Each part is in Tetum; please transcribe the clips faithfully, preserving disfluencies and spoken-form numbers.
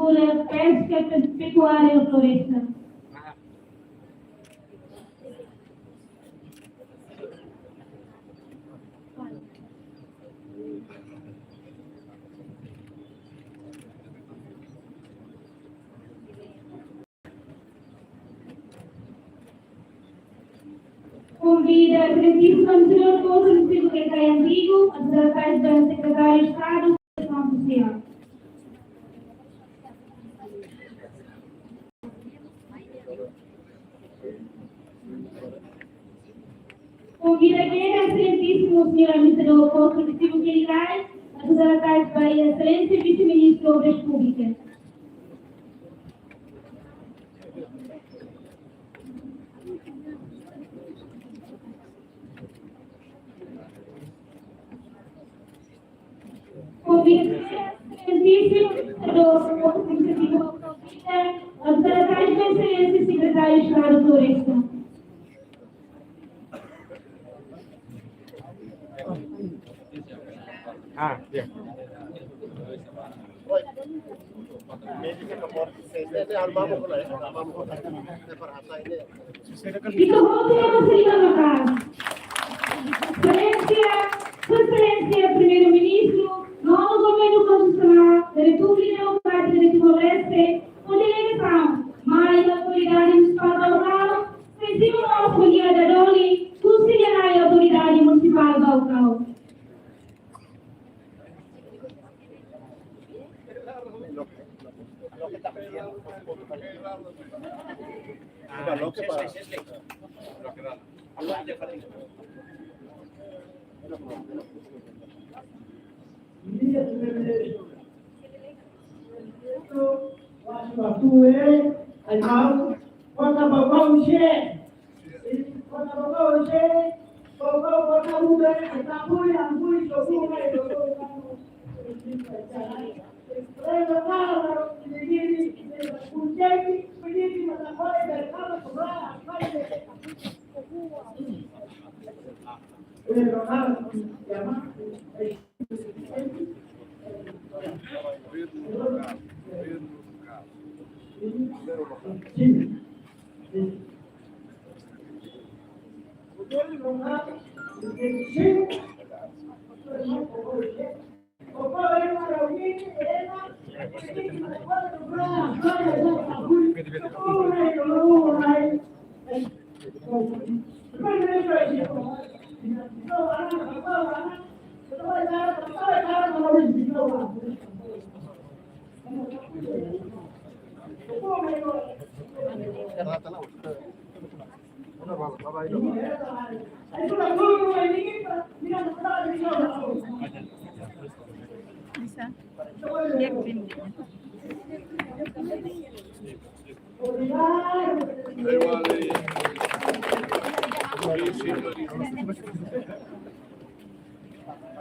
Agrikultura, Peska, Pecuária e Floresta. Konvida Exelénsia Señór Pozo Resistivo Kekay Antigu, atu tratá ho Sekretáriu Estadu Protesaun Sosiál. Konvida Exelénsia Señór Administradór Pozo Resistivo Kekay, atu tratá ho Exelénsia Vise-Ministru Obras Públikas. Konvida Exelénsia Señór Administradór Protesaun Sosiál, atu tratá ho Exelénsia Sekretáriu Estadu Floresta. Ah, ya. Ita hotu ema sira maka'as. Exelénsia, Sua Exelénsia Primeiru-Ministru, Nonu Governu Konstitusionál da Repúblika Demokrátika de Timor-Leste, ho delegasaun, mai Autoridade Munisipál Baucau, sensível mós ko'alia Dadoli, husi nia na'in Autoridade Munisipál Baucau.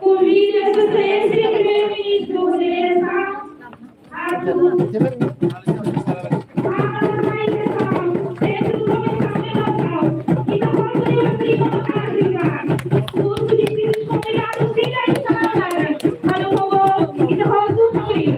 Konvida Sua Exelénsia Primeiru-Ministru Rodrigo Sá, atu apresenta a sessão, Centro Comercial de Natal, e da Porta de Afrika, Áfrika, os subsídios comunitários de Itaú, para o favor, e da Porta do Rio.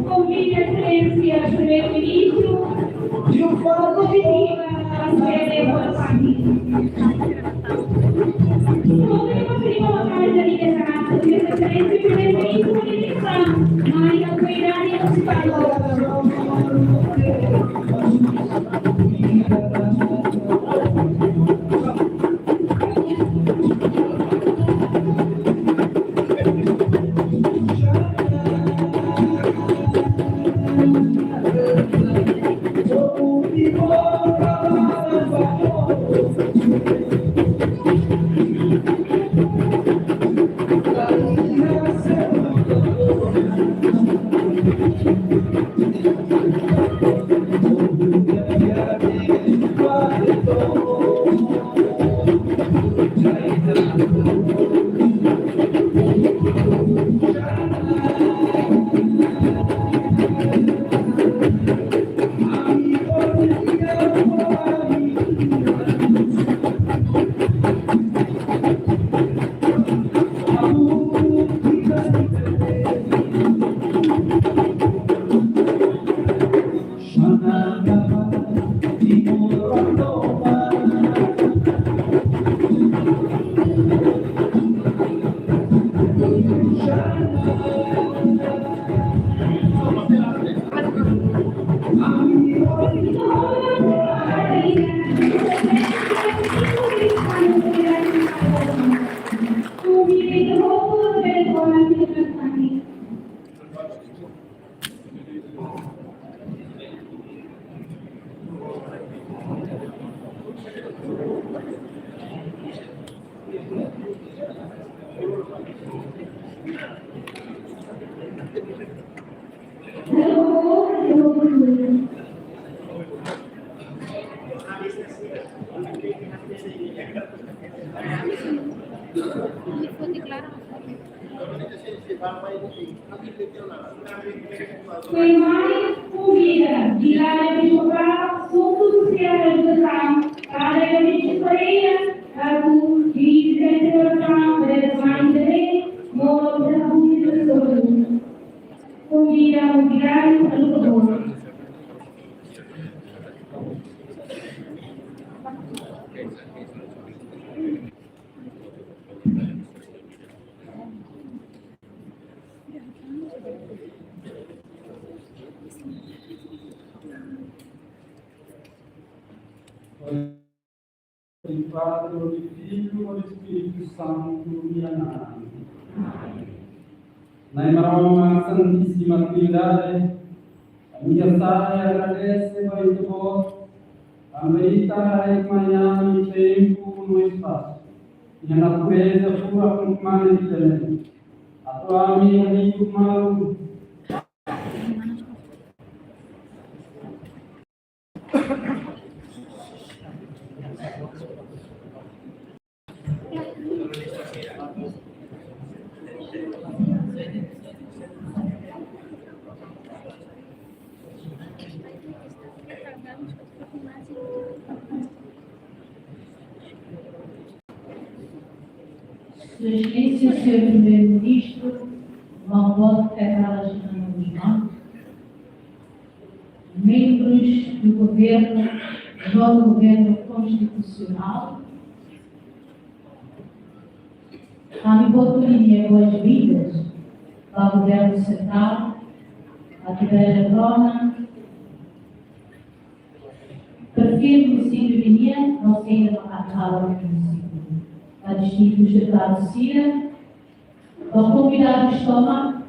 Konvida Exelénsia Primeiru-Ministru, Diogo Pacheco, para fazer a parte. Tuirmai, konvida Vigária Episkopál, Asuntu Sosiál no Edukasaun, Padre Eurídio Pereira, atu dirije orasaun ba irmaun Dele, modo de ajuda sobre. Konvida Vigária, saludo. Em Padre, no Filho, no Espírito Santo, minha Na'i. Na'i Maromak Santíssima Trindade, ami hasa'e agradese ba Ita-Boot, tanba Ita haraik mai ami tempu no espasu, iha natureza furak no kmanek Ita nian. Atu ami hadi'u malu Sua Exelénsia, Señór Primeiru-Ministru, Maun Boot Kay Rala Xanana Gusmão, membros do governo, do novo governo constitucional, ami boot hato'o boas-vindas ba Governu Sentrál, atu bele rona perfil munisípiu nian, no sei ida maka halo munisípiu. Ba distintus deputadus sira, ba konvidadus tomak,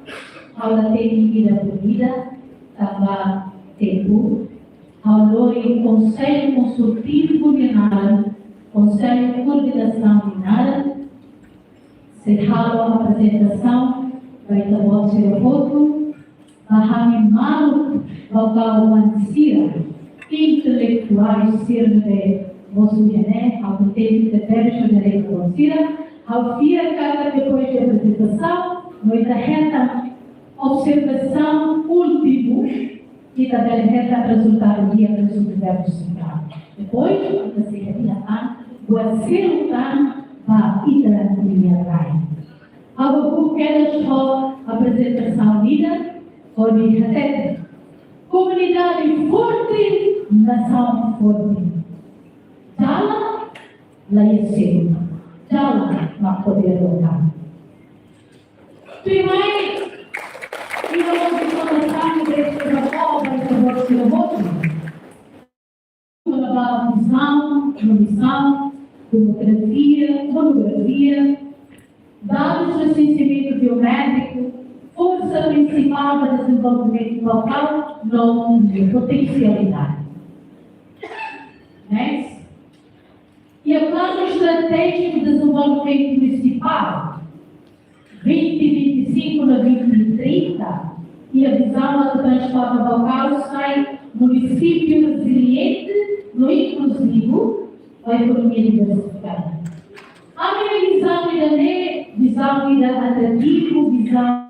ha'u la hatene ida por ida, tanba tempu, ha'u lori Konsellu Konsultivu nia naran, Konsellu Koordenasaun nia naran, sei halo aprezentasaun ba ita-boot sira hotu, ba hami maluk, ba kau oan sira, intelektuál sira ne'ebé mosu iha ne'e, ha'u kontente tebes ho ita-boot sira, ha'u fiar katak depois de aprezentasaun, no ita hetan observasaun últimu, ita bele hetan rezultadu di'ak husi Governu Sentrál. Depois, ita sei hadi'a an buat seluk tan ba ita-nia rai. Ha'u hahú kedas ho aprezentasaun ida, hodi hatete: komunidade forte, nasaun forte. Dalan la iha seluk. Dalan poder lokál. Primeiro, e na continuação deste trabalho, para que você vote, na vizaun, na misaun, demografia, monografia, dadus, resensiamentu biométriku, forsa prinsipál ba dezenvolvimentu lokál, no potensialidade. Next. E o Plano Estratégico de Desenvolvimento Municipal vinte vinte e cinco a vinte trinta, e a visão atu transforma Baucau sai munisípiu reziliente no inkluzivu, ho ekonomia diversifikada. Ami-nia vizaun ida-ne'e, vizaun ida atrativu, vizaun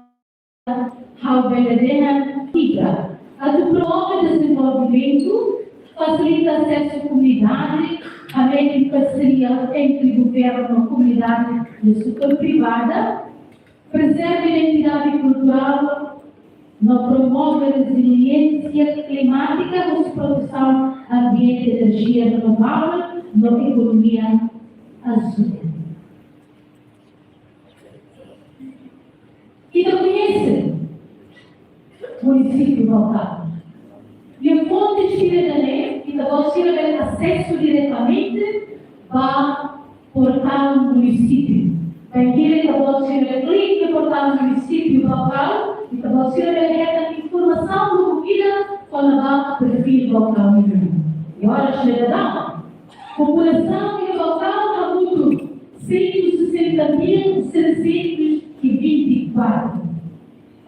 ha'u bele dehan ida atu promove dezenvolvimentu, fasilita asesu komunidade, hametin parseria entre governu no komunidade no setór privadu, prezerva identidade kulturál, no promove reziliénsia klimátika no protesaun ambiente, enerjia renovável no ekonomia azúl. Ita koñese munisípiu Baucau. Nia fonte sira ida-ne'e, ita-boot sira bele asesu diretamente ba portál munisípiu. Bainhira ita-boot sira klik iha portál munisípiu Baucau, ita-boot sira bele hetan informasaun lubuk ida kona-ba perfíl Baucau nian. I oras ne'e daudaun, populasaun iha Baucau hamutuk cento e sessenta mil setecentos e vinte e quatro.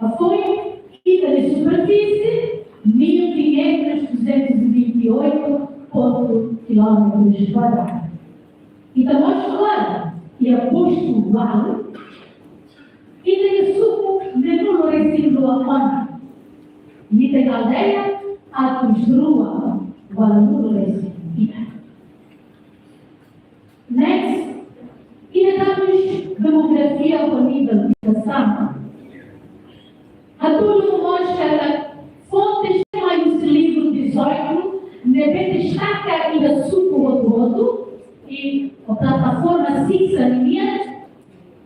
Hafoin, ita-nia superfísie, mil quinhentos, duzentos e vinte e oito ponto quilómetros quadrados. Ita mós agora, iha postu ualu, ita iha suku ne'e nulu resin rua ona. Ita iha aldeia atus rua ualunulu resin ida. Next, iha dadus demografia ho nivel edukasaun. Hatudu mós katak fontes mai husi livru dezoito, ne'ebé destaka iha suku hotu-hotu, i plataforma Sisa nian,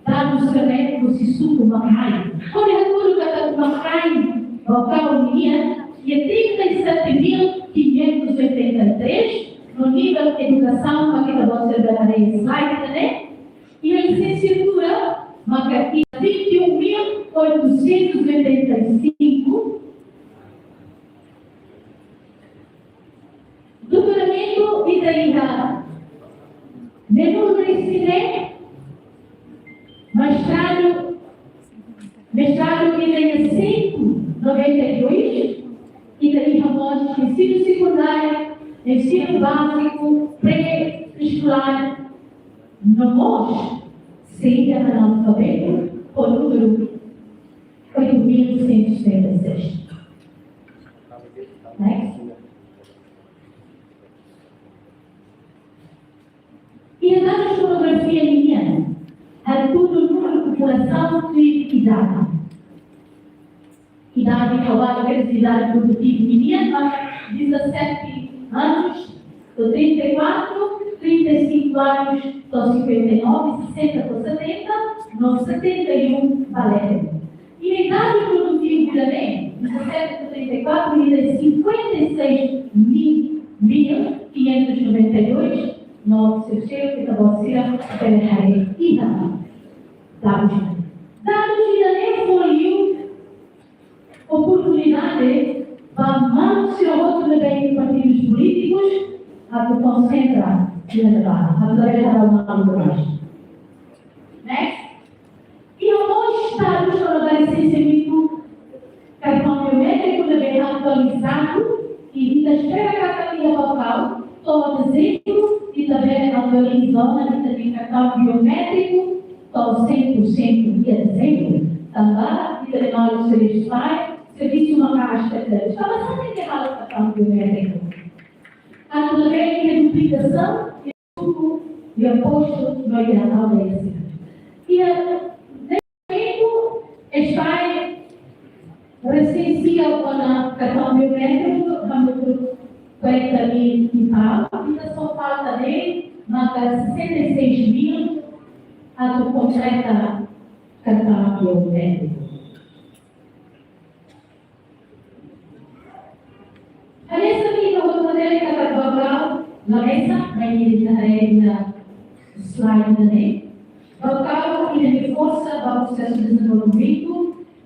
dadus sira-ne'e husi suku Macai. Hodi hatudu katak Macai, Baucau nian, iha trinta e sete mil quinhentos e oitenta e três, no nivel edukasaun, maka ita-boot sira haree slide ida-ne'e, iha lisensiatura, maka iha vinte e um mil oitocentos e oitenta e cinco, doutoramentu ita iha ne'e nulu resin neen, mestradu, mestradu ita iha cento e noventa e dois, ita iha mós ensinu sekundáriu, ensinu báziku, pré-eskolár, no mós saida analfabetu, ho númeru oito mil cento e setenta e seis. Next. Iha dadus demografia nian, hatudu númeru populasaun tuir idade. Idade, ha'u hanoin idade produtiva nian, mas dezassete anos, to'o trinta e quatro, trinta e cinco anos, to'o cinquenta e nove, sessenta to'o setenta, no setenta e um ba leten. I idade produtiva ne'e, dezassete to'o trinta e quatro, ita iha cinquenta e seis mil quinhentos e noventa e dois, no seu chefe, ita-boot sira bele haree iha dadus. Dadus ida-ne'e fó liu oportunidade ba maluk sira hotu ne'ebé iha partidus polítikus atu konsentra iha ne'ebá, atu bele halo malu ba. Next. Iha mós dadus kona-ba lisensiamentu kartaun biométriku ne'ebé atualizadu, i ita espera katak iha Baucau, to'o dezembru, ita bele atualiza ona ita-nia kartaun biométriku to'o cem por cento iha dezembru. Tanba ita-nia maluk sira espera, servisu maka'as tebes. Tanba sá tenke halo kartaun biométriku? Atu labele iha duplikasaun, iha suku, iha postu, no iha aldeia sira. Iha tempu, espera, resensia ona kartaun biométriku, hamutuk quarenta mil e tal, ita só falta de, maka sessenta e seis mil atu kompleta kartaun biométriku. Hanesan ita hotu hatene katak Baucau la mesak, mai ita haree iha slide ida-ne'e. Baucau nia forsa ba prosesu dezenvolvimentu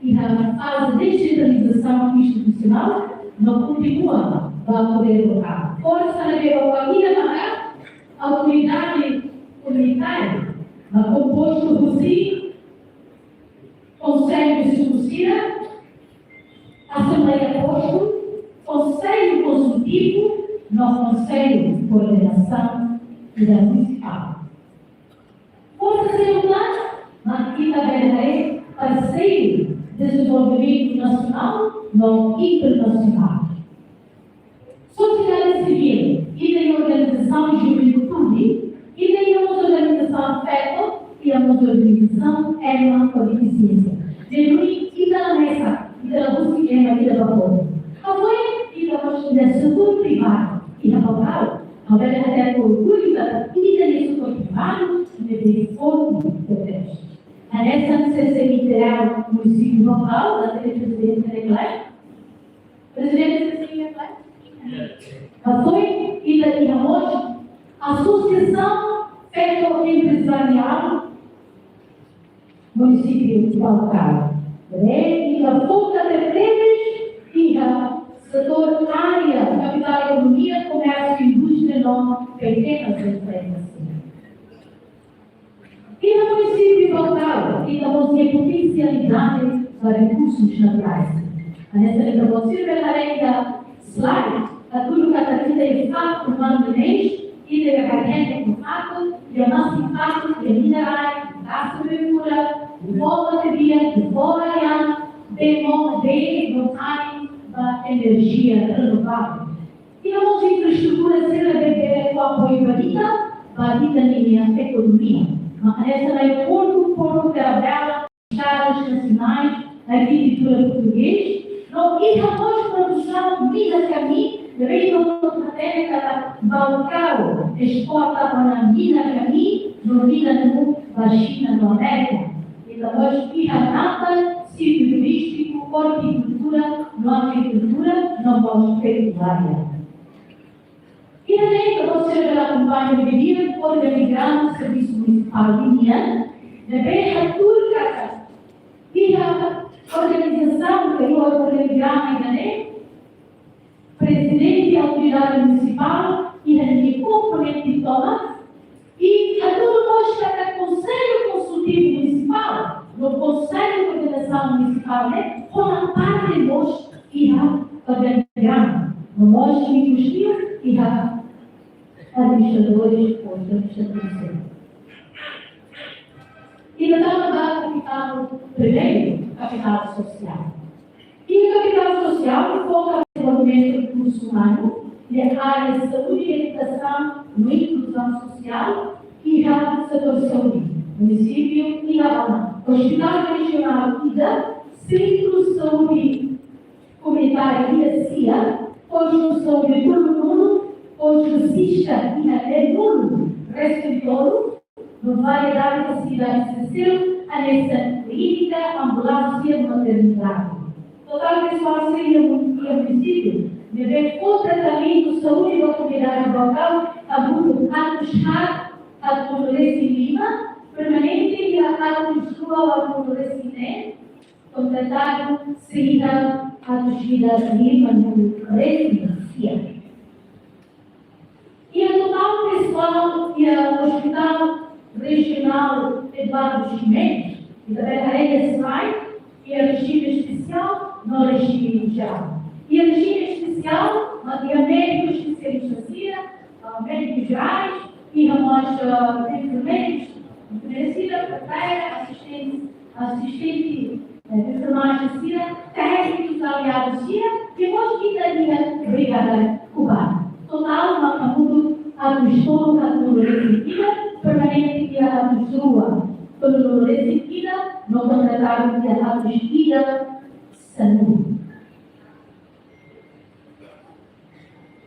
iha faze dejitalizasaun institusionál no kontinua ba podér lokál. Forsa ne'ebé Baucau iha maka autoridade komunitária, no kompostu husi Konsellu Suku sira, Asembleia Postu, Konsellu Konsultivu, no Konsellu Koordenasaun Munisipál. Forsa seluk mak ita bele haree parseiru dezenvolvimentu nasionál no internasionál. Sosiedade sivíl, ita-nia organizasaun juventude, ita-nia mós organizasaun feto, iha mós organizasaun ema ho defisiénsia. Ne'e duni ita la mesak, ita la husik ema ida ba fora. Hafoin ita mós iha setór privadu, iha Baucau. Ha'u bele hatete ho orgullu katak ita-nia setór privadu ne'ebé forte tebes. Hanesan C C I T L munisípiu Baucau, la tene prezidente ne'e klaru. Prezidente, hafoin ita iha mós Asosiasaun Feto Empresariál Munisípiu Baucau. Ne'ebé ita foka tebes iha setór área kapitál ekonomia, komérsiu, indústria no pekenas emprezas. Iha munisípiu Baucau, ita mós iha potensialidade ba rekursus naturais. Hanesan ita mós sira haree iha slide, hatudu katak ita iha fatuk umanu ne'e, ita iha karente no fatuk, iha masin-fatuk, iha minerais, gás karboidratu, foho matebian, foho ayam, bee moos, bee no ain ba enerjia renovável. Iha mós infraestrutura sira ne'ebé bele fó apoiu ba ita, ba ita-nia ekonomia. Maka hanesan aeroportu, portu Terra Bela, estradas nasionais, arkitetura portugés, no iha mós produsaun mina-kamii, ne'ebé ita hotu hatene katak Baucau esporta ona mina-kamii, no mina-nuu ba Xina no Amérika. Ita mós iha natar, sítiu turístiku, ortikultura, no agrikultura, no mós pecuária. Ida-ne'e ita mós sira bele akompaña di'ak organigrama servisu munisipál nian, ne'ebé hatudu katak iha organizasaun ka iha organigrama ida-ne'e, prezidente autoridade munisipál iha nia komponente tomak, i hatudu mós katak Konsellu Konsultivu Munisipál no Konsellu Koordenasaun Munisipál ne'e hola parte mós iha organigrama, no mós inkluzive iha administradores ou administradores. Ita tama ba kapitál primeiru, kapitál sosiál. Iha kapitál sosiál foka ba dezenvolvimentu rekursu umanu, iha área saúde, edukasaun no inkluzaun sosiál, iha setór saúde. Munisípiu iha ona ospitál rejionál ida, sentru saúde komunitáriu ida sia, postu saúde Tulunulu, postu sista iha Nenulu, Restritolu, no variedade fasilidade sira seluk, hanesan klínika, ambulánsia, maternidade. Totál pesoál sira iha mun-, iha munisípiu ne'ebé fó tratamentu saúde ba komunidade Baucau hamutuk atus haat, haat-nulu-resin-lima, permanente iha atus rua, haat-nulu-resin-neen, kontratadu sira iha atus ida, lima-nulu-resin-sia. Iha totál pesoál iha Hospital Regional Eduardo Ximenes, ita bele haree iha slide, iha rejime espesiál no rejime jerál. Iha rejime espesiál, mak iha médiku espesialista sira, ah, médikus jerais, iha mós, ah, enfermeiros, enfermeira sira, partera, asistente, asistente, eh, enfermajen sira, téknikus aliadu sira, i mós ita-nia Brigada Kubanu. Totál maka hamutuk atus tolu, haat-nulu-resin-ida, permanente iha atus rua, tolu-nulu-resin-ida, no kontratadu iha atus ida, sanulu.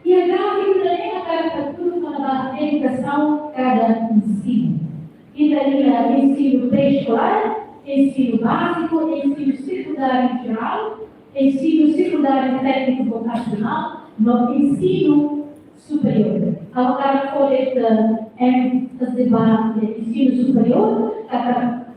Iha gráfiku ida-ne'e hakarak hatudu kona-ba edukasaun ka ensinu. Ita iha ensinu pré-eskolár, ensinu báziku, ensinu sekundáriu jerál, ensinu sekundáriu tékniku vokasionál, no ensinu superiór. Agora, kolega M, faze ba ensinu superiór, katak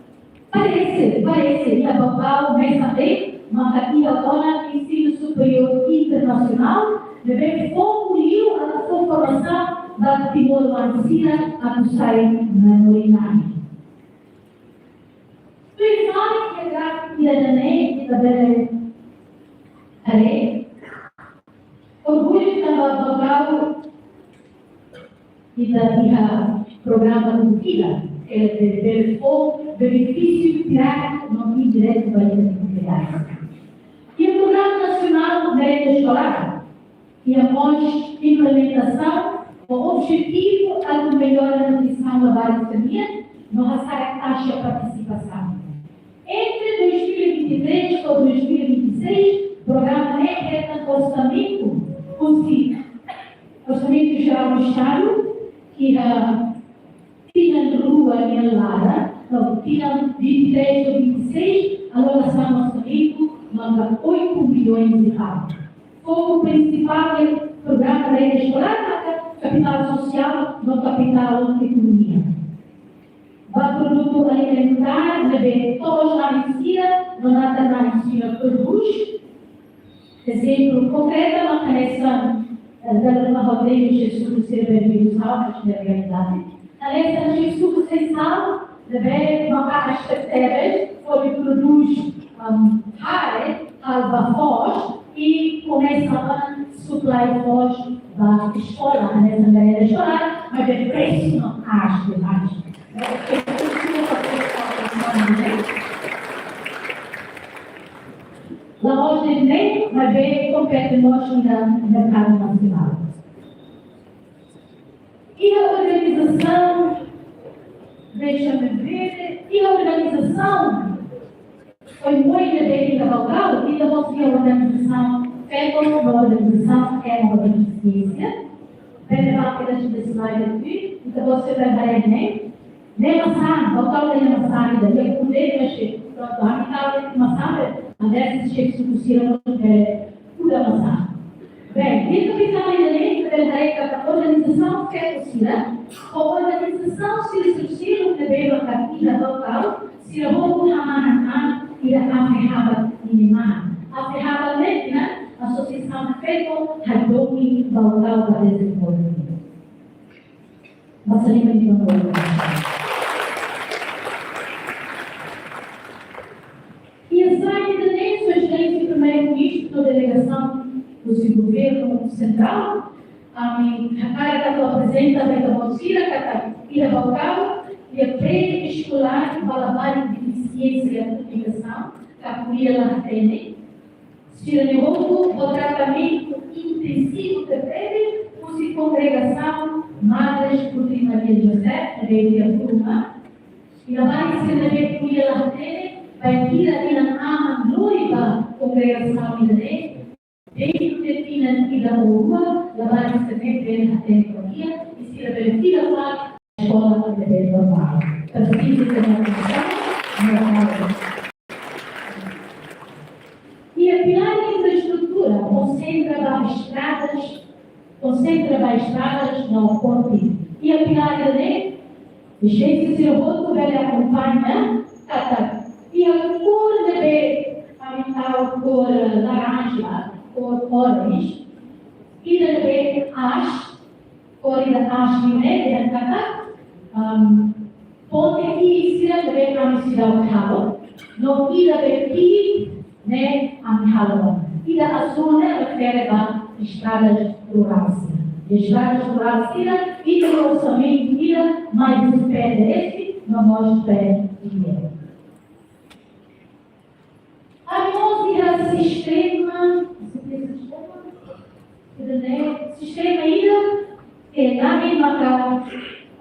parese, parese, iha Baucau, mesak de'it, maka iha ona ensinu superiór internasionál, ne'ebé foku liu atu fó formasaun ba timoroan sira atu sai manoridade. Tuir fali iha gráfiku ida-ne'e, ita bele haree orgullu tanba Baucau ita iha programa Dúvida, ke bele fó benefísiu diretu no indiretu ba ita-nia komunidade. Iha programa nasionál merenda eskolár, iha mós implementasaun ho objetivu atu mellora nutrisaun labarik sira-nian no hasa'e taxa partisipasaun. Entre dois mil e vinte e três ho dois mil e vinte e seis, programa ne'e hetan orsamentu, husi Orsamentu Jerál do Estadu, iha tinan rua nia laran, no, tinan vinte e três ho vinte e seis, alokasaun orsamentu maka oito milhões e tal. Foku prinsipál iha programa merenda eskolár maka kapitál sosiál no kapitál ekonomia. Ba produtu alimentár ne'ebé to'os-na'in sira no natar-na'in sira prodús. Ezemplu konkretu maka hanesan, eh, dala ruma ha'u temi xefe suku sira bele viu sal, mas na realidade hanesan xefe suku sira sal, ne'ebé maka as tebetebes, hodi prodús, am, hare, halo ba foos, i komesa ona supply foos ba eskola, hanesan merenda eskolár, mas de presu no aas, aas. La'ós de'it ne'e, maibé kompete mós iha merkadu nasionál. Iha organizasaun, deixa-me ver, iha organizasaun, foi muito bem trabalhado, ita mós iha organizasaun feto, organizasaun ema ho defisiénsia. Bele ba ke das slide aqui, ita mós bele haree ne'e. Ne'e masan, Baucau ne'e masan ida, iha kude ne'e xefe, prontu, ami tau masan, às vezes xefe suku sira mós bele kuda masan. Bem, ita kapitál ida-ne'e, ita bele haree katak organizasaun feto sira, ho organizasaun sira sosiál ne'ebé maka iha Baucau, sira hotu hamahan an iha AFEHABA nian. AFEHABA ne'e mak Asosiasaun Feto Hadomi Baucau ba Dezenvolvimentu. Basa liman di Baucau. Iha slide ida-ne'e, Sua Exelénsia Primeiru-Ministru no delegasaun husi Governu Sentrál, ami hakarak atu aprezenta ba ita-boot sira katak iha Baucau, iha pré-eskolár ba labarik defisiénsia komunikasaun, ka ko'alia la hatene, sira-ne'e hotu ho tratamentu intensivu tebetebes husi Kongregasaun Madres Putri Maria José, ne'ebé iha Puruma. I labarik sira ne'ebé ko'alia la hatene, bainhira inan-aman lori ba kongregasaun ida-ne'e, dentru de tinan ida ou rua, labarik sira ne'e bele hatene ko'alia, i sira bele fila fali eskola ne'ebé normál. Presiza de uma atenção maior. Iha pilár infraestrutura, konsentra ba estradas, konsentra ba estradas no ponte. Iha pilár ida-ne'e, xefe sira hotu bele akompaña, katak iha kór ne'ebé ami tau kór laranja, kór orange, ida ne'ebé aas, kór ida aas ne'e dehan katak, am, ponte ki'ik sira ne'ebé ami seidauk halo, no ida be ki'ik ne'e ami halo. Ida azúl ne'e refere ba estradas rurál sira. Estradas rurál sira, ida orsamentu ida mai husi PNDS, no mós PNDS. Ami mós iha sistema, sistema, sistema ida, eh, ami maka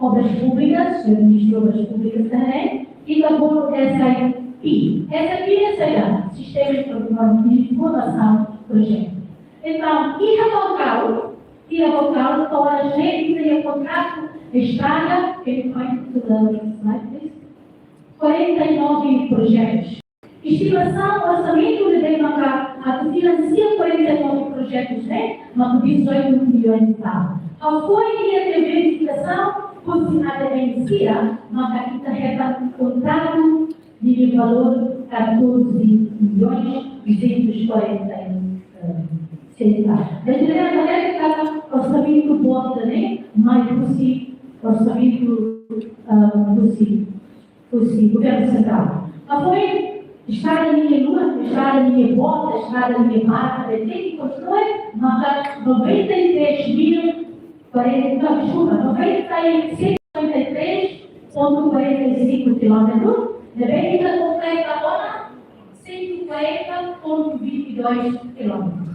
Obras Públikas, Ministru Obras Públikas também, i ka bolu S I P. S I P ne'e saida? Sistema de Informasaun Projetu. Entaun, iha Baucau, iha Baucau, to'o oras ne'e, ita iha kontratu estrada, ke foi tudo, né? quarenta e nove projetos. Estimasaun orsamentu ne'ebé maka atu finansia quarenta e nove projetos ne'e, maka dezoito milhões e tal. Hafoin iha verifikasaun husi A D M sira, maka ita hetan kontratu de valor catorze milhões duzentos e quarenta e seis. Jadi, ne'e orsamentu boot ida-ne'e, mai husi orsamentu, ah, husi, husi governu sentrál. Hafoin estrada ninia luan, estrada ninia boot, estrada ninia barka, ne'ebé tenke konstrui, maka noventa e três mil, quarenta, não, desculpa, noventa e cinco, noventa e três ponto quarenta e cinco quilómetros, ne'ebé ita kompleta agora cento e quarenta ponto vinte e dois quilómetros.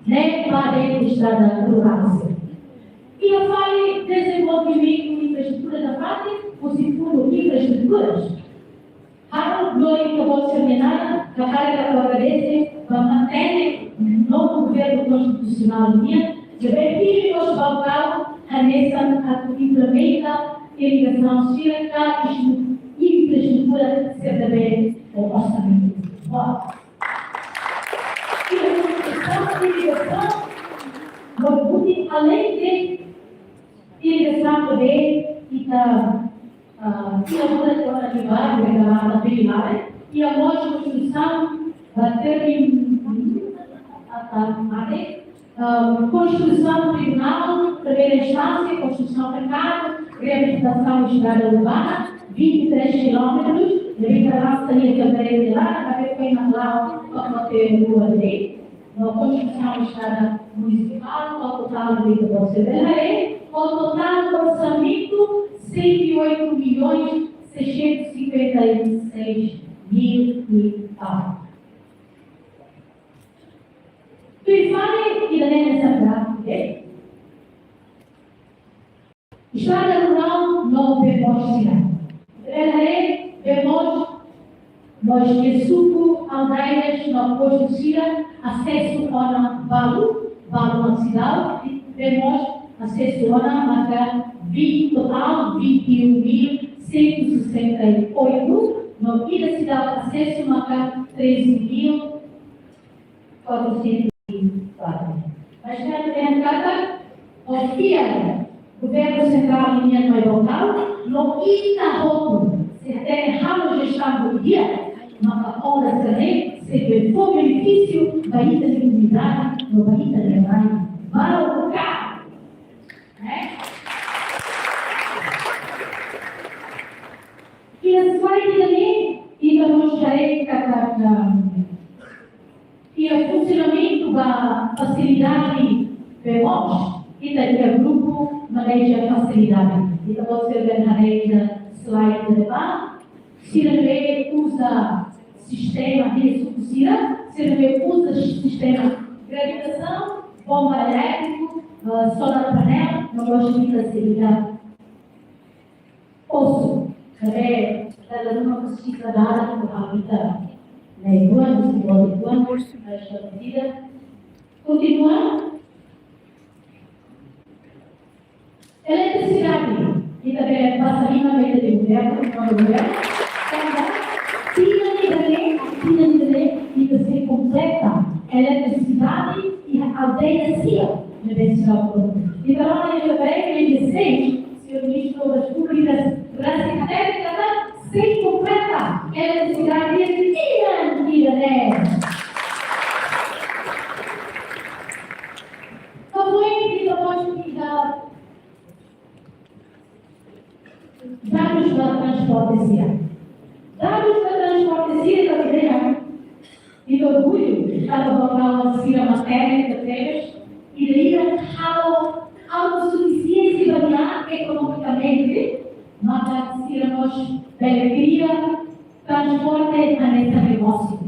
Ne'e ba estrada rurál sira. Iha fali dezenvolvimentu infraestrutura nafatin, husi Fundu Infraestruturas. Ha'u, Glória, ita-boot sira-nia naran, hakarak atu agradese ba matenek novo governu konstitusionál nian, ne'ebé hili mós Baucau hanesan atu implementa irrigasaun sira ka infraestrutura sira ne'ebé ho orsamentu boot. Iha konstrusaun irrigasaun, no buti além de irrigasaun ne'ebé ita, ah, iha buat ida-ne'e ba, iha buat ida-ne'e ba, iha mós konstrusaun ba termin, ah, mate, ah, konstrusaun tribunál primeira instánsia, konstrusaun merkadu, reabilitasaun estrada urbana, vinte e três quilómetros, ne'ebé ita lansa iha fevereiru ne'e, ne'ebé foin halo ba Kota Rua ne'e, no konstrusaun estrada munisipál, ho totál de, ita-boot sira bele haree, ho totál orsamentu cento e oito milhões seiscentos e cinquenta e seis mil e tal. Tuir fali ida-ne'e hanesan gráfiku, eh? Estrada rurál no bee moos sira. Ita bele haree, bee moos, mós iha suku, aldeias no postu sira, asesu ona balu, balu mak seidauk, bee moos asesu ona maka vinte, totál vinte e um mil cento e sessenta e oito, no ida seidauk asesu maka treze mil quatrocentos e quatro. Mas ne'e dehan katak, ho fiar governu sentrál nian mai Baucau, no ita hotu, se ita halo jestaun di'ak, maka obra sira-ne'e sei bele fó benefísiu ba ita-nia komunidade, no ba ita-nia rai. Baucau. Né? Iha slide ida-ne'e, ita mós haree katak, ah, iha funsionamentu ba fasilidade bee moos, ita iha grupu maneja fasilidade. Ita-boot sira bele haree iha slide ida-ne'ebá, sira ne'ebé uza sistema de suku sira, sira ne'ebé uza sistema gravitasaun, bomba elétriku, ah, solar panel, no mós ita sei iha posu, ne'ebé dala ruma presiza dada ku habita. Ne'e buat, ne'e buat, buat, ne'e buat, ne'e buat. Kontinua. Eletrisidade, ita bele basa liman ba ita-nia governu, no governu. Tanba tinan ida-ne'e, tinan ida-ne'e, ita sei kompleta eletrisidade iha aldeia sira ne'ebé sira okupadu. Ita rona iha fevereiru dia dezasseis, señór Ministru Obras Públikas rasik hatete katak sei kompleta eletrisidade iha tinan ida-ne'e. Hafoin ita mós ita dadus ba transporte sira. Dadus ba transporte sira, ita bele dehan, ita orgullu, tanba Baucau sira matenek tebes, ida-idak halo autosufisiénsia ba nia ekonomikamente, maka sira mós bele kria transporte hanesan negósiu.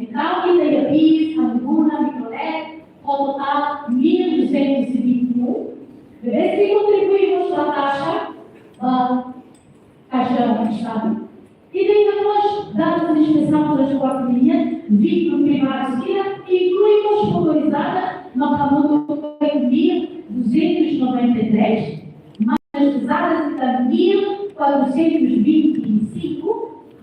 Entaun, ita iha bis, ambulans, mikrolet, ho totál mil duzentos e vinte e um. Ne'ebé sei kontribui mós ba taxa, ba Kaixa Estadu. Ita iha mós dadus de inspesaun transporte nian, veíkulu primáriu sira, inklui mós motorizada, maka hamutuk oito mil duzentos e noventa e três, mais pesadas ita mil quatrocentos e vinte e um.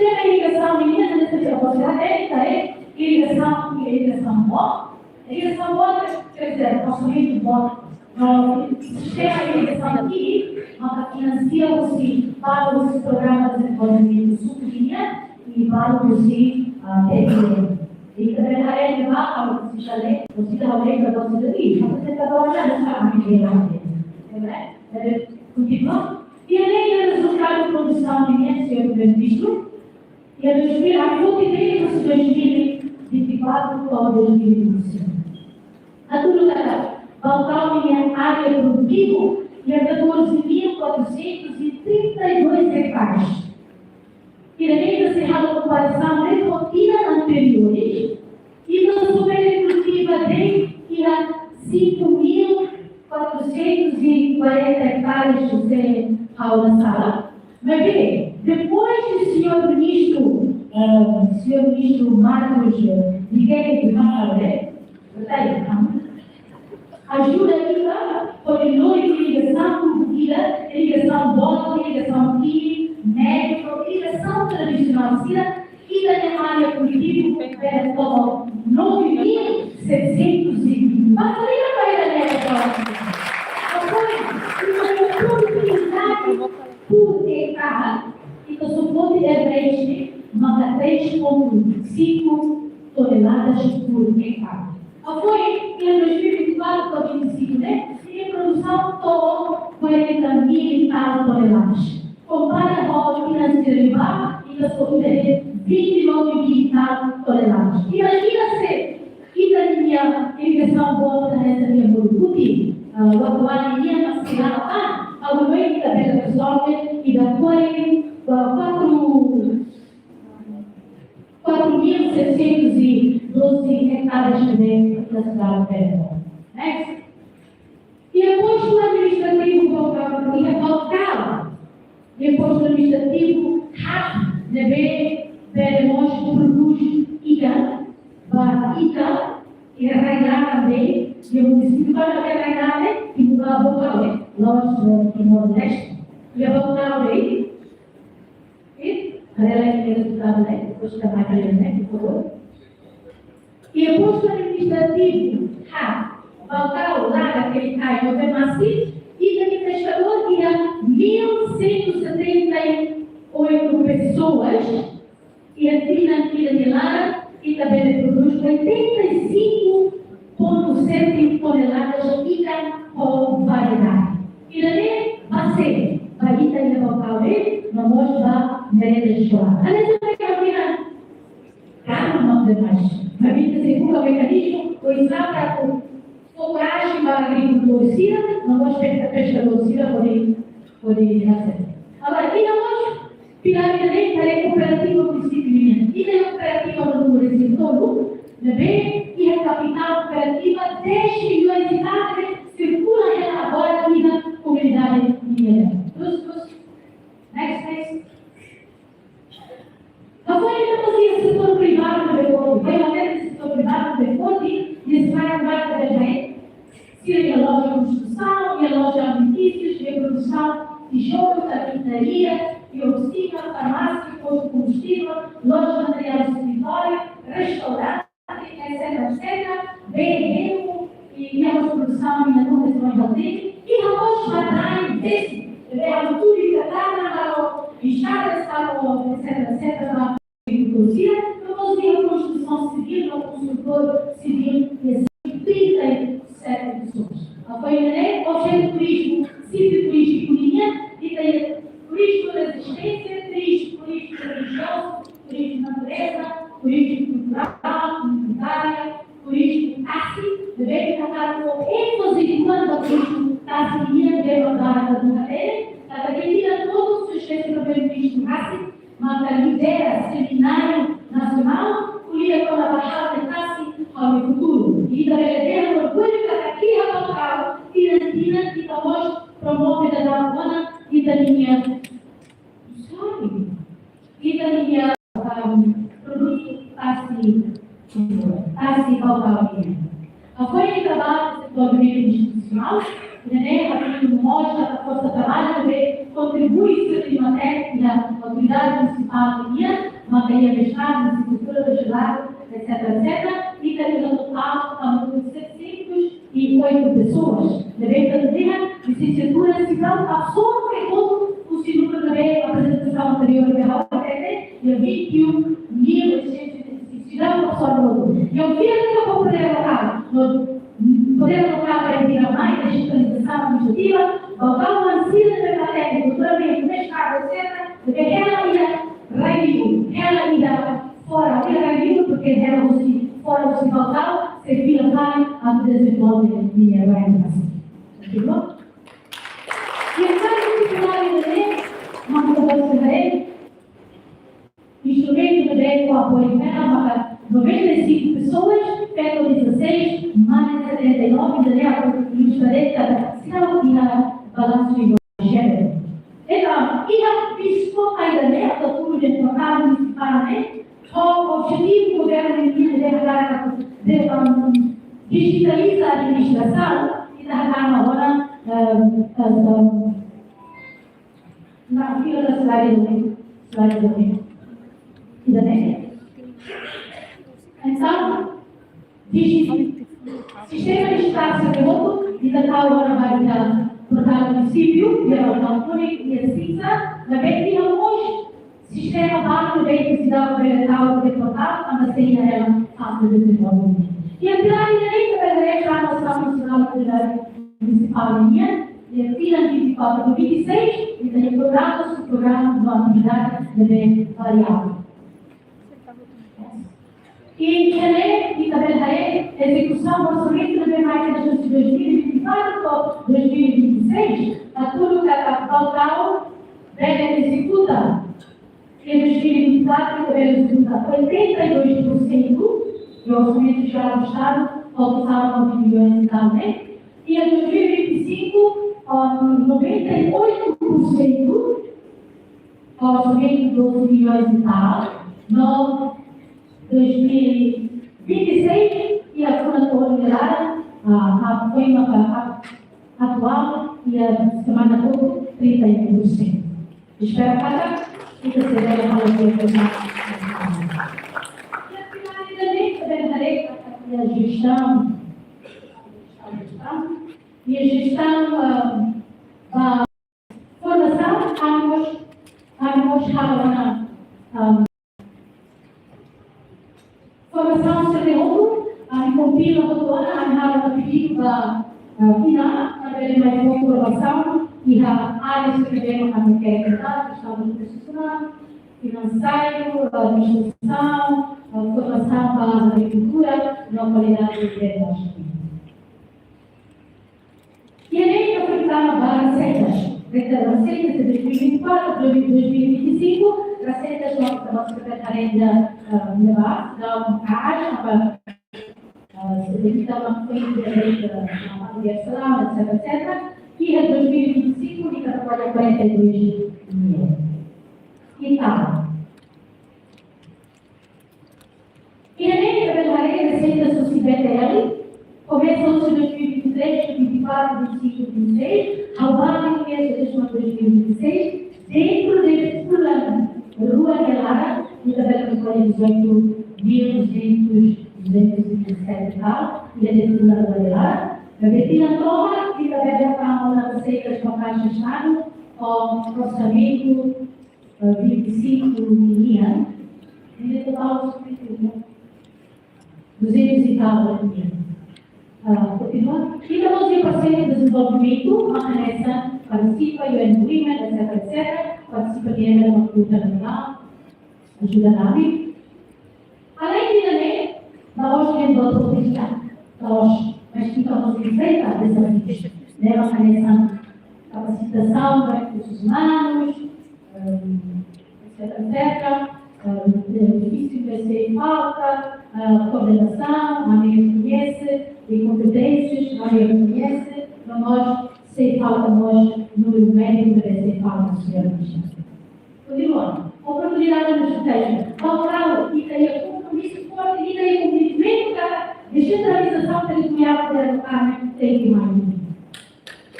sistema irigasaun nian, ne'e se você haree, irrigação, irrigação boa, irrigação boa quer dizer, orçamento bom. No sistema irigasaun aqui, maka finansia husi, balu husi programa dezenvolvimentu suku nian, i balu husi, ah, P D M. I também haree ne'ebá, kalau se chama, você dá o leite, você dá o leite, você tem que dar uma olhada, sabe, que é lá dentro. Né? Kontinua. I ne'e rezultadu produsaun nian, señór Primeiro-Ministru, iha dois mil, a foti desde dois mil e vinte e quatro to'o dois mil e vinte e cinco. Atu hatudu katak, Baucau nian área produtivu iha catorze mil quatrocentos e trinta e dois hectares. I ne'e se halo komparasaun ho tinan anteriores, i no supere cinco mil quatrocentos e quarenta hectares de hau na sala. Mas bem, depois do senhor ministro, ah, senhor ministro Marcos, eh, de quem é que fala, né? Ajuda ita hodi lori ligasaun, ita ligasaun boot, ligasaun kini, médiku, ligasaun tradisionál sira, ita-nia área kultivu bele to'o nove mil setecentos e vinte. Basta liga para ita, né, pessoal? Agora, ita-nia produtividade por hectare, ita suporta average maka três ponto cinco toneladas por hectare. Agora, em dois mil e vinte e quatro para vinte e cinco, né? Ita produsaun to'o quarenta mil e tal toneladas. Kompara ho tinan sira liubá, ita só ita vinte e nove mil e tal toneladas. Imajina se ita-nia irrigasaun boot hanesan nia modo kuti, ah, waktu anin nian masih lama kan, agora ita bele rezolve, ita kuare, ah, quatro, quatro mil setecentos e doze hectares de terra. Next. Iha postu administrativu Baucau, iha Baucau. Iha postu administrativu haat, ne'ebé bele mós produz ikan, ba ikan, iha rai-laran, iha munisípiu ba iha rai-laran, iha Baucau, la'ós iha Timor-Leste. Iha Baucau, e, haree lai rezultadu, né? Depois ka mai, né? Por favor. Iha postu administrativu haat, Baucau, Laga, Kelikai, Ovemasi, ita-nia peskadór iha mil cento e setenta e oito pessoas, iha tinan ida-ne'e laran, ita bele produz oitenta e cinco ponto sete toneladas ikan ho variedade. Ida-ne'e ba sé, ba ita iha Baucau, no mós ba merenda eskolár. Hanesan ne'e, karu no demais. Mas ita sei buka mekanizmu, oinsá atu fó korajen ba agrikultór sira, no mós pe-, peskadór sira hodi, hodi hasil. Agora, iha mós pilár ida-ne'e, iha kooperativa munisípiu nian. Iha kooperativa no númeru resin tolu, ne'ebé iha kapitál kooperativa dez milhões e tal, ne'ebé sirkula hela agora iha komunidade nian. Terus, terus. Next, next. Hafoin ita mós iha setór privadu ne'ebé forte, iha matéria setór privadu ne'ebé forte, iha setór privadu ne'ebé forte, iha loja konstrusaun, iha loja alimentísius, iha produsaun tijolu, karpintaria, iha ofisina, farmásia, postu kombustivel, loja materiál escritório, restaurante, etcétera, etcétera, B M W, i iha mós produsaun iha Nunes, Mojadin, iha mós Badrain, desi, iha mós tudo iha Katana, Maro, Ixadas, Maro, etcétera, etcétera, ba agrikultór sira, no mós iha konstrusaun sivíl, no konstrutór sivíl, iha trinta e sete pessoas. Apoiu ne'e, oxente turizmu, sítio turístiku nian, iha turizmu rezisténsia, turizmu, turizmu relijiozu, turizmu natureza, turizmu kulturál, komunitária, turizmu tasi, ne'ebé ita hakarak fó énfaze kuandu a turizmu tasi nian, ne'ebé ba barata do Madeira, ata ke dia todo, sua exelénsia primeiru-ministru rasik maka lidera semináriu nasionál, ko'alia kona-ba ha'u-nia tasi, ha'u-nia futuru. Ita bele dehan orgullu katak iha Baucau, tinan-tinan ita mós promove daudaun ona ita-nia, sorry, ita-nia, um, produtu tasi, tasi Baucau nian. Apoiu traballu setór institusionál, ne'e, apoiu mostra a forsa traballu ne'ebé kontribui sira-nia matéria iha autoridade munisipál nian, matéria mestradu, licenciatura, doutoradu, etcétera, etcétera, i iha totál hamutuk setecentos e oito pessoas. Ne'ebé ita dehan, licenciatura sira absorve hotu husi númeru ne'ebé aprezentasaun anteriór ne'ebé ha'u hatete, iha vinte e um mil oitocentos e oitenta e cinco, sira absorve hotu. I ha'u fiar katak poder lokál, no poder lokál bele bira mai dexentralizasaun administrativa, Baucau hanesan ne'e, tékniku, doutoramentu, mestradu, etcétera, ne'ebé hela iha rai-li'ur, hela iha fora, iha rai-li'ur, porque hela husi fora, husi Baucau, sei fila fali atu dezenvolve ninia rai-li'ur. Oke, bom? I agora, ita haree, mak ita bele haree, instrumentu ne'ebé fó apoiu ba noventa e cinco pessoas, feto dezasseis, mais de setenta e nove, ida-ne'e atu ilustra de'it katak seidauk iha balansu igual jéneru. Entaun, iha bispo ida-ne'e atu tuur iha portál munisipál ne'e, ho objetivu governu nian atu hakarak atu, atu, um, dijitaliza administrasaun, ita hakarak ona, um, um, na fila da slide ne'e, slide ne'e. Ida-ne'e. Entaun, digi-, sistema dijital sira hotu, ita tau ona ba iha portál munisípiu, iha portál públiku, iha sisa, maibé iha mós sistema balu ne'ebé ita seidauk bele tau iha portál, tanba sei iha hela faze dezenvolvimentu. Iha pilar ida-ne'e, ita bele haree Planu Asaun Nasionál Autoridade Munisipál nian, iha tinan vinte e quatro vinte e seis, ita iha programa, subprograma, no atividade ne'ebé variável. I iha ne'e, ita bele haree ezekusaun orsamentu ne'ebé mai iha dois mil e vinte e quatro to'o dois mil e vinte e seis, hatudu katak Baucau bele ezekuta iha dois mil e vinte e quatro, bele ezekuta oitenta e dois por cento do orçamento geral do Estado, totál nove milhões e tal, né? Iha dois mil e vinte e cinco, ah, noventa e oito por cento, orçamento doze milhões e tal, no dois mil e vinte e seis, iha fulan ohin nia laran, ah, ah, foin maka, ah, atuál, iha semana to'o trinta e um por cento. Espera para que seja uma boa. E a finalidade também da gestão, e a gestão, ah, ba formasaun, ami mós, ami mós halo ona, ah, formasaun sira hotu, ami kompila hotu ona, ami halo ona pedidu ba, ah, ina, atu bele mai fó formasaun iha área sira ne'ebé ami hakarak, kestaun institusionál, finanseiru, administrasaun, ah, formasaun ba agrikultura, no kualidade de vida. E aí, aproveitando ba reseitas, reseitas de dois mil e vinte e quatro, dois mil e vinte e cinco, reseitas no, no Secretaria da, ah, da Base, da Caixa, para, ah, se dedica a uma coisa de, ah, uma parte de arsenal, et cetera, et cetera. E em dois mil e vinte e cinco, de cada quarenta e dois mil. E tal. Iha ne'e ita bele haree reseitas husi B T L, komesa husi dois mil e vinte e três, vinte e quatro, vinte e cinco, vinte e seis, ha'u bá iha dois mil e vinte e seis, dentro de fulan rua nia laran, ita bele rekolla dezoito mil duzentos, duzentos e dezassete e tal, iha dentro fulan rua nia laran. Maibé tinan tomak, ita bele tau ona reseitas ba Kaixa Estadu, ho orsamentu, eh, vinte e cinco mil, e de total duzentos e tal mil. Ah, kontinua. Ita mós iha parseiru dezenvolvimentu, mak hanesan partisipa U N Women, et cetera, et cetera, partisipa di M L M Cultura Nasionál, ajuda nami. Além de também, la'ós ne'e buat obrigatóriu, la'ós, mas ita mós enfrenta dezafius, ne'e mak hanesan kapasitasaun ba rekursus umanus, ehm, et cetera, et cetera, ehm, benefísiu ne'ebé sei falta, eh, koordenasaun, ami rekoñese, i kompeténsias, ami rekoñese, no mós sei falta mós númeru médiku ne'ebé sei falta, señór Ministru. Kontinua. Oportunidade no estratéjia. Baucau, ita iha kompromisu forte, ita iha kompromisu katak desentralizasaun territoriál tenke mai.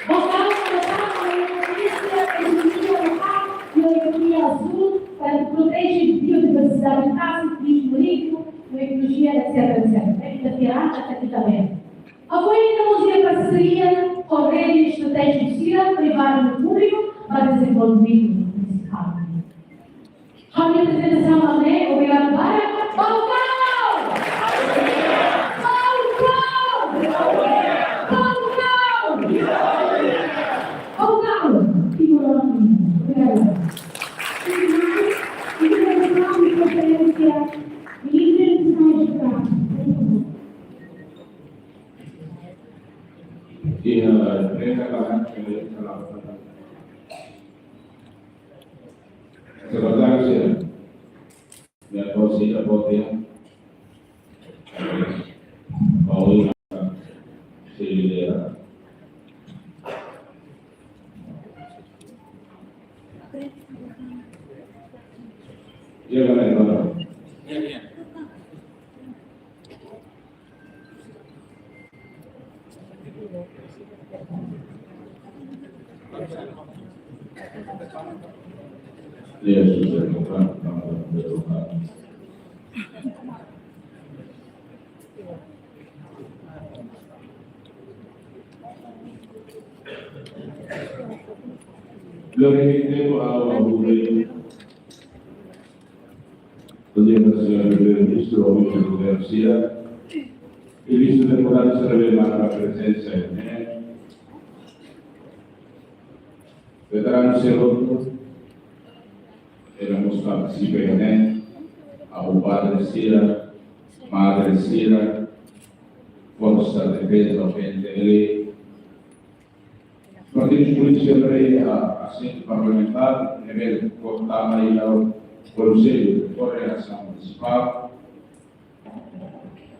Baucau, Baucau, ekonomia, ekonomia lokál, e ekonomia azul, para proteje biodiversidade, caça, turismo marítimo, ekologia, et cetera, et cetera. Ita fiar, ita fiar bem. Apoiu ita mós iha parseria ho rede estratéjika sira, privadu no públiku, ba dezenvolvimentu munisipál. Ha'u-nia aprezentasaun ne'e, obrigadu barak. Baucau! Baucau! Baucau! Baucau! Obrigadu. Iha, eh, treinta para Sekretaris, ya. Ya, kau sih, ya, kau, ya. Kau, ya. Yesus, Tuhan, Tuhan, Tuhan. Glória a Deus, ao Rei. Bom dia, senhor Primeiro-Ministro, ao Ministro da Defesa. E visto deputado, se deve marcar presença, né? Veteranu sira hotu, ema mós partisipa, né? Abu padre sira, madre sira, Forsa Defeza, P N T L, partidu polítiku sira, a, asentu parlamentár, ne'ebé kota mai iha Konsellu Koordenasaun Munisipál,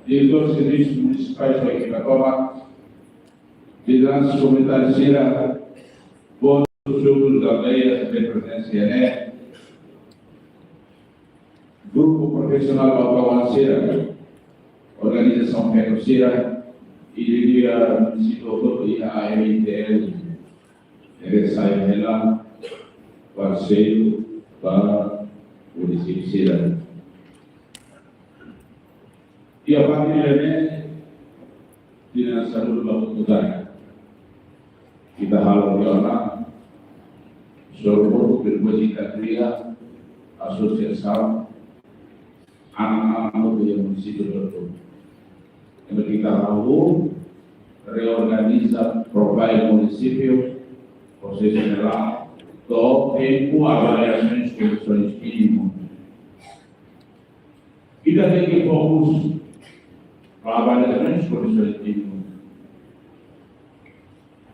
diretór servisus munisipais, ekipa tomak, lideransa komunitária sira, votus, jovens, aldeias, de prezensa, né? Grupu profisionál ba kawan sira, organizasaun feto sira, i di'ak liu munisípiu hotu iha A M I T L, ne'ebé sai hela parseiru ba munisípiu sira. Iha parte ida-ne'e, ita saludu ba hotu-hotu. Ita halo reuniaun, sorumutu, depois ita kria asosiasaun anak-anak hotu iha munisípiu hotu. Entaun ita halo reorganiza, provide munisípiu, prosesu jerál, to'o tempu avaliasaun kondisoens mínimu. Ita tenke fokus ba avaliasaun kondisoens mínimu.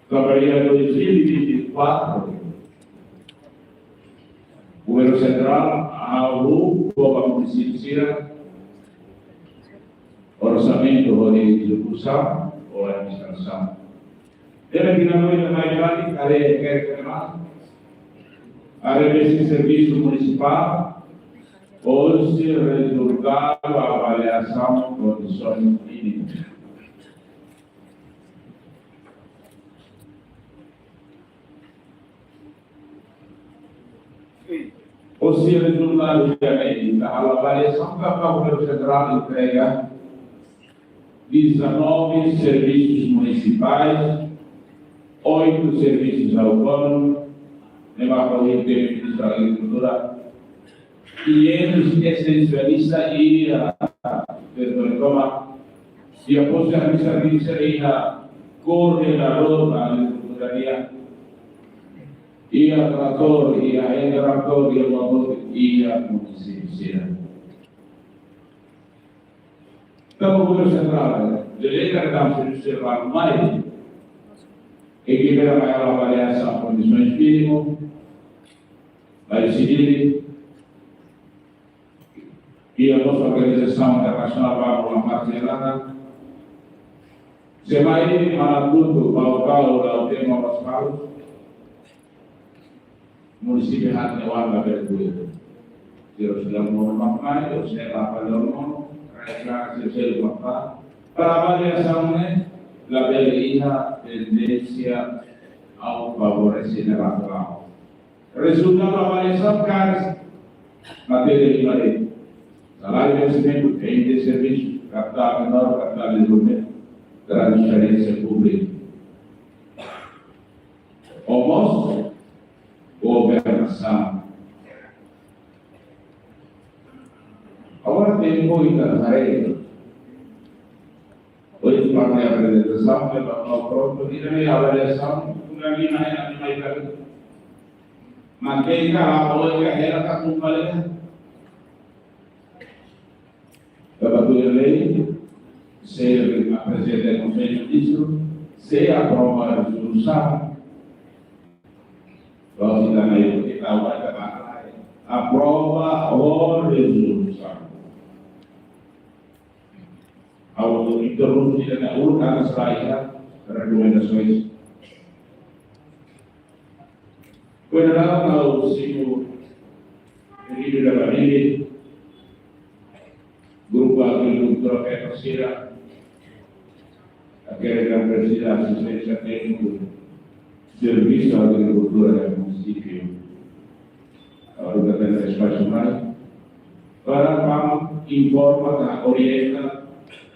Trabalha dois mil e vinte e quatro, Governu Sentrál hahú ba munisípiu sira orsamentu hodi ezekusaun ou administrasaun. Entaun, ita mai fali, haree, haree, haree servisu munisipál, hosi rezultadu avaliasaun kondisoens mínimu. Hosi rezultadu ida-ne'e, ita halo avaliasaun, ka Governu Sentrál entrega dezanove servisus munisipais, oito servisus autónomus, ne'ebé Ministériu da Agrikultura, quinhentos esensialista iha territóriu tomak, iha postu administrativu iha koordenadór agrikultura nian, iha tratór, iha tratór, iha motór, iha munisípiu sira. Tanba Governu Sentrál, direita ke tamos sendo observado mais, ekipa mai avaliasaun kondisoens mínimu, mai sivil, iha mós organizasaun internasionál ba mola parte laran. Se mai mana tutu, bau kau, lau tema mas paus. Munisípiu haat ne'e oan labele tuir. Sira sudah mau rumah mai, sira apa lorong, reka sira sira apa. Para avaliasaun ne'e, labele iha tendénsia ou favorese ne'ebé. Rezultadu avaliasaun karik matéria lima de'it. Saláriu, investimentu, ente servisu, kapital menór, kapital dezenvolvimentu, transferénsia públika. Ou mós, governasaun. Agora tempu ita haree. Ohin parte aprezentasaun, ke ba prontu, ita-nia avaliasaun, una lima, ita mai kari. Mantém ka, apoia ka, hela ka, kumpale ka. Dapat tuir lei, se aprezenta Konsellu Ministru, se aprova rezolusaun. Kalau kita naik, kita awal ke mana? Aprova rezolusaun. Ha'u interrompe ida-ne'e uluk, karena selain rekomendasaun. Koordenasaun ha'u simu, ini sudah berdiri. Grupu agrikultura feto sira. Agora presiza asisténsia téknika, servisu agrikultura iha munisípiu. Agora tem espasu mai para, para informa, orienta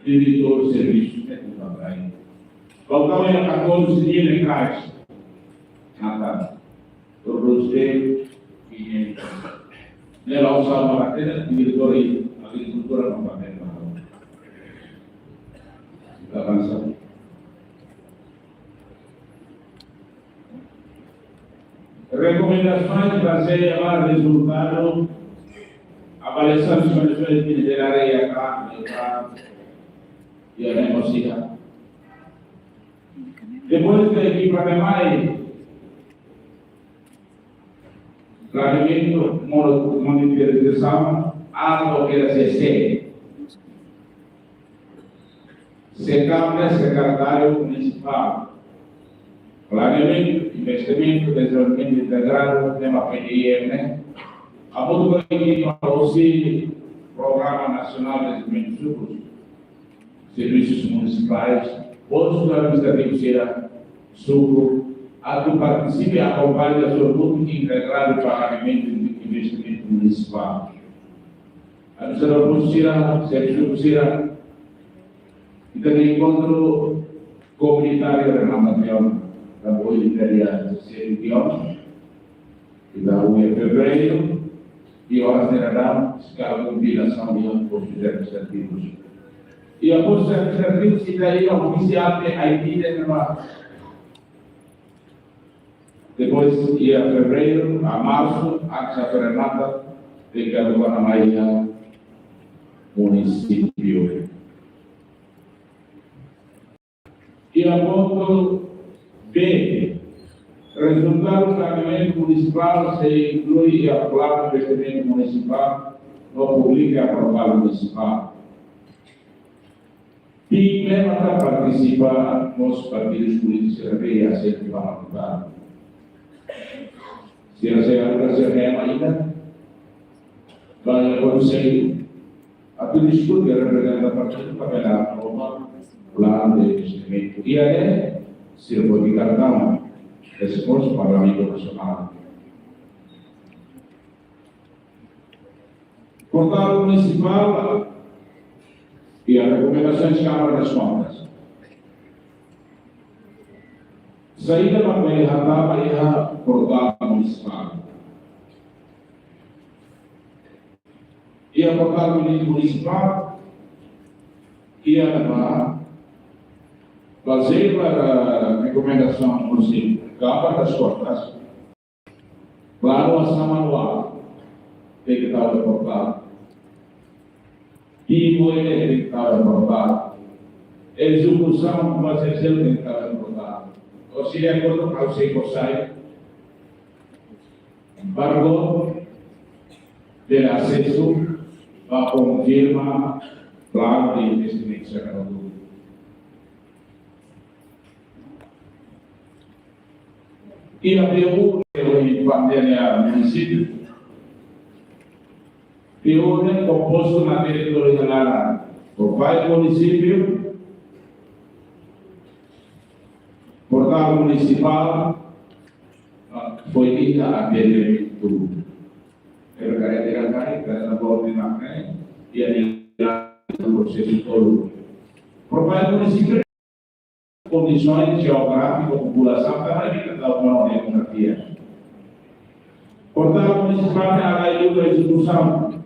diretór servisu tékniku agráriu. Faltava ya catorze mil reais. Nada. Produz de quinhentos. Ne'e la'ós só para ter diretór agrikultura no papel. Avansa. Rekomendasoens bazeia ba rezultadu avaliasaun de kondisoens de área iha ne'e mós iha. Depois de ekipa de mai, planeamentu, mono-, monitorizasaun, algo que era C C. Sekretáriu, Sekretáriu Munisipál Planeamentu, Investimentu, Dezenvolvimentu Integradu, tema P D I M, ne'e. Hamutuk ho ekipa husi Programa Nasionál Dezenvolvimentu Suku, Servisus Munisipais, postu administrativu sira, suku, atu partisipa, akompaña, sorumutu, integradu planeamentu investimentu munisipál. Administradór postu sira, xefe suku sira, ita-nia enkontru komunitáriu remata tiha ona, tanba ohin ita iha sesi tiha ona, ita iha fevereiru, i oras ne'e daudaun, eskala kombinasaun iha postus administrativus. Iha postus administrativus, ita iha ofisiál de I T de nema. Depois, iha fevereiru a marsu, aksa remata, tenke atu bá mai iha munisípiu. Iha pontu B, rezultadu planeamentu munisipál sei inklui iha planu investimentu munisipál no publika iha portál munisipál. Tim ne'ebé partisipa mós partidus polítikus sira be iha sete parlamentar. Sira sei atu sira ema ida ba iha konsellu atu diskute, reprezenta partidu para aprova planu de investimentu. Iha ne'e sira foti kartaun resposta Parlamentu Nasionál. Portál munisipál iha rekomendasoens Kámara das Kontas. Saida mak bele hatama iha portál munisipál. Iha portál muni-, munisipál, iha ne'ebá bazeia ba rekomendasaun husi Kámara das Kontas, planu orsamentu anuál tenke tau iha portál. Timu ele tenke tau iha portál. Ezekusaun ba sesel tenke tau iha portál. Ou seja, kuandu kau sei kosai, embargo, ter asesu ba konfirma planu de investimentu sira hotu. Iha P U, iha munisípiu. P U ne'e kompostu matéria tolu iha laran. Profile munisípiu, portál munisipál, ah, foi ida atendimentu. Era kare tera kare, karena koordinar, eh, iha prosesu tolu. Profile munisípiu, kondisoens jeográfiku, populasaun, karena kita tahu mau demografia. Portál munisipál ne'e halai luta instituisaun.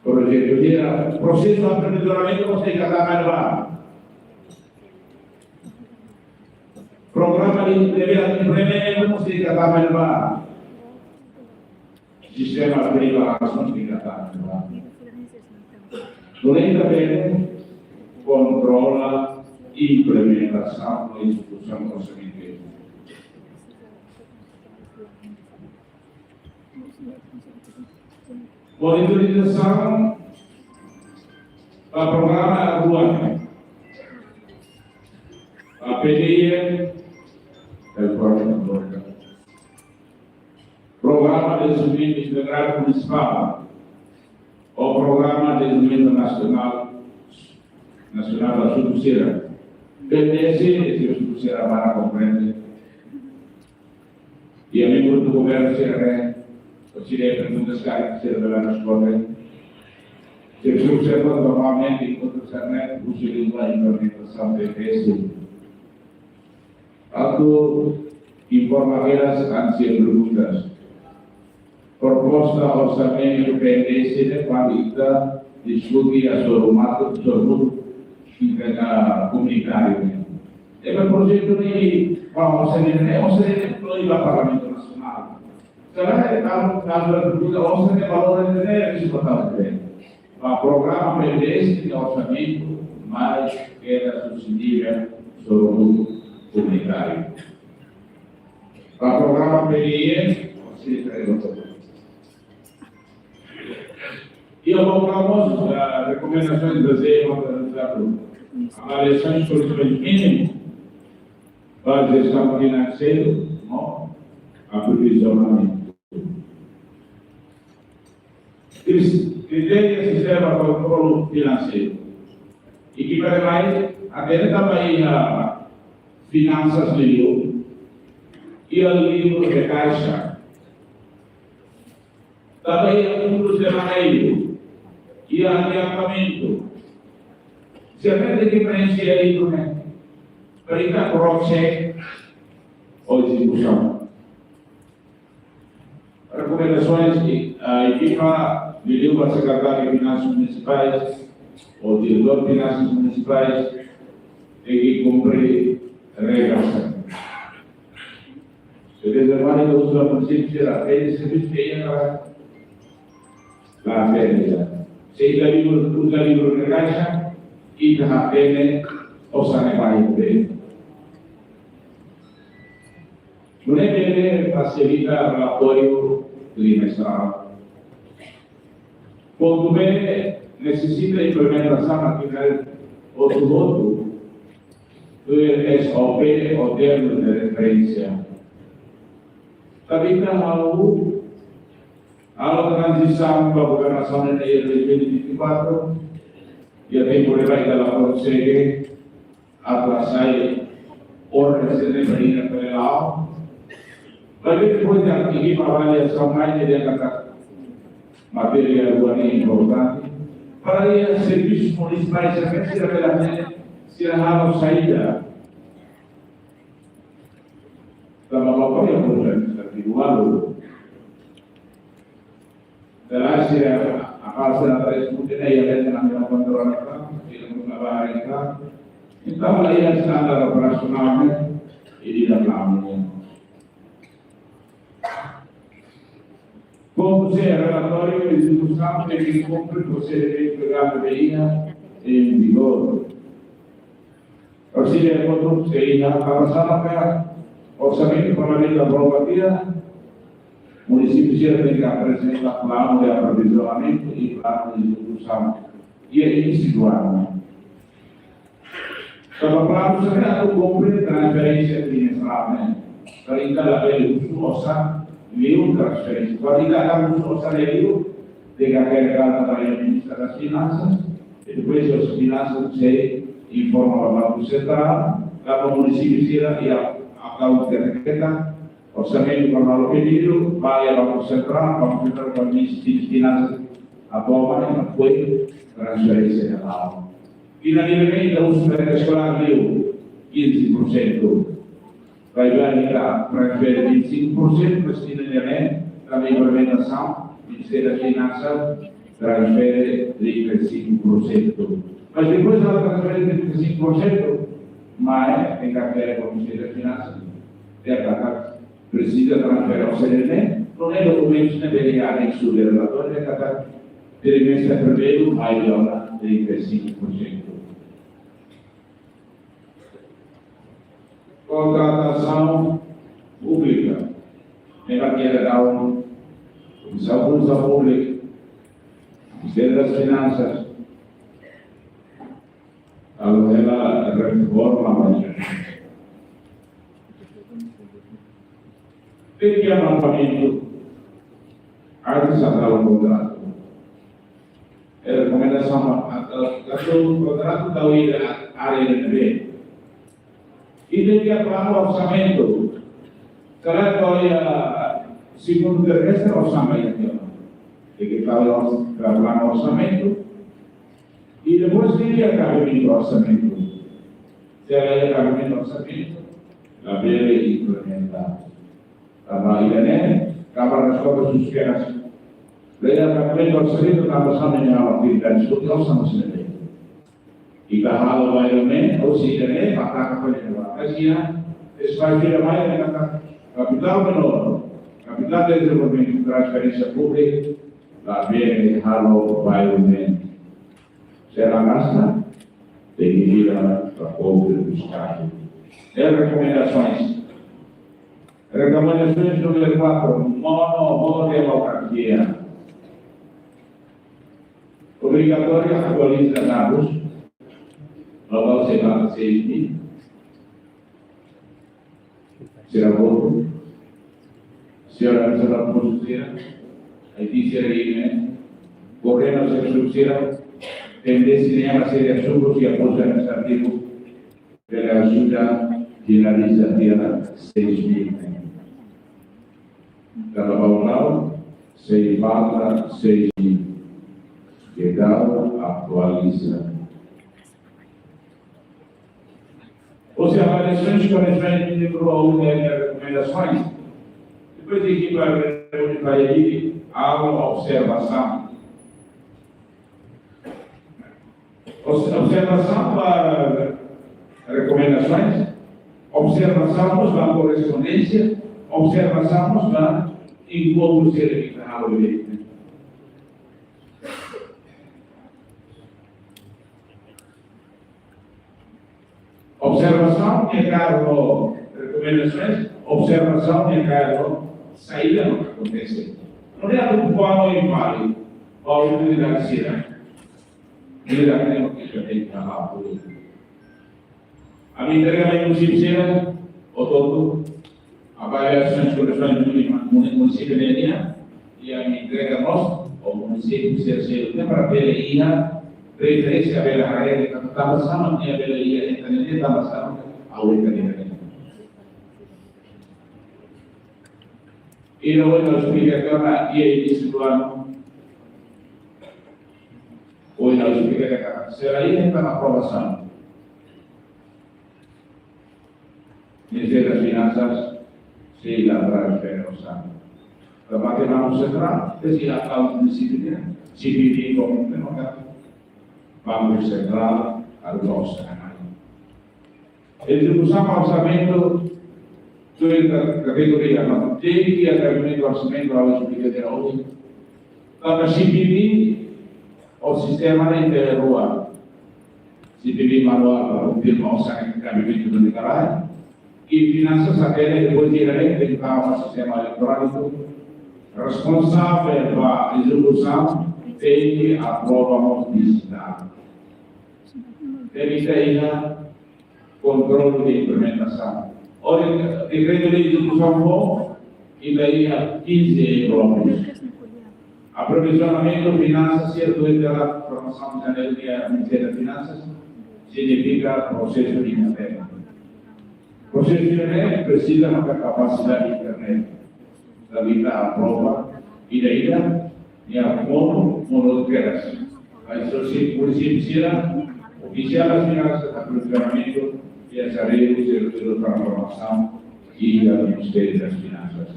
Projetu dia, prosesu aperfeisoamentu mesti kata kan ba. Programa de, de implementasaun mesti kata kan ba. Sistema privadu mesti kata kan ba. Durante também kontrola implementasaun no ezekusaun orsamentu. Monitorizasaun ba programa agora. Ba P D I M, Programa de Dezenvolvimentu Integradu Munisipál, ou Programa de Dezenvolvimentu Nasionál, Nasionál ba suku sira. PNDS, suku sira para komprende. Iha membru do governu sira, ne'e, o sira perguntas karik sira bele responde. Se suku sira normalmente enkontru sira-ne'e, husi língua implementasaun PNDS. Atu informa kedas an sira perguntas. Proposta orsamentu PNDS ne'e para ita diskute iha sorumutu, sorumutu, iha komunitáriu ne'e. Ita projetu ne'e, ba osan ne'e, osan ne'e, lori ba Parlamentu Nasionál. Selae, kalau, kalau pergunta osan ne'e, valór ne'e, ne'e, diskutaun ne'e. Ba programa PNDS ne'e orsamentu, mas kedas husi nivel sorumutu komunitáriu. Ba programa PDIE, osan ne'e, ne'e, ne'e. Iha programa, ah, rekomendasoens bazeia ba avaliasaun, avaliasaun solusaun mínimu ba jestaun finanseiru, no aprovizionamentu. Kris-, kritériu sistema kontrolu finanseiru. I ke para mai, até tanba iha finansas liu, iha livru de kaixa, tanba iha fundus de manejo, iha adiantamentu. Sira tenke preenxe livru ne'e. Para ita cross check ezekusaun. Rekomendasoens, ah, ekipa, liuliu ba Sekretáriu Finansas Munisipais, ou Diretór Finansas Munisipais, tenke kumpre regras. Jadi, zaman itu sudah munisípiu sira, jadi servisu ke iha ka lae, la, la, la. Se ita livru, uza livru de kaixa, ita hatene osan ne'e barak. Nune'e bele fasilita relatóriu trimestrál. Pontu B, nesesita implementasaun atividade hotu-hotu, tuir S O P ou termus de referénsia. Tanba ita halo, halo tranzisaun ba governasaun iha dois mil e vinte e quatro, iha tempu ne'ebá ita la konsege atu hasai orden sira-ne'e ba iha pela. Mas depois de ekipa avaliasaun mai, ita dehan katak matéria rua ne'e importante. Para iha servisus munisipais, sira bele, sira halo saida. Tanba ba apoiu administrativu balu. Dalam sira, apa sira terus mungkin ya, dan kami kontrol apa, tidak mengapa mereka. Kita mulai dari standar operasionalnya, ini dalam namanya. Como se relatóriu de execução tem que cumprir procedimento legal de I A em vigor. Orsida e kotuk se iha, tanba sá maka orsamentu Parlamentu aprova tiha, munisípiu sira tenke aprezenta planu de aprovizionamentu i planu de ezekusaun iha inísiu do ano. Tanba planu sira atu kumpre transferénsia trimestrál ne'e. Para ita labele husu osan liu transferénsia. Para ita atu husu osan liu, tenke hakerek karta ba Ministra das Finansas, i depois Ministra das Finansas sei informa ba Banku Sentrál, tanba munisípiu sira iha akontese katak orsamentu para halo pedidu, ba iha Banku Sentrál, Banku Sentrál ba Ministra das Finansas, aprova, i depois transferénsia iha la'o. I na nível ita husu mereka eskolár liu quinze por cento. Vai, vai, ita transfere vinte e cinco por cento, mas ita ne'e, tanba implementasaun, Ministériu das Finansas transfere trinta e cinco por cento. Mas depois ela transfere trinta e cinco por cento, mas tenke hakerek ba Ministériu das Finansas, dehan katak presiza transfere osan ne'e, nune'e dokumentus ne'ebé iha anexu de relatóriu, dehan katak trimestre primeiru, mai ona trinta e cinco por cento. Kontratasaun públika. Ne'ebé iha daudaun Komisaun Funsaun Públika, Ministériu das Finansas, halo hela reforma, mas tenke iha mapeamentu antes de halo kontratu. Rekomendasaun ba, atu, atu Kontratu tau iha área ne'ebé. Ita iha planu orsamentu. Karik tau iha segundu trimestre orsamentu. Tenke tau iha planu orsamentu. I depois tenke iha kabinetu orsamentu. Se la iha kabinetu orsamentu, labele implementa. Tanba ida-ne'e, Kámara das Contas suspensu. La iha kabinetu orsamentu, tanba sá mak nia atividade, diskute orsamentu sendiri. Ita halo bailame, ou se ida-ne'e, maka ka pode levar. Mas iha, espasu ida-ne'e, kapitál menór, kapitál dezenvolvimentu, transferénsia públika, labele halo bailame. Se la gasta, tenke vira para povu buscar. E rekomendasoens. Rekomendasoens númeru quatro, monu ho demokrasia. Obrigatóriu atualiza dadus. Global se ba seis mil. Sira votu. Señora Priscila Afonso sira. Haiti sira ime. Governu sira sira. Tendénsia ne'e ema sira sira apoiu administrativu. Bele ajuda finaliza tiha seis mil. Kada bau sei falta seis mil. Ke dau atualiza. Ou seja, avaliasoens, koresoens de grupo, rekomendasoens. Depois de ekipa de Valladolid, há uma observação. Obs-, observasaun ba rekomendasoens, observasaun mós ba korrespondénsia, observasaun mós ba enkontru sira ne'ebé halo iha. Observasaun ne'e karik rekomendasoens, observasaun ne'e karik saida mak akontese. Nune'e atu kuandu invali, ba autoridade sira. Ida-ne'e mak ita tenke halo. Ami entrega ba munisípiu sira, hotu-hotu, avaliasaun koresoens muni-, muni-, munisípiu ne'e nian, i ami entrega mós, ba munisípiu sira seluk ne'e para bele iha referénsia, bele haree katak tanba sá mak nia bele iha, entaun ne'e tanba sá mak ha'u entaun ne'e. I ohin ha'u esplika katak iha inísiu do ano. Ohin ha'u esplika katak sira iha entaun aprovasaun. Ministériu das Finansas, sei la atrás de orsamentu. Tanba Banku Sentrál, sei la atrás munisípiu, sei vive como Banku Sentrál, a nossa. Ezekusaun orsamentu, tuir ka-, kategoria, mas tenke iha kabinetu orsamentu, ha'u esplika tiha ona. Tanba C P B, o sistema ne'e iha rua. C P B manuál para konfirma osan kabinetu ne'e karik. I finansas hatene depois de ne'e tenke tau ba sistema eletróniku. Responsavel ba ezekusaun tenke aprova mós dijital. Tenke iha kontrolu de implementasaun. Ohin dekretu de ezekusaun fó, ita iha quinze próprius. Aprovizionamentu finansas, sira tuir formasaun iha Ministériu Finansas, signifika prosesu internu. Prosesu ne'e presiza maka kapasidade internu. Tanba ita aprova ida-ida, nia komu, komu kedas. Mas se munisípiu sira, ofisiál das finansas, aprovizionamentu, iha sériu, sériu, sériu transformasaun, iha Ministériu das Finansas.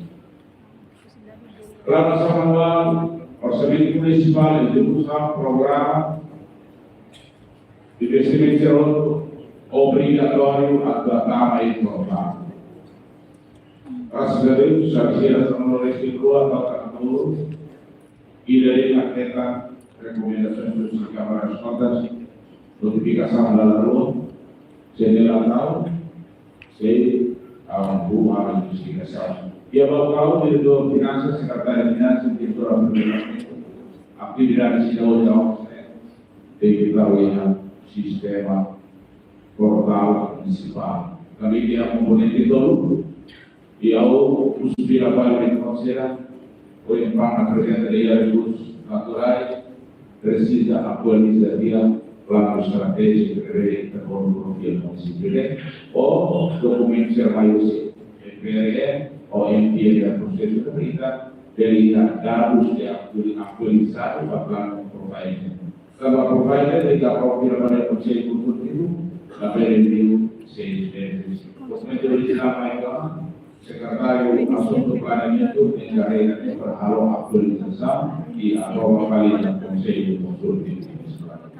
Planu anuál, orsamentu munisipál, ezekusaun programa, investimentu sira obrigatóriu atu tama iha programa. Graças a Deus, sabe se a zona leste rua, toca tudo, i dari maqueta, rekomendasaun husi Kámara das Kontas, notifikasaun dala rua, se ne'e la tau, sei, ah, buat investigasaun. Iha ba ha'u, diretór finansas, sekretáriu finansas, diretór atividade sira ohin, tenke tau iha sistema portál munisipál. Tanba iha komponente tolu, i ha'u husu ba Parlamentu Konsellu, ohin mak aprezenta iha rekursus naturais, presiza atualiza tiha planu estratéjiku ne'ebé ita koordena ho munisípiu ne'e, ou dokumentu sira mai husi M P R M, ou M P R M prosesu de vida, bele iha dadus atu-, atualizadu ba planu provider. Tanba provider ita própria ba Konsellu Konsultivu, la bele envia seis meses. Dokumentu orijinál mai ba sekretáriu asuntu planeamentu enkarrega para halo atualizasaun i aprova fali iha Konsellu Konsultivu Munisipál.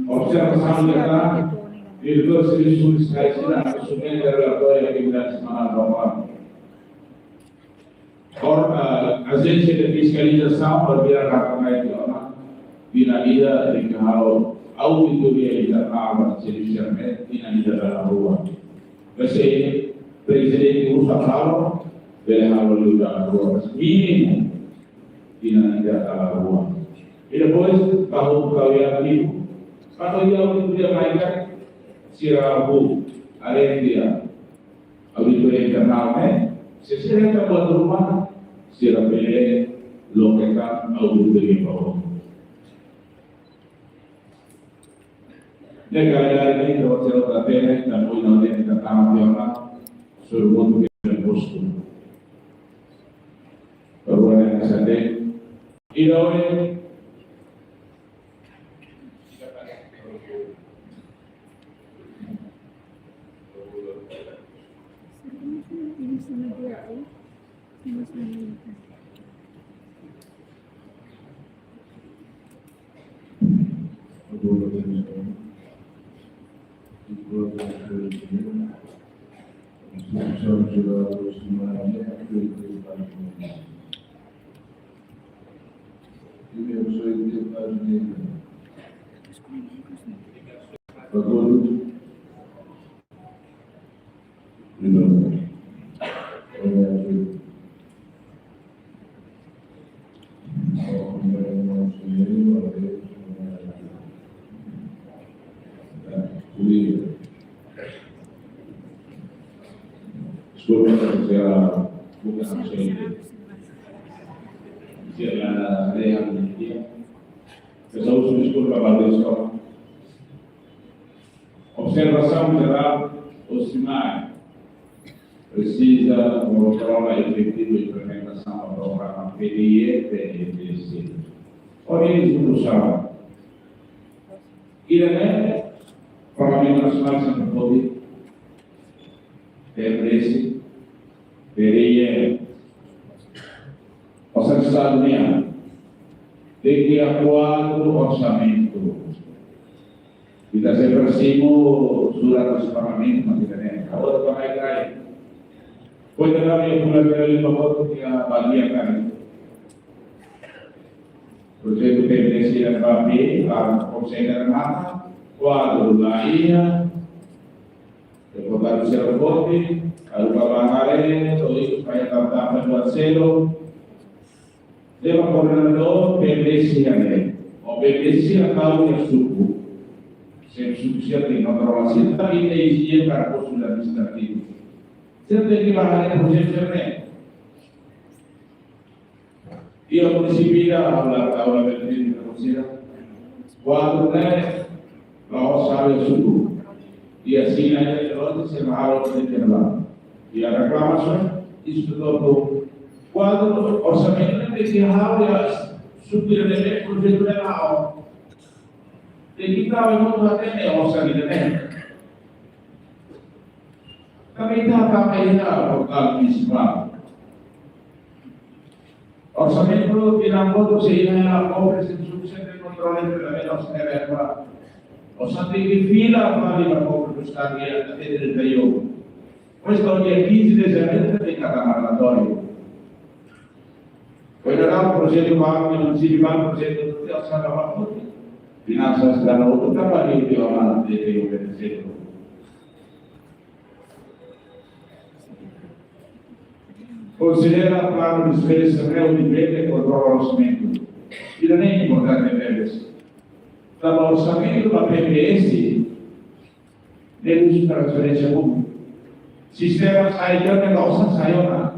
Observasaun ida, diretór servisu munisipál sira asume relatóriu atividade semanál normál. Or, eh, ajénsia de fiskalizasaun ba bira raka mai tiha ona, tinan ida tenke halo auditoria internál ba servisu ne'e, tinan ida dala rua. Maibé se prezidente oinsá halo, bele halo liu dala rua, mas mínimu tinan ida dala rua. I depois, ba ha'u-nia auditoria, ba ha'u-nia auditoria mai ka, sira halo, além de auditoria internál, eh, se sira hetan buat ruma, sira bele loke tan auditoria ba ha'u. Ne'e kalendáriu ne'e, ita-boot sira hotu hatene, tanba ohin ne'e ita tama tiha ona, sorumutu ke impostu. Rua ne'e hanesan ne'e. Ida ohin, Deskulpa, se bukan saya. Saya ada yang dia. Pesoal deskulpa, Pak Deskulpa. Observasaun jerál, osimai presiza kontrola efetivu implementasaun ba programa P D I E, P D I E, P D I E. Ohin ezekusaun. Ida-ne'e, Parlamentu Nasionál sempre pode, P M D S, P D I E, osan Estadu nian, tenke kuadru orsamentu. Ita sempre simu surat husi Parlamentu, mas ita-nia, agora ita mai kaer. Pois ita-nia, pula pela lima voto que a valia kan. Projetu P M D S iha papél, para konsege remata, kuadru la iha, deputadu sira foti, Aruba ba haree, to'o ikus ba iha tapa-tapa buat seluk. Leba koordenadór P M D S iha ne'e. O P M D S iha kau iha suku. Sempre suku sira tenke kontrola sira, tapi ita ezije para postu administrativu. Sira tenke ba haree prosesu ne'e. Iha munisípiu ida, aula, aula berdiri di Mesir. Kuadru ne'e, la'ós iha suku. Iha sina, iha lote, se mahalo, se kenala. Iha reklamasaun, inspektór. Kuadru orsamentu ne'e tenke halo iha suku ida-ne'ebé projetu ne'e la'o. Tenke tau iha mós hatene osan ida-ne'e. Tanba ita hatama iha portál munisipál. Orsamentu tinan kotuk sei iha iha kofre, sira sempre kontrola, pero também não se deve atuar. Osan tenke fila fali ba kofre do Estadu iha até trinta e um. Depois, no dia quinze de janeiro, tenke tama relatóriu. Ohin daudaun projetu barak, munisípiu barak, projetu, osan ba foti. Finansas dana outro trabalho de uma de, de, de, de, Konsidera planu de despezas, reunião de venda e kontrola orsamentu. Ida-ne'e importante tebes. Tanba orsamentu ba P M D S, ne'e husi transferénsia públika. Sistema sai, jone, la osan sai ona.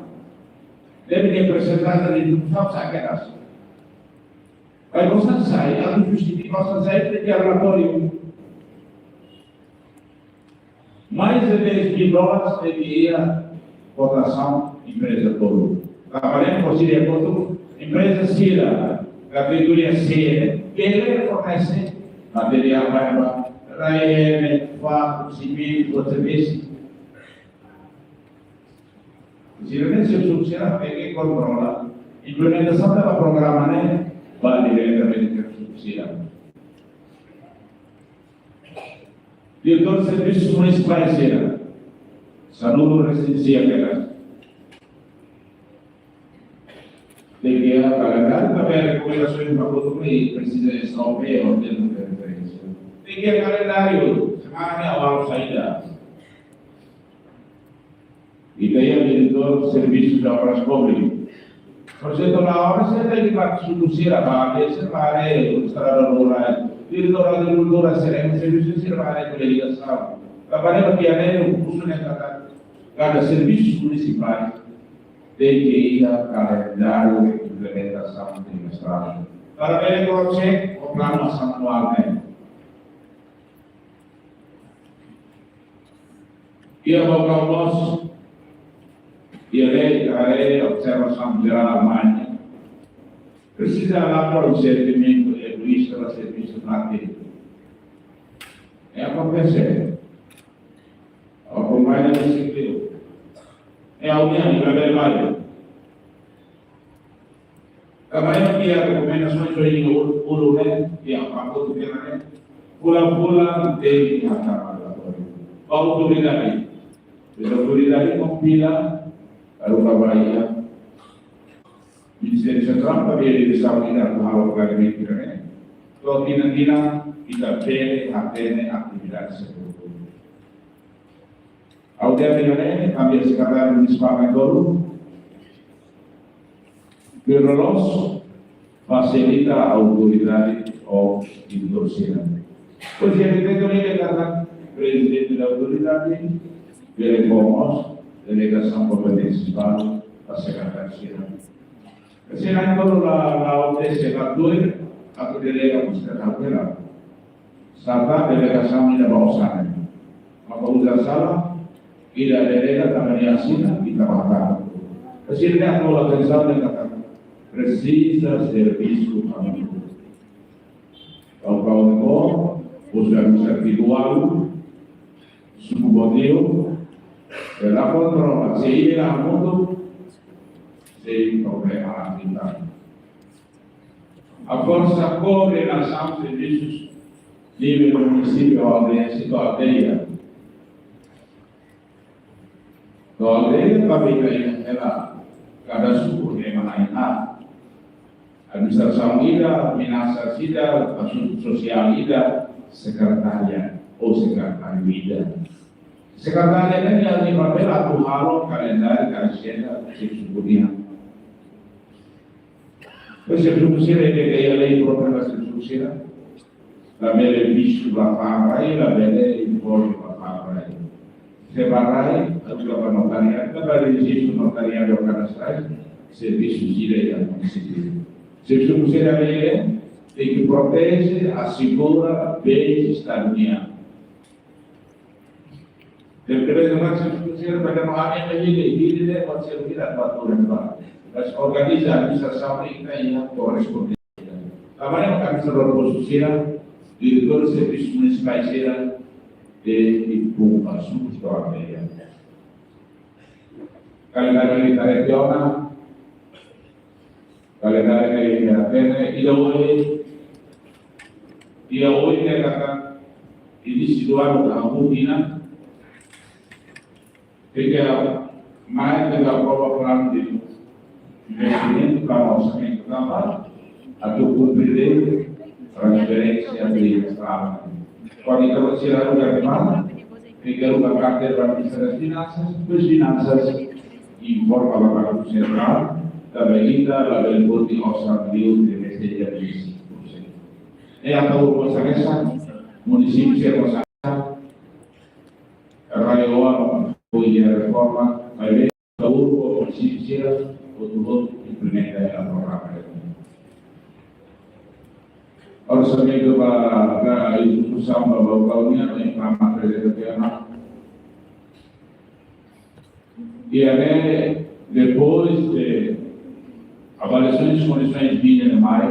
Deve ter apresentado de educação, sai que nasce. Mas osan sai, atu justifika osan sai, tenke iha relatóriu. Mais de dez mil dólares tenke iha kotasaun empreza tolu. Trabalhando com Síria Porto, empreza sira, kategoria C, bele fornese materiál ba, ba, raene, faku, simentu, servisu. Sira-ne'e servisu sira tenke kontrola implementasaun ba programa ne'e, ba diretamente servisu sira. Diretór servisu munisipál sira, sanulu residénsia kedas. Tenke iha kalendáriu, tanba rekomendasaun ba kotuk ne'e presiza S O P, hotél de referénsia. Tenke iha kalendáriu, semana ne'e awal saida. Ita iha diretór servisu de obras públikas. Projetu la obra sira tenke ba suku sira, ba desa, ba área, estrada rurál. Diretór agrikultura sira, servisu sira ba área koligasaun. Trabalha ba pioneiro, kursu ne'e kada, kada servisu munisipál tenke iha kalendáriu implementasaun trimestrál. Para bele cross-check, o planu asaun anuál ne'e. Iha ba kau mós, iha lei, iha lei, observasaun jerál mai. Presiza lapor sentimentu egoísta ba servisu mate. É akontese. Akompaña de sentido. É alguém que vai levar. Tanba iha rekomendasaun sira iha uluk ne'e, iha pakote ne'e, fulan-fulan tenke hatama relatóriu ba autoridade. Autoridade kompila, lalu ba iha Ministériu Sentrál, ba iha diresaun ida atu halo klarifikasi ne'e. To'o tinan-tinan, ita bele hatene atividade setor. Ha'u dehan tiha ne'e, ami-nia sekretáriu munisipál Maitolu, Pirrolos, fasilita autoridade ou diretór sira. Pois é, diretór ne'e katak prezidente da autoridade, bele fó mós delegasaun kompeténsia ba sekretáriu sira. Sira ne'e la, la ote se la tuir, atu delega mós ka hal pela. Sapa delegasaun ida ba osan ne'e. Maka uza sala, ida delega tanba nia asina, ita batal. Sira ne'e atu atensaun ne'e katak presiza servisu ami. Kau-kau ne'e, uza bisa individuál, suku Botiu, bele kontrola, se ida hamutuk, sei problema ita. Haforsa koordenasaun servisus nivel munisípiu, aldeia, sira aldeia. To'o aldeia, papel ida hela, kada suku ema na'in-haat. Administrasaun ida, finansa ida, asuntu sosiál ida, sekretária ou sekretáriu ida. Sekretária ne'e nia papel atu halo kalendáriu, kalendáriu, sira suku nian. Pois servisu sira ne'e iha lei própria ba servisu sira. Labele vistu ba fa'an rai, labele informe ba fa'an rai. Se ba rai, atu ba notariadu, ba rejistu notariadu kadastrál, servisu sira iha munisípiu. Servisu sira ne'e tenke proteje, asegura, bens estadu nian. Depende de mais que você vai dar uma área de líder, líder é pode ser líder para todo mundo. Mas organiza a administrasaun ne'e iha korresponde. Tanba ne'e maka ami sira postu sira, diretór servisus munisipais sira, de, de Pumba, suku to'o aldeia. Kalendáriu ne'e ita retiona, kalendáriu ne'e ita hatene, ida oin, ida oin ne'e katak, iha situasaun ida hamutuk nian, tenke mai tenke aprova planu de investimentu, planu orsamentu tanba atu kumpre deit transferénsia de estrada. Kuandu ita sira aluga de mana, tenke aluga karteira ba Ministériu Finansas, depois Finansas informa ba Banku Sentrál, tanba ita labele boti osan liu de investimentu. E atu mós hanesan, munisípiu sira mós hanesan, RAEOA, apoiu reforma, maibé urgu munisípiu sira hotu-hotu implementa hela programa. Orsamentu ba, ba ezekusaun ba Baucau nian, ba programa apresenta tiha ona. Iha ne'e, depois de avaliasaun de kondisoens mínimas, mai,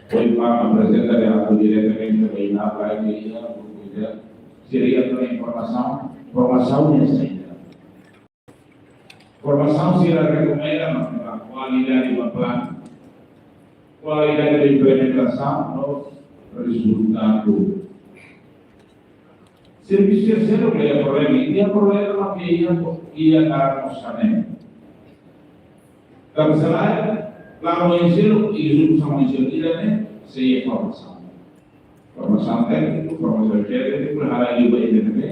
foi para apresentar diretamente ba INAPA, que ia, seria toda informasaun, formasaun necessária. Formasaun sira rekomenda, mas kualidade ba planu, kualidade ba implementasaun, no rezultadu. Servisu terseiro ke iha problema, iha problema ke iha, iha na orsamentu. Tanba selae, planu oin sira, ezekusaun oin sira, ida-ne'e, sei iha formasaun. Formasaun tékniku, formasaun tékniku, hal lain ba ida-ne'e.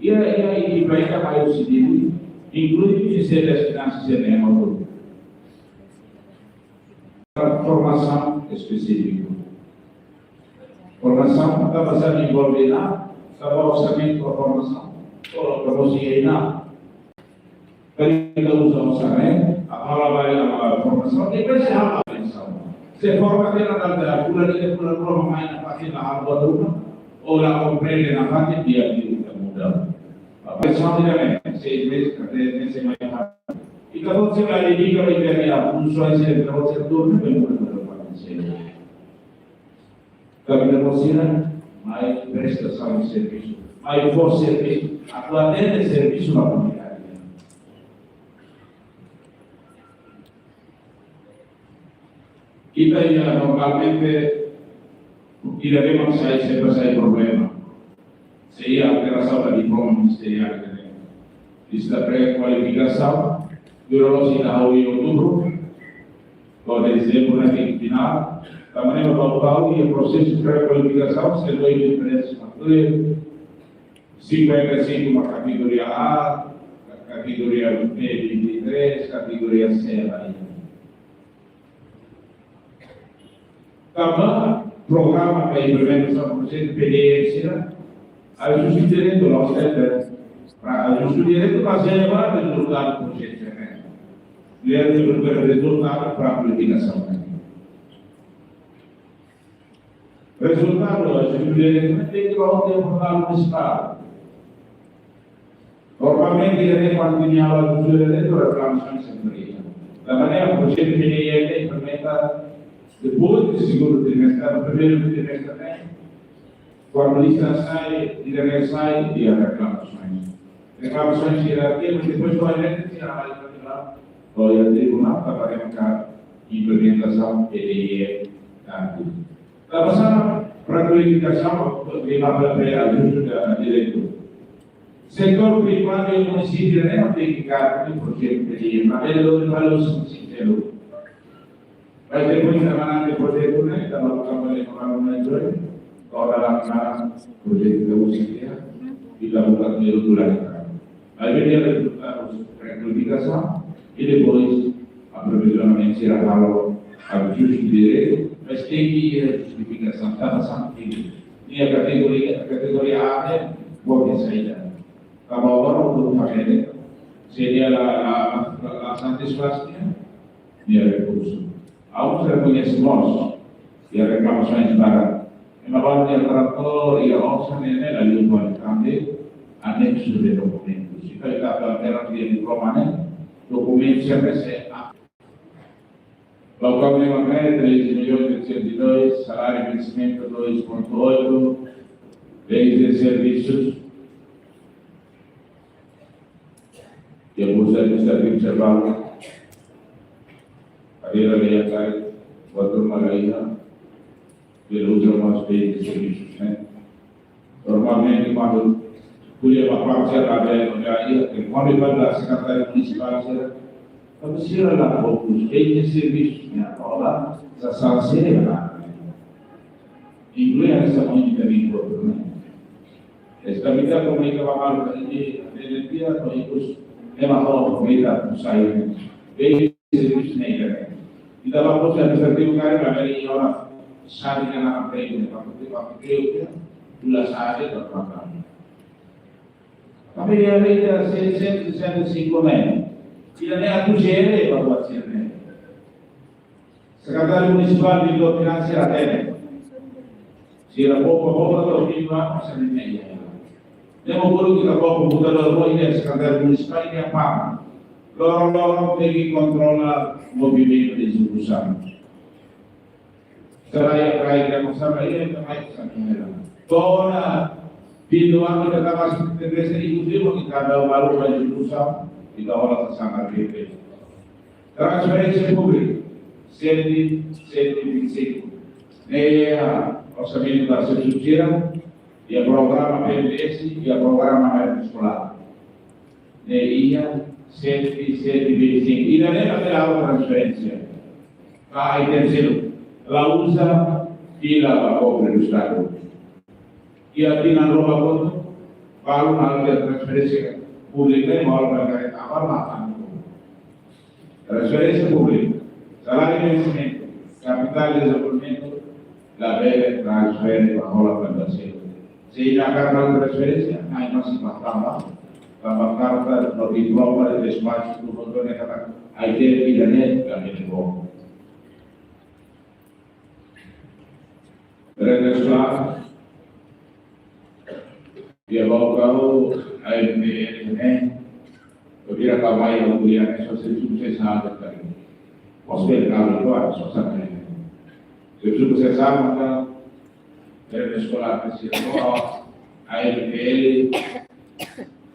Iha, iha, iha, iha, iha, iha, iha, inklui Ministériu das Finansas, iha ne'e, outro. Formasaun espesífiku. Formasaun, tanba sá envolve INAPA, tanba orsamentu ba formasaun, ou, tanba sá INAPA. Para ita uza orsamentu, halo ba, halo ba formasaun, depois sei halo ba atensaun. Se forma tiha ona, fulan ida, fulan rua, mai na parte la halo buat ruma, ou la komprende nafatin, dia ita muda. Atensaun ida-ne'e, seis meses, até, até se mai. Ita-boot sei la dedika ba ita-nia funsaun, ita-boot sei tuur, ita muda, muda, muda, muda. Tanba ita-boot sira mai prestasaun servisu, mai fó servisu, atu atende servisu ba komunidade. Ita iha normalmente, ida-ne'e mak sai, sempre sai problema. Sei iha alterasaun ba diploma ministeriál ida-ne'e. Lista pré-kualifikasaun, dura loos iha hahú iha outubru, to'o dezembru ne'e tenke finál. Tanba ne'e ba Baucau iha prosesu pré-kualifikasaun, sei iha diferensa, matéria cinquenta e cinco mak kategoria A, kategoria B vinte e três, kategoria C lain. Tanba programa ba implementasaun projetu P D M sira, ajustu diretu la'ós tender. Para ajustu diretu, mas é ba rezultadu projetu ne'e. Rezultadu para aplikasaun ne'e. Rezultadu, ajustu diretu, tenke ba portál munisipál. Normalmente, iha ne'e kuandu iha ajustu diretu, reklamasaun sempre iha. Tanba ne'e projetu P D M implementa depois de segundu trimestre, primeiru trimestre, ne'e. Kuandu lista sai, ida-ne'e sai, iha reklamasaun. Reklamasaun sira, depois vai, sira vai, vai, vai, iha tribunál, para implementasaun P D M tantu. Tanba sá, para kualifikasaun, lima belas ajustu diretu. Setór privadu iha munisípiu ne'e tenke iha projetu P D M, mas ele não vai os munisípiu. Mas depois da manada de projetu ne'e, ita lakukan balik orang mengajar, kalau dalam projetu ke munisípiu, ita buka dulu tulang. Mas dia rezultadu reklamasaun, i depois aprovizionamentu sira halo ajustu diretu, mas tenke iha justifikasaun, tanba sá tenke. Iha kategoria, kategoria A ne'e, boa saida. Tanba agora o governu, se nia la, la, la, la satisfás nia, nia rekursu. Ha'u rekoñese mós, iha reklamasaun barak. Ema balu nia tratór, iha osan ne'e, ne'e, la liu ba tanba anexu de dokumentu. Se ita atu altera iha diploma ne'e, dokumentu sempre sei a. Baucau ne'e mak ne'e, três milhões oitocentos e dois, saláriu vencimentu dois ponto oito, leis de serviços, iha Bolsa Administrativa Serval, kadeira de Yatai, outro Malaia, pelo outro mais bem de serviços, né? Normalmente, kuandu ko'alia ba parte da área, kuandu fala da Secretaria Municipal, sira, tanba sira la fokus, bem de serviços, né? Agora, já sabe, sira la. Inklui a essa mãe de também, né? Esta vida comunica ba malu, ita, ita, ita, ita, ita, ita, ita, ita, ita, ita, ita, ita, servisu ne'e. Ita ba Postu Administrativu karik, ba beri ora, sabe que na frente, para poder, para poder, para poder, para poder. Tapi iha lei da seiscentos e sessenta e cinco ne'e, ita ne'e atu jere ba buat sira-ne'e. Sekretáriu Munisipál de Finanças sira hatene. Sira poupa poupa to'o fim do ano, orsamentu iha. Ne'e mak bolu ita-boot, komputadór, bolu ita sekretáriu munisipál iha PAM. Loron-loron tenke kontrola movimentu de ezekusaun. Selae, selae ke orsamentu iha, ita mai orsamentu iha. To'o fim do ano ita tau tendénsia ikuti, ita dau valór ba ezekusaun, ita hola sasán B P. Transferénsia públika, sete, sete vinte e cinco. Ne'e iha orsamentu ba servisu sira, iha programa P M S, iha programa merenda eskolár. Ne'e iha sete, sete vinte e cinco. Ida-ne'e labele halo transferénsia. Ka item seluk. La uza fila ba kofre do Estadu. Iha tinan rua ba kotuk, balu halo transferénsia públika, balu ba kare tabal matan. Transferénsia públika, saláriu, vensimentu, kapitál dezenvolvimentu, labele transfere ba hola plantasaun. Se ita hakarak transferénsia, ai masih ba tamba, tamba karta, no diploma de despacho, tudo quanto é que tá, aí tem que ir, né? Também é bom. Merenda eskolár, iha Baucau, A M P L ne'e, o dia ka mai o dia ne'e, só se tu se sabe, tá? Os que não, não, só sabe. Se tu se sabe, tá? Merenda eskolár, que se for, A M P L,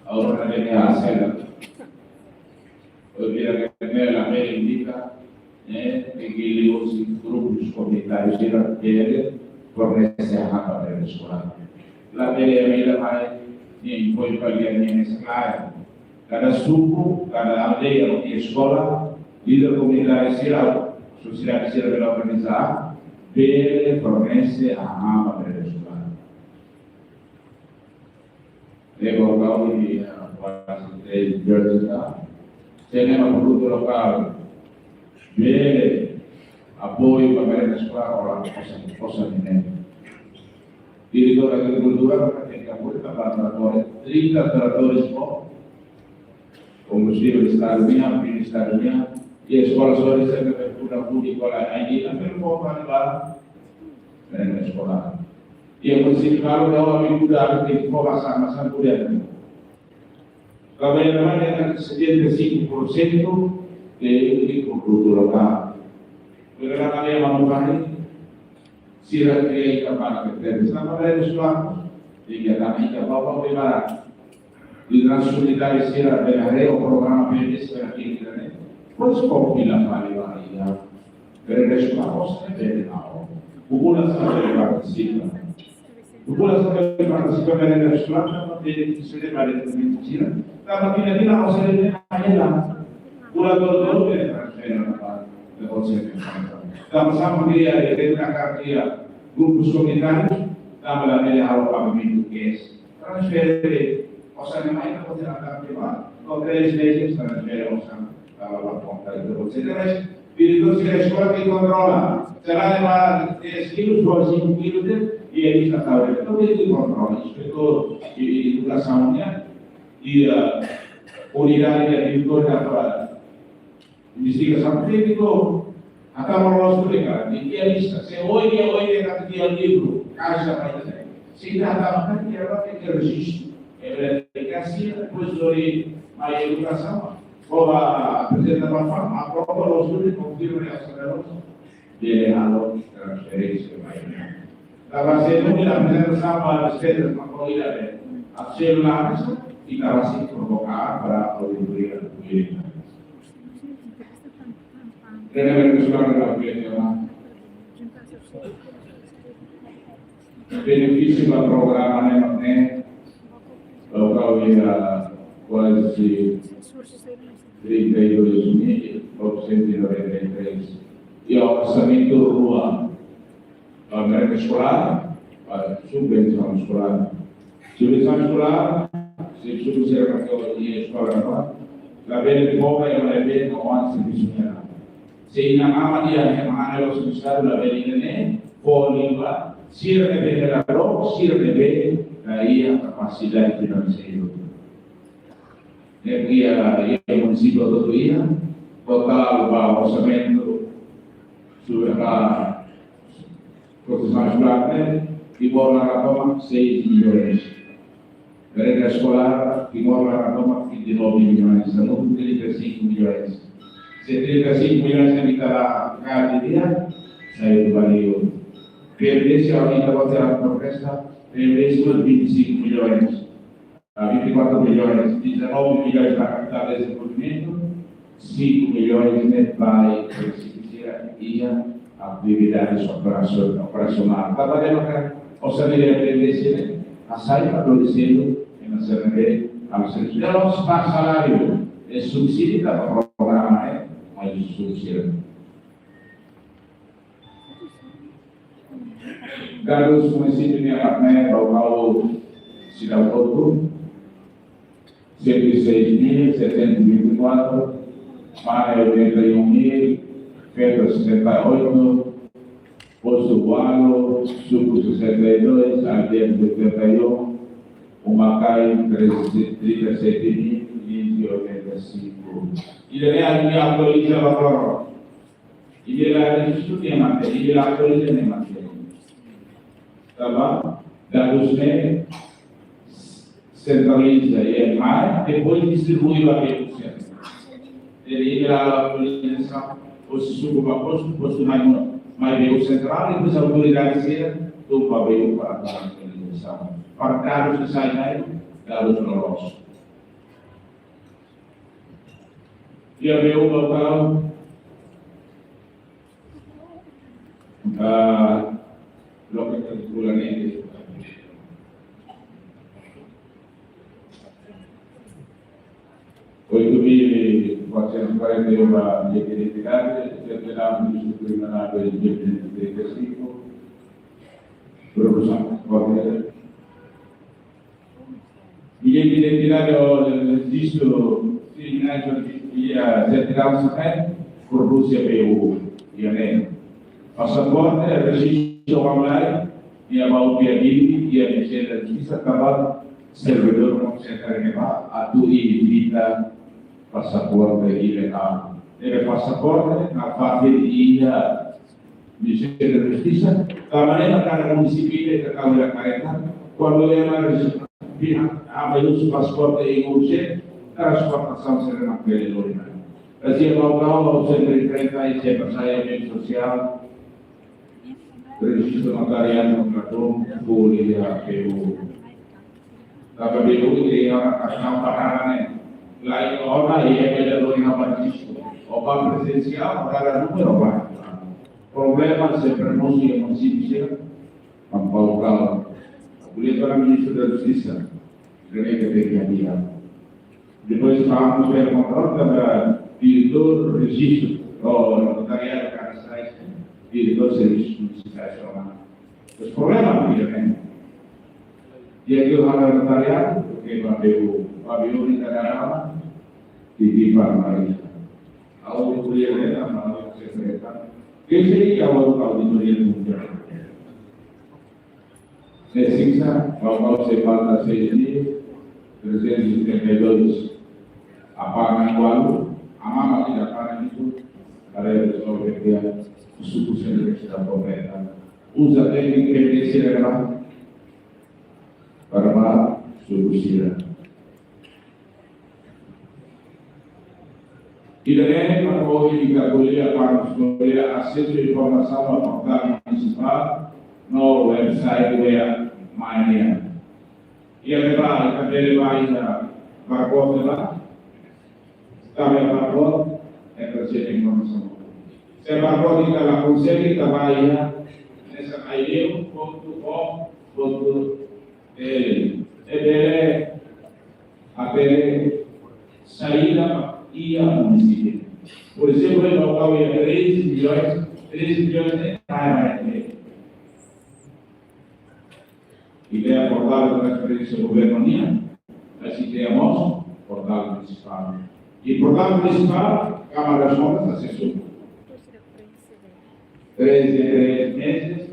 agora não é nem a cena. Ohin ne'e labele indika, ne'e, tenke liuhusi grupus komunitáriu sira bele fornese hahán ba merenda eskolár. Labele ida mai, ne'e, foin fali ne'e, ne'e, klaru. Kada suku, kada aldeia, iha eskola, líder komunitáriu sira, sosiedade sira bele organiza, bele fornese hahán ba merenda eskolár. Ne'e Baucau iha, ah, kuaze três vírgula cinco. Se ne'e mak produtu lokál, bele apoiu ba merenda eskolár, oras, osan, osan ne'e. Diretór Agrikultura, para que tenke apoiu, para tratores, trinta tratores, kombustivel Estadu nian, bin Estadu nian, iha eskola sira, se ne'e, produtu eskolár, ai, di, ambil, para merenda eskolár. Iha munisípiu balu, iha ami kuda, ami tenke fó ba sama-sama kuda. Kalau yang mana yang setenta e cinco por cento de produtu lokál. Mereka kami yang mampu kami, sira kria ikan para kita. Sama dari suatu, jika kami ikan bapak bebara. Líderansa komunitária sira bele haree programa P M S para kria ne'e. Pois, kau bilang kali ba iha merenda eskolár, osan ne'e bele halo. Populasaun bele partisipa. Populasaun bele partisipa merenda eskolár, tanba bele sede bele komunitáriu. Tanba bila-bila osan ne'e mai hela. Populasaun todo bele transfere ba, ba konsellu. Tanba sama dia, dia kria grupus komunitáriu, tanba labele halo pagamentu cash. Transfere osan ne'e mai, ita pode akan ke ba, no três meses transfere osan, kalau ba konta itu, etcétera. Diretór sira eskola tenke kontrola. Selae ba dez kilos, dua puluh cinco kilos, de, iha lista tau. Entaun tenke kontrola. Inspetór de, de edukasaun nian, iha, ah, unidade de agrikultura para investigasaun téknika, ita mós loos tu deka, iha lista, se oin, oin, ita iha livru, kaixa, para ita. Se ita hatama, ita tenke rejistu. Ne'e bele dikasih, depois hodi mai edukasaun, fó ba, aprezenta ba PAM, aprova, loos tu, konfirma, aselera. Bele halo transferénsia mai. Tanba se não, ita aprezenta sá ba, etcétera, mak ida, eh, a celular, ita rasik provoka para auditoria públika. Merenda eskolár, merenda eskolár. Benefísiu ba programa ne'e, ne'e, Baucau iha kuaze trinta e dois mil novecentos e noventa e três. Iha orsamentu rua, ba merenda eskolár, ba subvensaun eskolár. Subvensaun eskolár, se subvensaun eskolár, iha eskola ne'ebá, labele fó ba iha ne'ebé, no an servisu ne'e. Se inan-aman iha, iha ema ne'e loos Estadu, labele ida-ne'e, fó liu ba sira ne'ebé hela loos, sira ne'ebé la iha kapasidade finanseira. Ne'e iha, iha munisípiu hotu iha, totál ba orsamentu Sudah protesaun eskolár ne'e, Timor laran tomak seis milhões. Merenda eskolár, Timor laran tomak vinte e nove milhões, entaun trinta e cinco milhões. Se trinta e cinco milhões ne'e ita la kaer tiha, sai do valor. P M D C, agora ita-boot sira protesta, P M D C vinte e cinco milhões. Ah, vinte e quatro milhões, dezanove milhões para capital de desenvolvimento, cinco milhões ne'e ba munisípiu sira iha atividade operasionál. Trabalha na casa, ou seja, a dependência, a sair para produzindo, e na C N B, a serviço. E a nossa salário, é subsídio, tá para programa, né? Mas o subsídio. Dadus munisípiu nian ne'e, Baucau, Sidau Otu, cento e seis mil setecentos e vinte e quatro, Mane oitenta e um mil, Feto setenta e oito, Poço Ualo, Suco sessenta e dois, Aldeia setenta e um, Umacai trinta e sete mil quinhentos e oitenta e cinco. E daí a minha atualiza valor. Ida-ne'e la rejistu nia mate, ida-ne'e la atualiza nia mate. Tanba dadus ne'e sentraliza iha mai, depois distribui ba B U C. Jadi ida-ne'e la atualiza, husi suku ba postu, postu mai, mai B U sentrál, depois autoridade sira tun ba B U para atualiza. Para dadus ke sai mai, dadus loloos. Iha B U Baucau, ah, loke kalkula ne'e. Oito mil quatrocentos e quarenta e um ba identidade, identidade discriminada de trinta e cinco, produção, qualquer. Bilhete de identidade ou rejistu kriminál, iha sertifikadu sira, produse B U, iha ne'e. Pasaporte, rejistu online, iha ba U P A D, iha Ministériu Justisa, tanba servidór konsentra ne'ebá, atu evita pasaporte ilegál. Ne'ebé pasaporte, na parte iha Ministériu Justisa, tanba ne'e kada munisípiu ita kau ida kareta, kuandu ema pihak abai husu pasaporte iha urjente, kada suportasaun sira mak bele lori mai. Mas iha Baucau, Baucau sempre enfrenta, e sempre sai a meio social, rejistu notariadu, kontratu, ko'alia B U. Tanba B U iha ona kartaun para ne'e. Lae ona iha beda lori na ba rejistu. Ou ba prezensiál, ou ba númeru, ou ba. Problema sempre mosu iha munisípiu sira, Baucau. Ko'alia ba Ministru da Justisa, ida-ne'e ke tenke hadi'a. Depois vamos ver controle tanba diretór rejistu, ou notariadu, kada sai, diretór servisus munisipais, ou não. Mas problema, obviamente. Dia que o halo notariadu, porque papel, papel único da rama, e de farmácia. Ao ko'alia ne'e, na mão secreta. Que seria o auditoria mundial? Ne'e sisa, Baucau sei falta seis mil trezentos e setenta e dois. Apaga ualu, amama tidak paga itu, para rezolve dia, suku sendiri sudah pemerintah. Uza tékniku P M D C para ba suku sira. Ida-ne'e mak ohin ita ko'alia, para ko'alia asesu informasaun ba portál munisipál no website W A Mania. Iha ne'ebá, ita bele ba iha barcode ba, tanba barcode, ita sei informasaun. Se barcode ita la konsege, ita ba iha, hanesan aileu pontu gov pontu B R. E bele, a bele saida iha munisípiu. Por ezemplu, iha Baucau iha treze milhões, treze milhões de reais. Ita iha portál transferénsia governu nian, mas ita iha mós portál munisipál. I portál munisipál, Kámara das Contas, asesu. Três em três meses,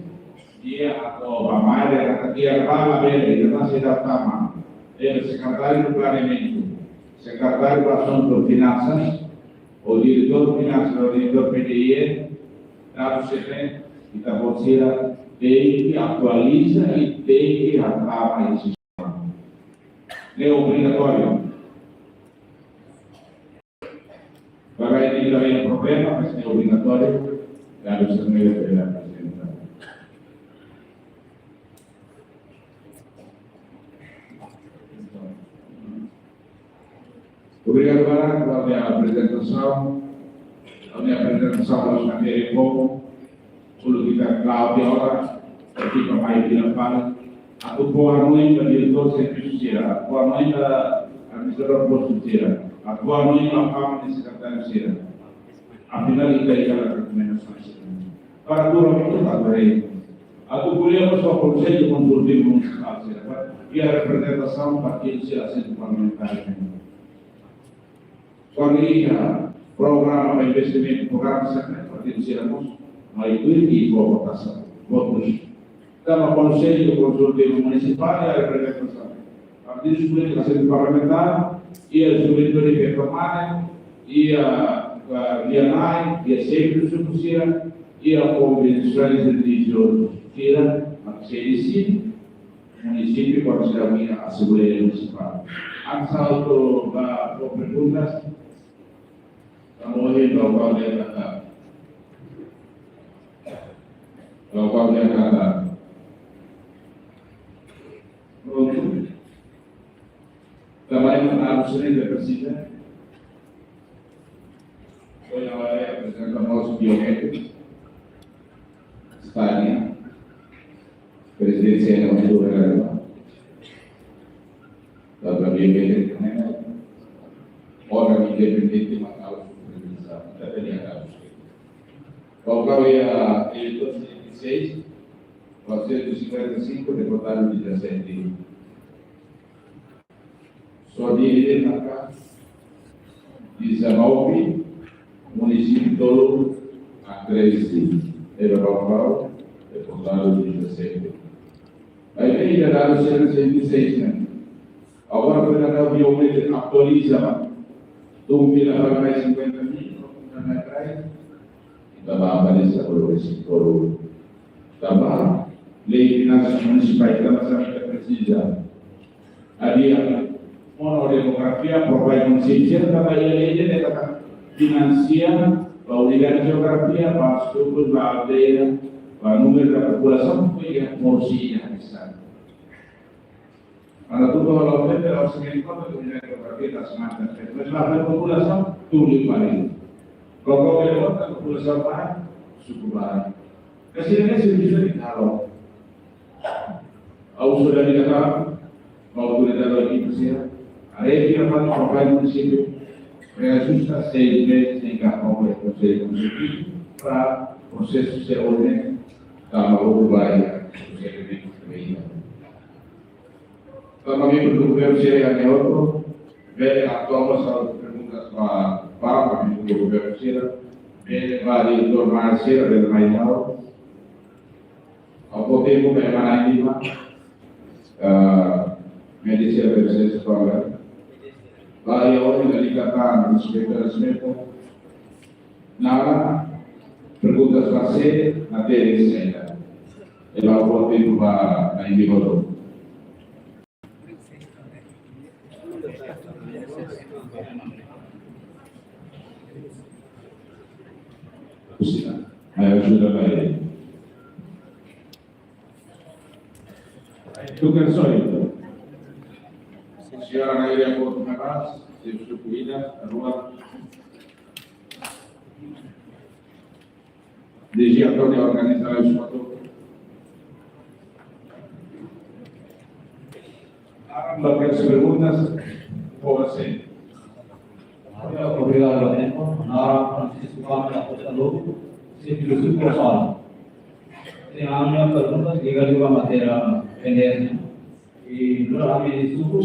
dia atu ba mai, dia atu, dia ba la bele, dia ba sei data tama. Iha sekretáriu planeamentu, sekretáriu asuntu finansas, ou diretór finansas, ou diretór P D I E, Dados sira ne'e, ita-boot sira tenke atualiza i tenke hatama iha sistema. Ne'e obrigatóriu. Bagaimana ita-nia problema, mas ne'e obrigatóriu. Dados sira ne'e bele aprezenta. Obrigadu barak ba ha'u-nia aprezentasaun. Ha'u-nia aprezentasaun la'ós materia foun. Uluk ita kau di ora, ita mai fila fali. Atu fó hanoin ba diretór servisu sira, atu fó hanoin ba administradór postu sira, atu fó hanoin ba fama di sekretáriu sira. Afinál, ita iha rekomendasaun sira. Para tuur atu atu rei. Atu ko'alia mós ho Konsellu Konsultivu Munisipál sira, iha reprezentasaun partidu sira, asistentu parlamentár. Kuandu iha programa ba investimentu, programa sira-ne'e, partidu sira mós mai tuir i fó votasaun, votus. Tanba Konsellu Konsultivu Munisipál iha reprezentasaun partidu polítiku, asistentu parlamentár, iha juventude permanente, iha, ah, lia-na'in, iha servisu sira, iha konvensaun relijiozu sira, mak sei deside munisípiu kuandu sira iha Asembleia Munisipál. Antes ha'u atu ba fó perguntas, tanba ohin Bapak Kapolda, Bapak Kapolda, prontu. Trabalho para o senhor da Presidente. Foi na hora de apresentar o nosso biométrico. Espanha. Presidente Sena, muito obrigado. Tanba biométriku ne'e órgaun independente, mas ha'u supervizá. Ita tenke halo. Baucau iha eleitór setenta e seis, quatrocentos e cinquenta e cinco, deputadu dezassete. Só divide na cá, dezanove, munisípiu tolu a treze. Era Baucau, deputadu dezassete. Aí tem já dado setenta e seis, né? Agora, foi na reunião, atualiza, tun fila fali mai cinquenta mil, cinquenta mil reais. Ita bá atualiza para o setór. Tanba lei finansas munisipais, tanba saida ita presiza. Hadi'a, ona demografia, provai konsiénsia, tanba iha lei ne'e ita finansia ba unidade jeográfika, ba suku, ba aldeia, ba númeru da populasaun, ba iha porsi iha estadu. Anda tudo lá o tempo, era o seguinte, quanto que mulher que eu para vida, as matas, mas lá vem populasaun, tudo igual. Qualquer outra populasaun vai, suku vai. Kasi ne'e servisu de carro. Ha'u sira dikatakan, autoridade lojistika sira, haree fila fali, provai munisípiu, reajusta seis meses em carro, para prosesu se olhe, tanba o vai, o servisu de vida. Tanba membru do governu sira iha ne'e hotu, bele atu halo perguntas ba, ba membru do governu sira, bele ba diretór sira, bele mai ha'u. Ha'u fó tempu ba ema na'in lima, ah, medisina, medisina, ba iha ohin, na lika tan, respeita, respeita. Nada, perguntas ba sé, na teres ainda. Ela pode tempu ba na'in lima loron. Mai ajuda ba ita. Tukan soi. Señora Naira Porto Cabas, de Sucuida, Rua. Desde a Tony organiza la escuadra. Agora, para as perguntas, por ser. Obrigadu ba tempu. Naran Francisco Vame da Costa Lobo, Sítio Suco Sal. Tenho a minha pergunta, liga ali ba matéria P D S, né? E durante a minha desculpa,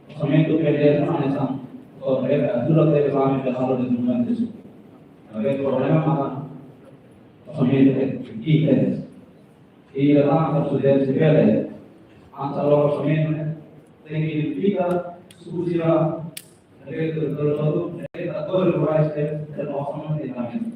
orsamentu P D S hanesan ajuda tebes ba ami iha dezenvolvimentu. Maibé problema mak orsamentu é, i tebes. I la tan ka sudere sivil, ansa lo orsamentu, tenke identifika, suku sira, diretór, diretór, diretór rurais, diretór orsamentu.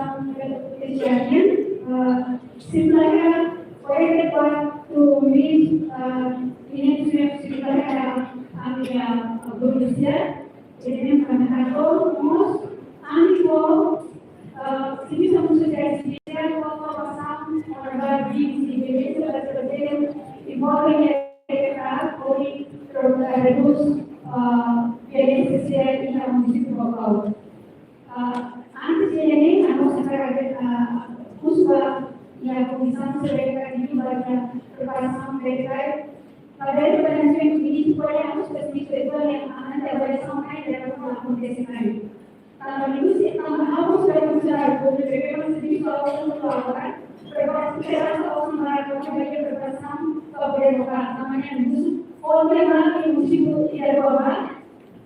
apresentasaun ke, ke Xavier. Eh, simplesmente, obrigadu por me, eh, ini sudah simplesmente a minha produsia. Jadi, kami akan terus, antes, eh, se bisa muncul dari sini, kalau pasang, orang baru di sini, jadi, sudah seperti itu, di bawah ini, Koli, redús, ah, violénsia iha munisípiu Baucau. Ah, antes de ne'e, ha'u mós hakarak, ah, husu ba iha komisaun sira ne'ebé iha preparasaun ne'e, para ver para nós ver que isso foi a nossa pesquisa de avaliação, né, de avaliação akontese. Tanba ne'e, tanba ha'u mós pergunta, porque devemos de solusaun agora, preparasaun, preparasaun para a preparasaun para o ano, tanba ne'e, o tema que o município ia levar,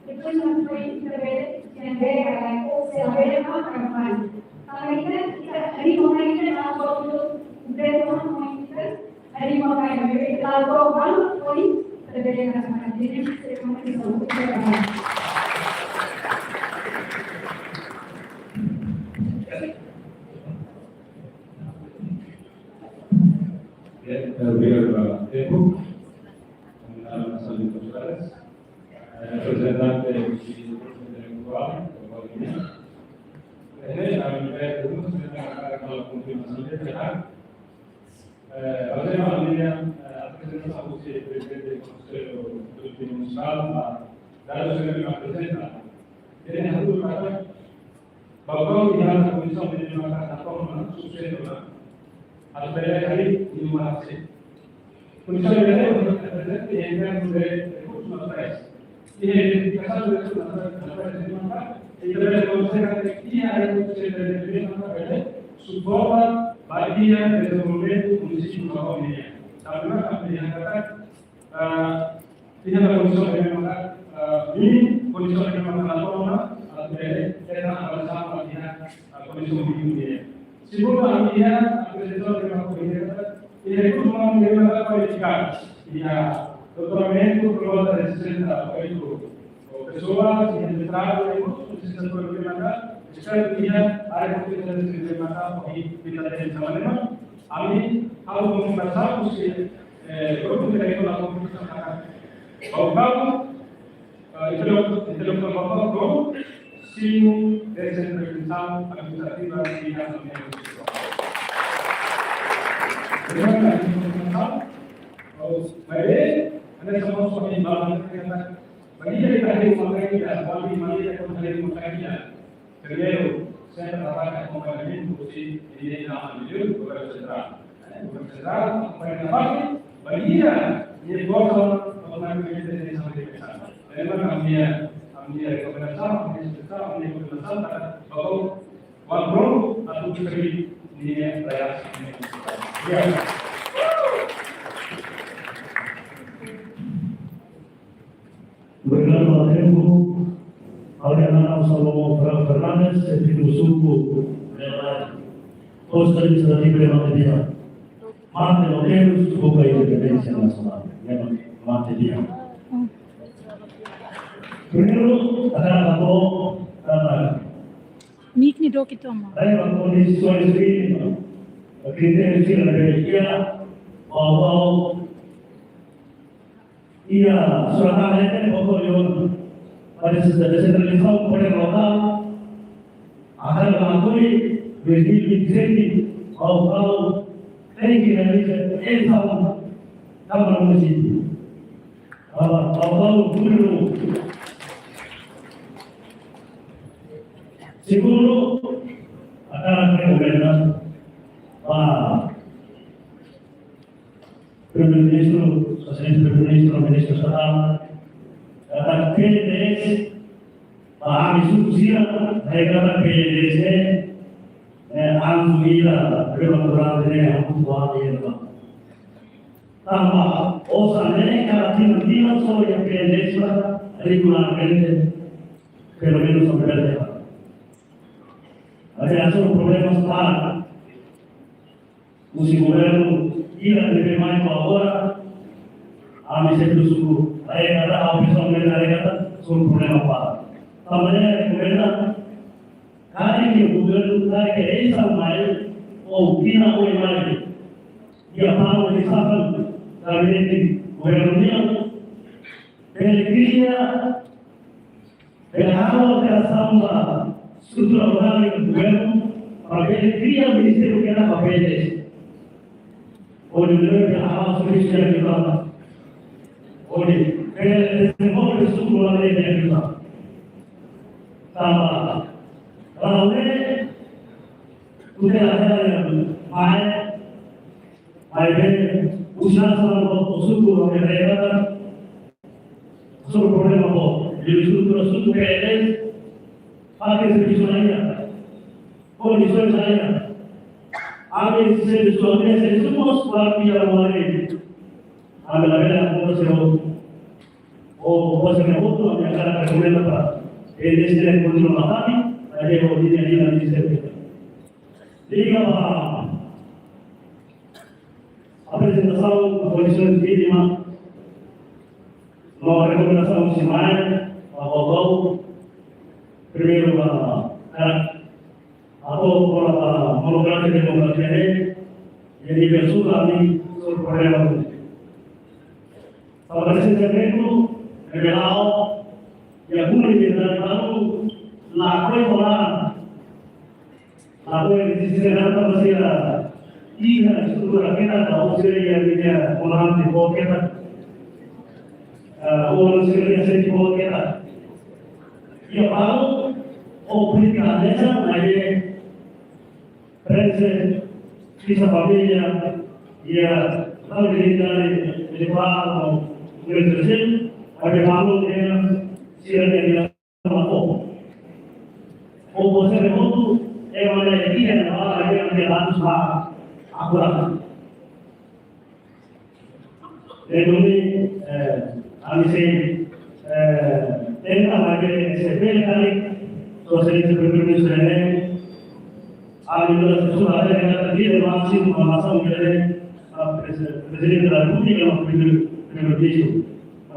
depois não foi intervir, tinha que ver, ou se haver uma campanha. Tanba ne'e, ali como é que nós vamos ver como é que Ari mo kai, ari mo kai, ari mo kai, Bien, eh, obrigadu ba tempu. Komunidade Nasionál de Portugales. Eh, reprezentante do Consellu Intelektuál, do Movimento. Eh, a minha pergunta, se não, para a continuação de, eh, fazer uma linha, eh, apresentação do Consellu, Prezidente do Consellu Munisipál, ba dadus ke nia aprezenta. Entaun, ha'u hakarak, Baucau iha kondisaun ne'ebé maka atu toma susesu ona. Atu bele harii nia uma rasik. Kondisaun ne'ebé maka atu bele harii nia uma rasik. Iha identifikasaun de rekursus naturais, naturais ne'ebé maka, ita bele konsege iha rekursus ne'ebé maka bele suporta ba iha dezenvolvimentu munisípiu Baucau nian. Tanba maka, ami hakarak, ah, iha kondisaun ne'ebé maka, ah, mínimu kondisaun ne'ebé maka atu toma, atu bele hetan avaliasaun ba iha, ah, kondisaun mínimu nian. Segundu, ami iha apresentasaun ne'ebé maka, iha rekursus umanu ne'ebé maka kualifikadu. Iha doutoramentu, por volta de sessenta e oito pessoas, iha mestradu, iha kursu de licenciatura ne'ebé maka, espera iha área kompeténsia ne'ebé maka, ohin ita temi sama-sama. Ami, ha'u konfirmasaun husi, eh, grupu de rekola konfirmasaun kaka. Baucau, eh, intelektuál, intelektuál Baucau, simu desentralizasaun administrativa iha Baucau. Terima kasih. Maibé, hanesan mós ohin balu dehan katak, bainhira ita harii uma kain ida, balu ida, bainhira ita harii uma kain ida. Primeiru, sempre trabalha akompañamentu husi ita-nia aman, governu sentrál. Eh, governu sentrál, akompañamentu, bainhira, nia gosta, automatikamente ita tenke saida mak ita presiza. Entaun, ami-nia, ami-nia rekomendasaun, ami-nia sujestaun, ami-nia rekomendasaun, para, para, para, para, atu kri, nia, para, ya. Obrigadu ba tempu. Ha'u-nia naran Salomão Fer-, Fernandes, xefe do suku Lemae. Postu Administrativu Lemae Tiha. Mate Loteiru, suku ba independénsia nasionál. Lemae, Mate Tiha. Primeiru, hakarak hato'o, hakarak. Nik ni doki toma. Ai, ba kondisi sois ini, kritériu sira ne'ebé iha, bau-bau, iha surat ne'e, pokok yo, para desentralizasaun poder lokál, akan mengakui dua ribu dua puluh satu, bau-bau, tenke realiza eleisaun Kámara Munisípiu. Ah, bau-bau, dulu. Segundu, hakarak rekomenda ba Primeiru-Ministru, Sua Exelénsia Primeiru-Ministru, Ministru Estadu, katak PNDS, ba ami suku sira, ne'e katak PNDS ne'e, ne'e anju ida, rema durante ne'e, anju buat ida. Tanba osan ne'e, kada tinan-tinan só iha PNDS ba regularmente, pelumenus sampai bele. Ada asal problema sekarang. Husi governu ida ne'ebé mai to'o agora, ami sempre suku, lae kada, ha'u pesoalmente lae kada, só problema para. Tanba ne'e rekomenda, karik governu, karik eleisaun mai, ou tinan oin mai, iha planu de safan, gabinete governu nian, bele kria bele halo alterasaun ba estrutura orgánizativu governu, para bele kria ministériu kedas ba PNDS. Hodi bele halo servisu iha ne'ebá. Hodi bele dezenvolve estrutura iha ne'ebá. Tanba, la'ós ne'e, tuir ida-ne'e, mai, maibé, usaha sama suku, suku, só problema boot. Jadi estrutura suku PNDS, fatin servisu la iha, kondisaun la iha. Ami servisu, ami servisu mós para iha uma lei. Ami labele akontese o, o, o se me voto, ami hakarak rekomenda para PNDS kontinua makan, para dia o dia dia dia. Liga ba aprezentasaun ba kondisaun mínima no rekomendasaun husi MAE, ba Bau-Bau, primeiru ba, eh, atu kona ba monokrasia demokrasia ne'e, jadi bersuka ni sur problema. Tanba ne'e sentimentu, revelao, ya guna di dari baru, la koi kola, la koi di sisi negara tanba sira, iha estrutura kedas, ka o sira iha, iha, orang di bawah kedas, eh, orang sira iha senti bawah kedas. Iha baru, o polítika ne'e, na ye, Prense, sisa família, iha, lalu di dari, di Palu, Rio Grande do Sul, ada malu dia, sira dia, dia, malu. O, o, se remoto, e mana dia, na hora dia, dia, lalu, agora. Ne'e duni, eh, ami sei, eh, tenta maibé sei bele karik, Sua Exelénsia Primeiru-Ministru ne'e, ami duni sei suka ada yang kata dia masih masa mungkin, ah, Presi-, Prezidente da Repúblika, no Primeiru, Primeiru-Ministru.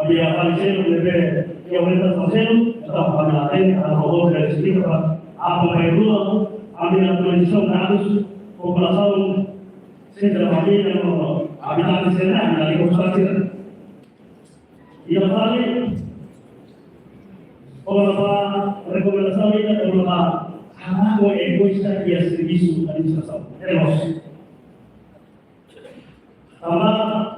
Ami ami sei bele, ya, orientasaun seluk, entaun ami atende, a favor da escrita, apa mai rua, ami na tranzisaun dadus, populasaun, sente família, no, abitante sira, na língua fransesa. Iha fali, kona-ba rekomendasaun ida, kona-ba haraku egoísta iha servisu administrasaun. Terus. Tanba,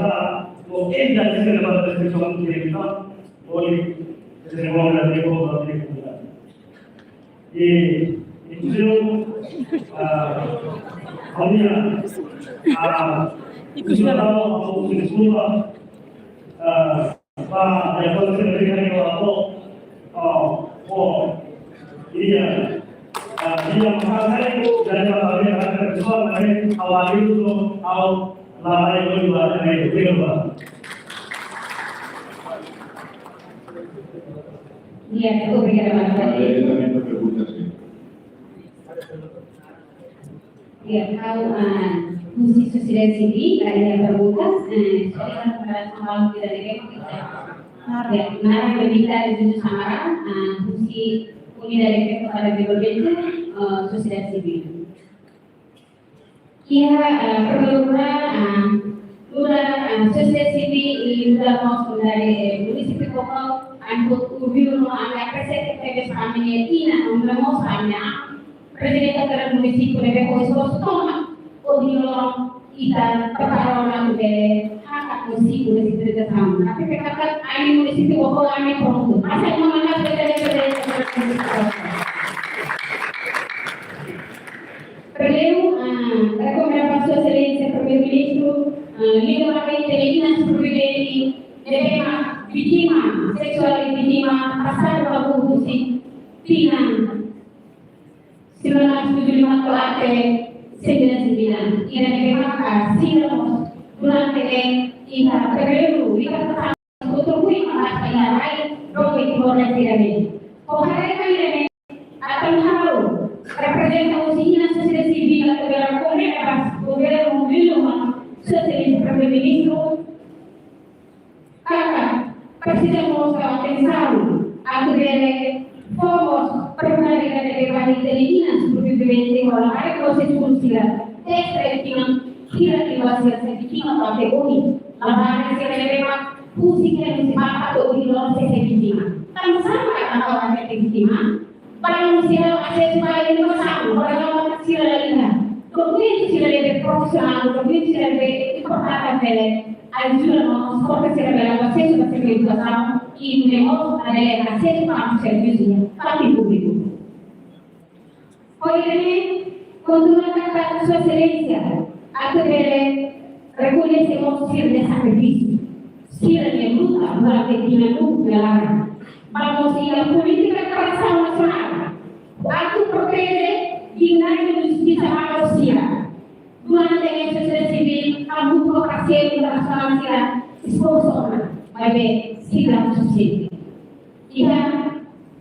será, o ella es que le va a decir su amiga, o le, se le va a hablar de cómo va a ser. E, inclusive, ah, a minha, ah, inclusive, a minha, ah, ba, ya, kuandu se brinka iha, oh, oh, iya. Ah, iya, makasih, jadi, ba, ya, pesoál, ba, awal itu, au, la, ai, oi, ba, ai, oi, ba. Iya, obrigada, Marta. Ada yang lain ada pergunta, sih? Ya, ha'u, ah, husi sosiedade sivíl, ah, iha perguntas, eh, soal pertanyaan soal tidak ada. Ya, naran Bebita de Jesus Amaral, ah, husi Unidade Feto para Desenvolvimento, eh, sosiedade sivíl. Iha, ah, primeiru, ah, nu'udar, ah, sosiedade sivíl i nu'udar mós nu'udar, eh, munisípiu Baucau, ami-boot orgullu no ami apresia tebes ami-nia inan, ami-nia mós ami-nia prezidente da munisípiu ne'ebé ho esforsu tomak hodi loloos ita prepara ona atu bele hakat munisípiu, munisípiu de Tamu. Tapi pe katak ami munisípiu Baucau ami prontu. Mas é uma maravilha de Primeiru, ah, rekomenda ba Sua Exelénsia Primeiru-Ministru, ah, liga ba inan sobrevivente, ne'ebé mak vítima seksuál i vítima pasadu abuzu husi tinan sembilan belas tujuh lima to'o até sembilan sembilan. Ida ne'ebé mak, ah, sira mós durante ne'e iha períodu, iha kontribuisaun mak iha rai doben Timor-Leste ida-ne'e. Ho haraik ida-ne'e, atu ha'u reprezenta husi inan sosiedade sivíl atu bele rekomenda ba governu, liuliu ba Sua Exelénsia Primeiru-Ministru, katak presiza mós dá atensaun atu bele fó mós prioridade ba inan sobrevivente ho labarik prosesu sira, desde vítima, sira ke ba sira sei vítima to'o até ohin. Labarik sira ne'ebé mak husi ke husi mapa to'o ohin loloos sei vítima. Tansá mak atu até vítima? Bainhira sira asesu ba edukasaun, bainhira sira la iha dokumentu sira ne'ebé profisionál, dokumentu sira ne'ebé importante bele ajuda mós, porque se revela prosesu ba sira edukasaun, i mós labele asesu ba servisu iha parte públiku. Hodi kontinua katak Sua Exelénsia atu bele rekoñese mós sira-nia sakrifísiu, sira-nia luta durante tinan lubuk nia laran. Vamos iha polítika reparasaun nasionál atu proteje dignidade no justisa ba sira. Durante ne'e sosiedade sivíl hamutuk ho parseiru internasionál sira esforsu ona, maibé sira la sufisiente. Iha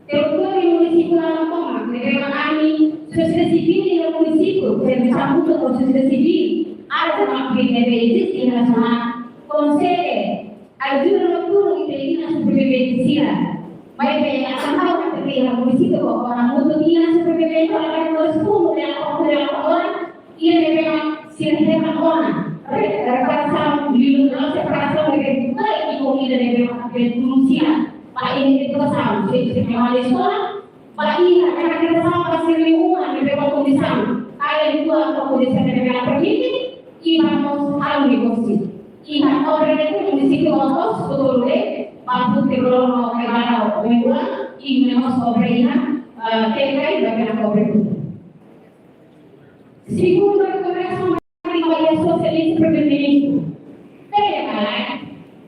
territóriu munisípiu Laran tomak, ne'ebé mak ami sosiedade sivíl iha munisípiu, servisu hamutuk ho sosiedade sivíl, ada mak ne'ebé eziste iha nasionál, konsege ajuda no tulun ita-nia sobrevivente sira. Maibé, atan ha'u hatete iha munisípiu, agora mutu nia sobrevivente, agora nós fomos de acordo, de acordo, iha ne'ebé mak sira hetan ona re-, reparasaun liu, no reparasaun ne'ebé buka i komida ne'ebé mak atu tulun sira ba iha edukasaun, se, se nia eskola, ba iha, katak edukasaun ba sira-nia uma ne'ebé ba kondisaun, kaer liután ba kondisaun ne'ebé la permite, i vamos halo negósiu. Iha obra ne'e munisípiu Otos, Kotolule, ba Pute Grono, Kaibara, Omeguan, i mós obra iha, eh, Tekai, ba iha obra. Segundu rekomendasaun ba Sua Exelénsia Primeiru-Ministru. Pede para,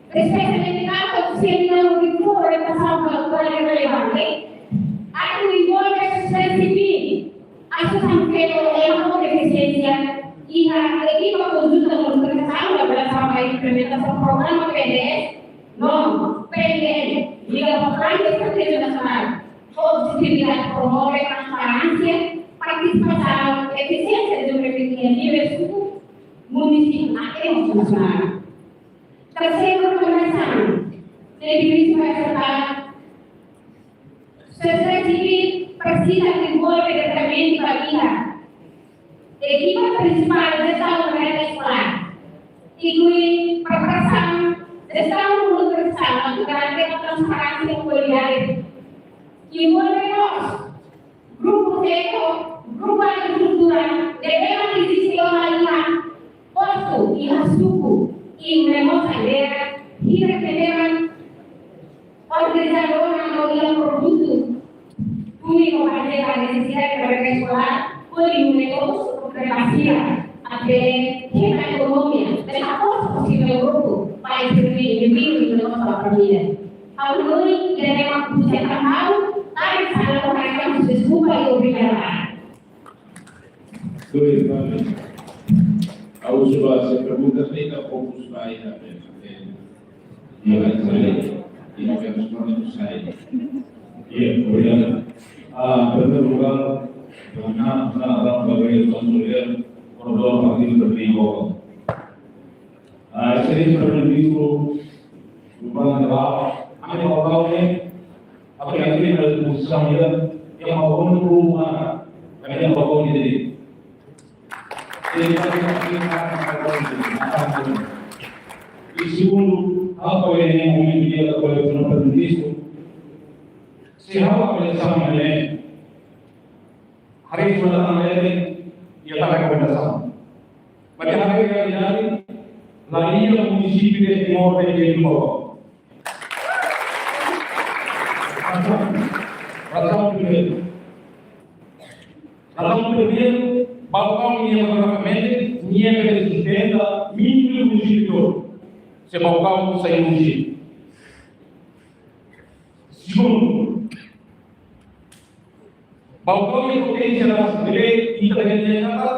espesialmente katak sira-nia orientasaun ba área relevante, atu envolve sosiedade sivíl, asosiasaun sira ho defisiénsia, iha ekipa konjunta monitorizasaun ba implementasaun programa P N D S, no P N D N, liga ba Planu Estratéjiku Nasionál, objetividade promove transparénsia, partisipasaun, efisiénsia no benefísiu iha nivel suku, munisípiu até nasionál. Terseiru rekomendasaun, ne'ebé presiza ba sosiedade sivíl presiza envolve diretamente ba iha ekipa prinsipál jestaun merenda eskolár, inklui preparasaun, jestaun no monitorizasaun, atu garante transparénsia no kualidade. Envolve mós grupu tékniku, grupu agrikultura, ne'ebé mak eziste ona iha postu, iha suku, i mós aldeia, hira ke ne'ebé mak organizadór no iha produtu, tui no bazeia ba nesesidade ba merenda eskolár, hodi nu'udar negósiu, atu bele bazeia, atu bele hetan ekonomia, bele aposta ba sira-nia grupu, ba sira-nia indivíduu, i mós ba família. Ha'u hanoin, ida-ne'e mak buat ida ha'u, tarik sala ho raihan deskulpa i obrigadu. Tuir, Fábio. Ha'u husu ba sira pergunta, tenta fokus ba ida, eh, ida, ida, ida, ida, ida, ida. Iya, obrigadu. Ah, em primeiro lugar, na, na, na, na, Partidu Perpétua. Ah, Exelénsia Primeiru-Ministru, Governu Federál, ami Baucau ne'e, atu ami iha pozisaun ida, iha Baucau ne'e ruma, ami iha Baucau ne'e. I segundu, ha'u ko'alia iha momentu ida, ko'alia Señór Primeiru-Ministru, se ha'u avaliasaun ne'e, haree suara tangan lele, iha tara rekomendasaun. Maibé haree realidade, la iha munisípiu iha Timor ne'ebé iha Baucau. Razaun, razaun primeiru. Razaun primeiru, Baucau nia ekonomia, nia bele sustenta mínimu munisípiu. Se Baucau sai munisípiu. Segundu, Baucau nia poténsia rasik, ne'ebé ita bele dehan katak,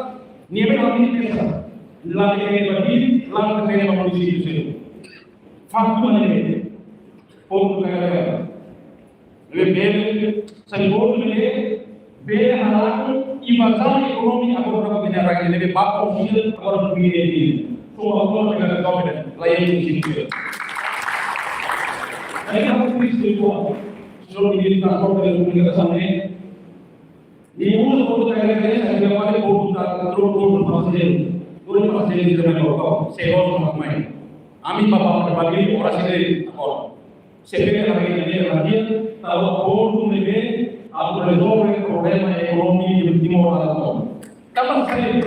ne'ebé la mini pesa, la depende ba Dili, la depende ba munisípiu seluk. Faktu mak ne'e, pontu ka ka. Ne'ebé bele, sai pontu ne'ebé, bele hala'o, ivazaun ekonomia agora ba bina ragi ne'ebé ba ko mil, agora ba mil e mil. So agora ba bina ragi, la iha munisípiu. Aí, a polícia, Señór Ministru Transporte no Komunikasaun ne'e, nia uza pontu T R T S, nia fali pontu ta, tolu pontu pasajeiru. Tolu pasajeiru ita mai Baucau, se loos mak mai. Ami ba, ba, ba, ba, ora sini, agora. Se bele la iha, la iha, la iha, tau pontu ne'ebé, atu rezolve problema ekonomia iha Timor laran tomak. Tanba saida?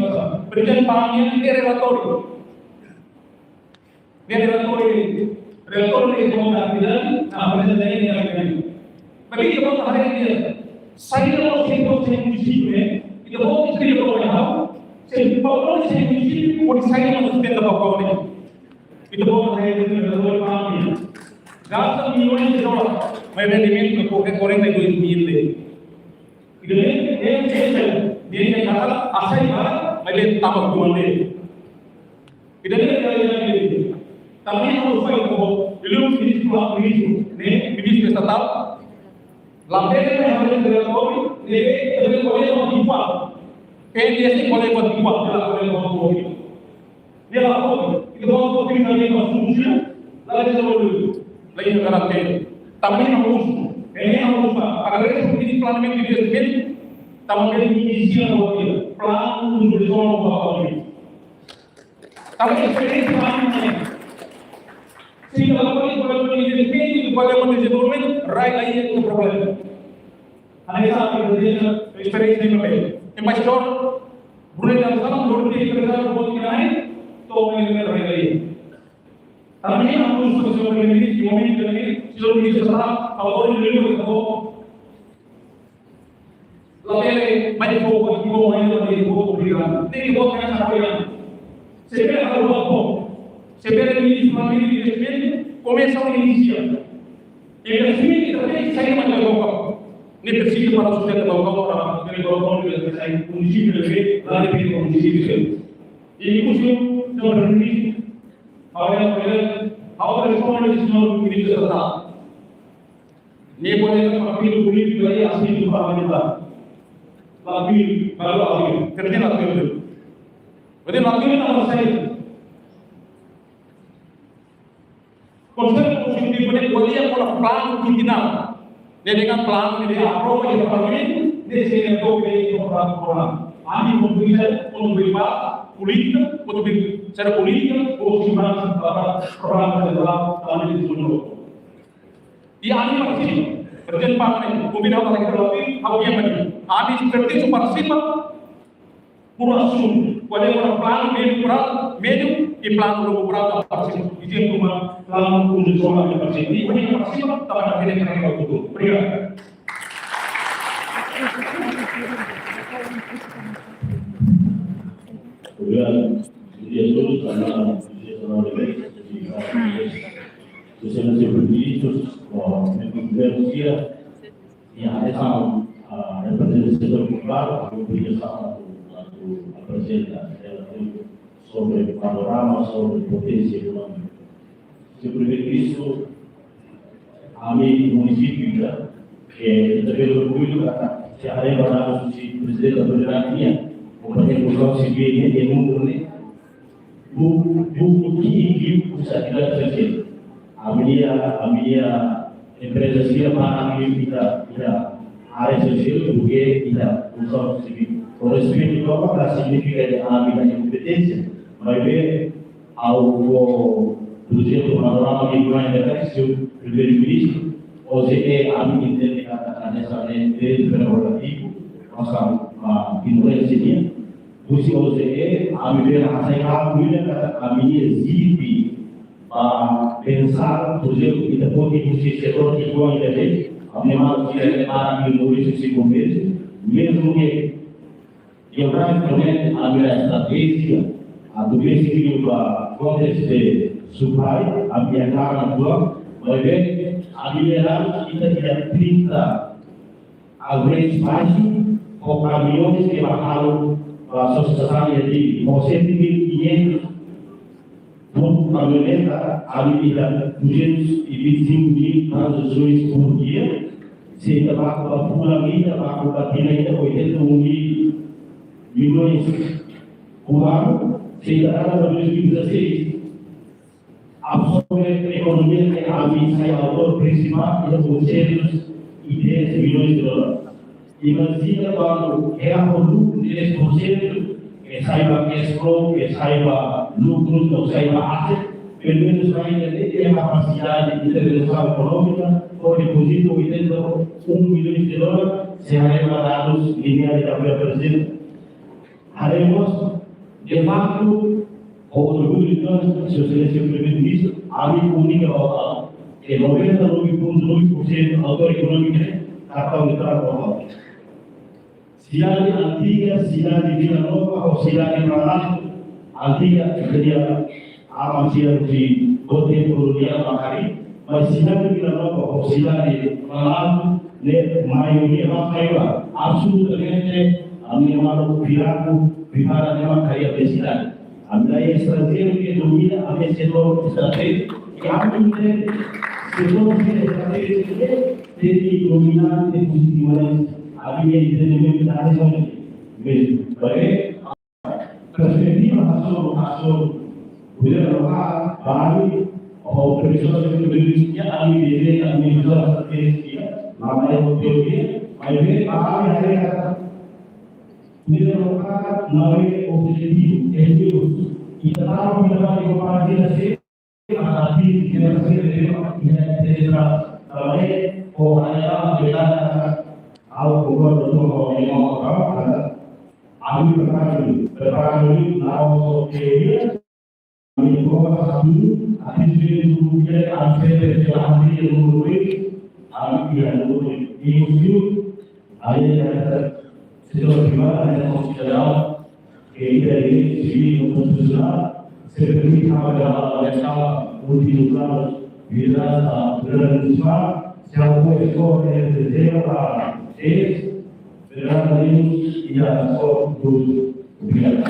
munisípiu, prezidente PAM nian, iha relatóriu. Iha relatóriu, relatóriu de kontabilidade, na prezidente nian. Maibé ita-boot haree de'it, saida mak sentru munisípiu ne'e, ita-boot espera para errado, se para munisípiu, pode saida mak sustenta para o pobre. Ita-boot haree de'it, ita-boot pahami. Gasta milhões de dólares, mas rendimentu ke kuarenta e dois mil. Ita-boot, ita-boot, ita-boot, ita-boot, asai ba, mas ita-boot tama kuande. Ita-boot, ita-boot, ita-boot. Tanba ne'e ha'u fó, ita-boot, ita-boot, ministru, ministru, ne'e, ministru estatál. Labele, ne'e, ha'u ita-boot, ne'e, ita-boot, ko'alia ho tipuan. P N D S ko'alia ho tipuan, ita-boot, ko'alia ho tipuan. Nia la pode, ita-boot, ita-boot, ita-boot, ita-boot, la, ita-boot, la, ita-boot, garante. Tanba ne'e ha'u husu, ne'e ha'u husu, agradese ho planeamentu de investimentu, tanba ne'e inisia ho ita, planu de zona ba ita. Tanba esperiénsia PAM ne'e, se ita la pode, ita-boot, ita-boot, ita-boot, rai la iha problema. Hanesan ita-boot, esperiénsia ne'e, embaixadór Brunei Darussalam, Brunei emprezáriu, boot, ita-boot, toma ele rai la iha. Tanba ne'e ha'u husu, señór Primeiru-Ministru, iha momentu ida-ne'e, señór Ministru Estatál, favór de lei, favór. Labele, mai fó, mai fó, mai fó, obrigadu. Tenke boot, tenke apoiu. Se bele halo boot. Se bele, Ministru, Ministru Investimentu, komesa a inisia. Investimentu, ita tenke sair mai Baucau. Ne'e presiza para sustenta Baucau, para, para, para, para, para, para, munisípiu, para, para, para, munisípiu. E, inclusive, señór Primeiru-Ministru, agora, agora, agora responde, señór Ministru Estatál. Ne'e bele partidu polítiku, ne'e asli parlamentár. Partidu, baru partidu, kerja partidu. Berarti partidu nama saya. Konsellu Konsultivu ne'e ko'alia kona-ba planu kintinal. Ne'e dengan planu ne'e aprova iha Parlamentu, ne'e sei to'o iha programa. Ami kontribuisaun, kontribui ba polítika, kontribui secara polítika, kontribui ba programa federál, Parlamentu Nasionál. I ami partisipa, prezidente PAM ne'e, kombina ha'u lagi terlebih, ha'u yang bagi. Ami seperti itu partisipa, por asuntu, ko'alia kona-ba planu médiu prazu, médiu i planu longu prazu, ami partisipa. Itu yang cuma planu untuk zona yang partisipa. Ini yang partisipa, tanba ne'e kena kena waktu. Obrigadu. Obrigadu. Bom dia a todos, tanba, bom dia, tanba, Sua Exelénsia Primeiru-Ministru, ó, membru governu sira, i hanesan, ah, reprezentante setór populár, ha'u obrigasaun atu, atu aprezenta, eh, sobre panorama, sobre poténsia ekonómika. Señór Primeiru-Ministru, ami munisípiu ida, eh, ita bele orgullu katak, se haree ba dadus husi prezidente autoridade nian, kompañia konstrusaun sivíl nian, iha mundu ne'e, bu, bu, bu ki, ki, husi atividade sosiál. Ami-nia, ami-nia empreza sira barak liu iha, iha área sosiál, duké iha konstrusaun sivíl. Ho respeitu, o que significa de ami-nia kompeténsia, maibé, ha'u fó, por ezemplu, panorama ke mai da Caixa, Primeiru-Ministru, O J E, ami entende katak hanesan ne'e direitu prerogativu, mas, ah, ignoránsia nian. Husi O J E, ami bele hasai katak ami-nia ekipe, ah, pensa, por ezemplu, ita pode husi setór ki'ikoan ida de'it, ami-nia maluk sira ne'e para di Maurício se convence, mesmo que geografikamente, ami-nia estratéjia, atu bele simu ba kontestu de supply, ami-nia karga atuál, maibé, ami-nia, ita iha trinta average baixu, ho caminhões ke bá halo, ba sosiedade de, ho sete mil e quinhentos Por kamioneta, ami iha duzentos e vinte e cinco mil tranzações por dia. Se ita baku ba fulan ida, baku ba tinan ida, oitenta e um mil milhões por ano. Se ita dada ba dois mil e dezasseis, absorve ekonomia ke ami sai autór prinsipál iha oitocentos e dez milhões de dólares. Imajina kuandu hela ho lukru dez por cento, ke sai ba cash flow, ke sai ba lukru, ou sai ba asset, pelumenus mai ita-nia kapasidade de intervensaun ekonómika, ou depozitu oitenta e um milhões de dólares, se haree ba dadus lineares de apoiu apresenta. Haree mós, de facto, ho orgullu, entaun, Sua Exelénsia Primeiru-Ministru, ami komunika ba, ke noventa e nove ponto nove por cento autór ekonómiku ne'e, kartaun de traballu ba. Sidade antiga, sidade Vila Nova, ou sidade Planalto, antiga, seria a mansão de Bote Colonial Macari, mas sidade Vila Nova, ou sidade Planalto, ne'e maioria, a maioria, absolutamente, a minha mano, Piraco, Pipara, ne'e Macari, a cidade. Ami-nia estranjeiru ke domina ami-nia setór estratéjiku, ke ami-nia setór estratéjiku ne'e, tenke dominante pozitivamente, ami-nia entendimentu ne'e, mezmu. Baik, perspetiva hasoru, hasoru. Buat ne'ebé, ami, ho presoru de turismo, ami bele, ami uza estratéjia, ami ho teoria, ami bele, ami haree, buat ne'ebé, ami objetivu, objetivu. Ita tahu, ita tahu, ita tahu, ita tahu, ita tahu, ita tahu, ita tahu, ami prepara, prepara, ami prova satu, ati sini dulu dia, ami sini dia, ami dia dulu, ami dia dulu, ini musim, ami dia, setor pribadi, ami konsiderasi, ke ita ini sivil konstitusionál, se permite, ami adalah, ami sama, último plano, lideransa, lideransa, se algo es, es, Fernando Lemos, e a sua cruz. Obrigado.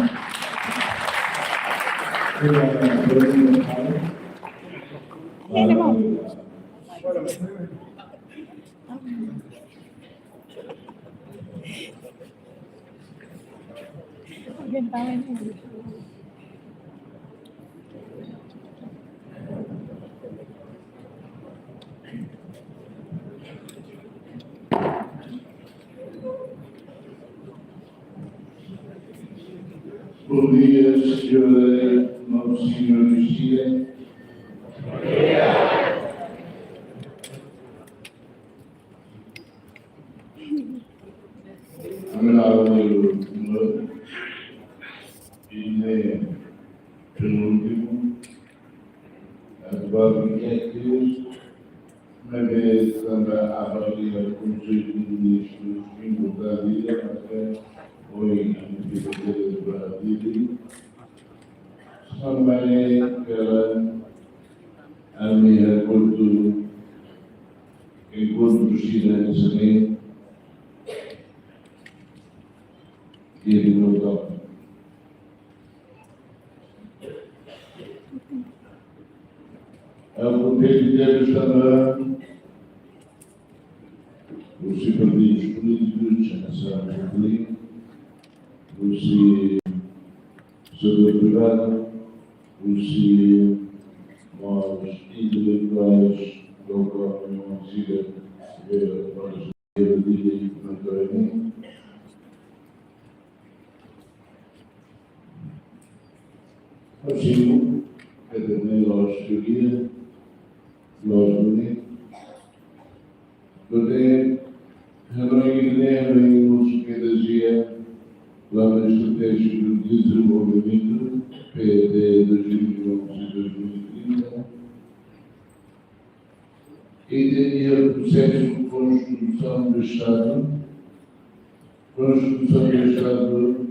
Bom dia, senhora Novo Senhor Lucia. Ami-nia primeiro, primeiro, penúltimo, atual diretor, maibé tanba avalia Konsellu de Ministrus importante, maibé ohin ami fizeram para Dili. Sampai kala ami enkontru, enkontru sira di sini, dia di Rotop. Aku tidak bisa husi partidu polítiku, chama-se partidu, husi setór privadu, husi mós intelektuais, lokál, mós sira, eh, mós sira di Makarani. Assim, é também loos teoria, loos bonito. Porque, hanoin ne'e, hanoin música da G M, Plano Estratégico de Desenvolvimento, P E D dois mil e onze, dois mil e trinta. E teria processo de construção do Estado, construção do Estado,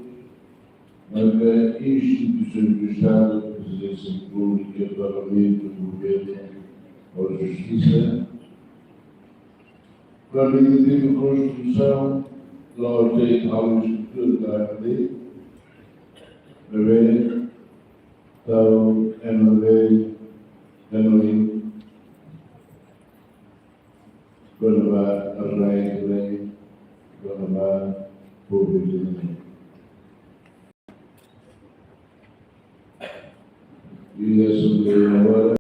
mas é instituições do Estado, Presidência da República, Parlamento, Governo ou Justiça. Quando eu digo construção, não tem algo estrutura da lei, não é? Tau M L A, M L A, kona-ba rai rai, kona-ba povu rai. Iha Asembleia agora,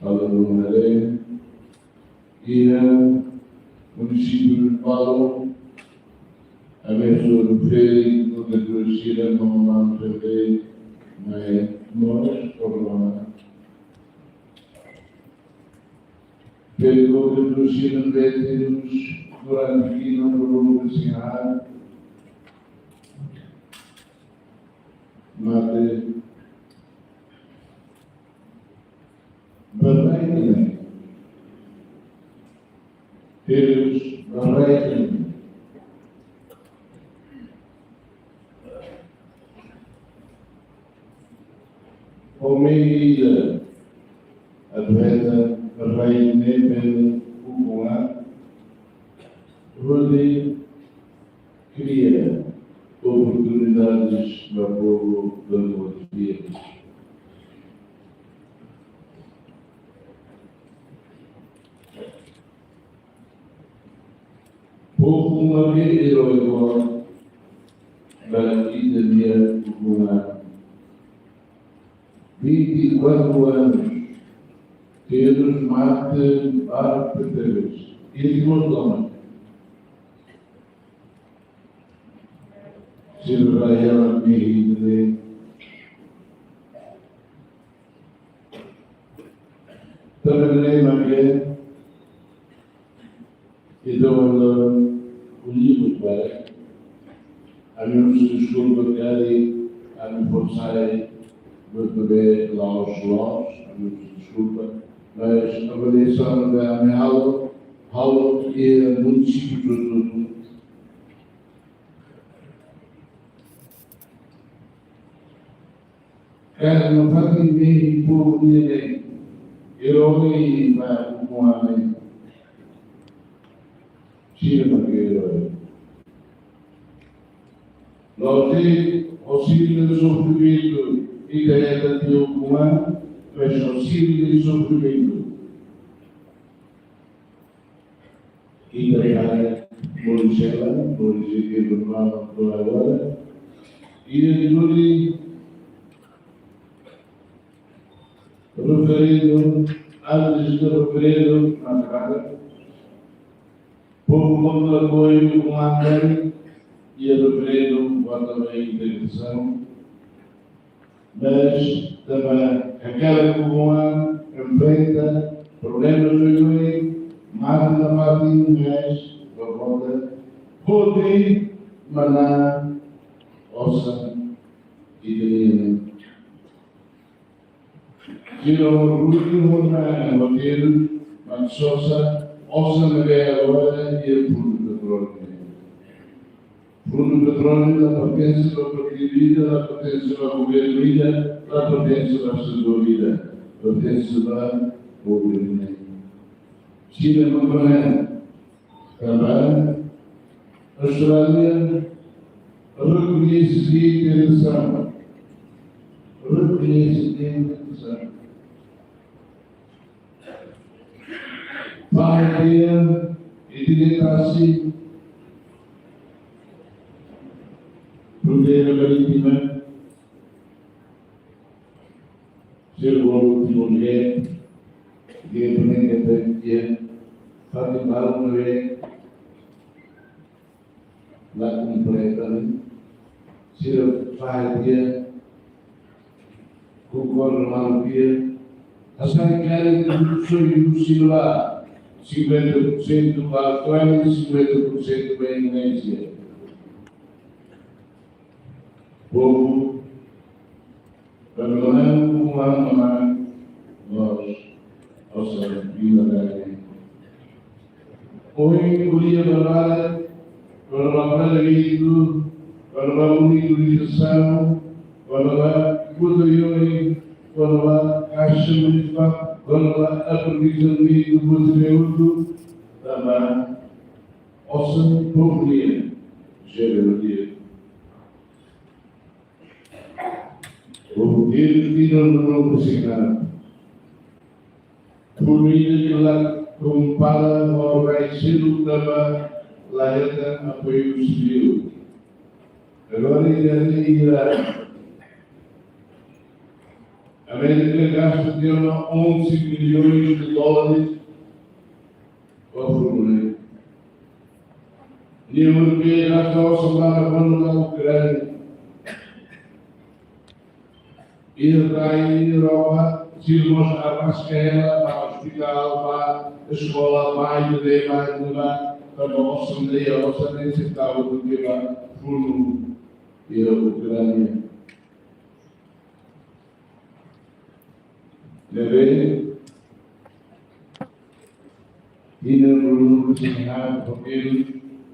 halo numa lei, iha munisípiu balu, ami-nia refere, no de Cruzeiro, no mano refere, mas nós, por lá, pelo de Cruzeiro, bete nos durante que não vamos encerrar, mas de verdade, né? Deus, verdade. Ho medida, atleta, verdade, nem pelo, o com a, hodi kria oportunidades ba povu da noite. Povu mak herói ba ita-nia uma vinte e quatro anos, terus mate bar peteres. Ita-nia uma. Sira raya la mihidre. Tanba ne'e mak ita hola o livro para. Ami husu deskulpa karik ami fó sai buat ne'ebé la'ós loos, ami husu deskulpa. Mas avaliasaun ne'ebé ami halo, halo iha munisípiu hotu-hotu. Karik nafatin ne'e povu ne'e, herói ba uma ne'e. Sira mak herói. La'ós auxílio sofrimentu, ita hetan tiha uma, mas auxílio sofrimentu. Ita iha Venezuela, Venezuela, Venezuela, agora. E ele foi referendo, antes do referendo, na Praga, povu kontra apoiu com a América, e o referendo, vota bem integração. Mas tanba hakarak uma enfrenta problemas oioin, mas nafatin, mas ba konta hodi manán osan ita-nia. Sira hodi manán hotel, mas osan, osan ne'ebé agora iha Fundu Petróleu. Fundu Petróleu la pertense ba partidu ida, la pertense ba governu ida, la pertense ba setór ida, pertense ba governu. Sira mak manán, tanba Austrália rekoñese direitu de nasaun, rekoñese direitu de nasaun. Fahe tiha identidade, fronteira marítima, sira bolu Timor-Leste, dia pernah kita dia, fatin balu ne'ebé la kompleta, ne'e? Sira fahe tiha, konkorda malu tiha. Hasai karik produsaun indústria ba cinquenta por cento ba Austrália, cinquenta por cento ba Indonézia. Povu Bagaimana hubungan dengan nos, osan, bina dari. Ohin ko'alia ba barak, kona-ba planeamentu, kona-ba monitorizasaun, kona-ba buat oioin, kona-ba kaixa munisipál, kona-ba aprovizionamentu buat ne'ebé hotu, tanba osan povu nian, jere dia. Por ele tirar no novo Senado. Por ele que lá compara ao Raicedo Tama, lá entra apoio civil. Agora ele irá. A América gasta de uma onze milhões de dólares para o Bruno. União Europeia gasta uma semana para a Ucrânia. Iha rai Europa, sira mós arraska hela ba ospitál, ba eskola, ba igreja, ba igreja, ba osan de'it, osan de'it, sentau duké ba funu iha Ucrânia. Ne'ebé, ida Bruno Kusinha, porque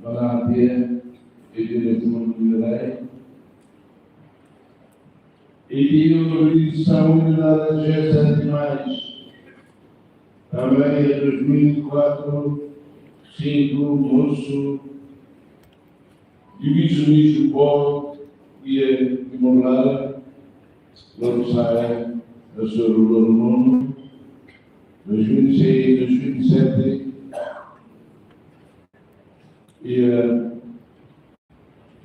mana dia, e telefone de rai, e de organização de nada G sete mais. Também é dois mil e quatro, cinco, moço, divisionista Paul, e é imortal, não sai da sua lua no mundo, dois mil e seis, dois mil e sete, e é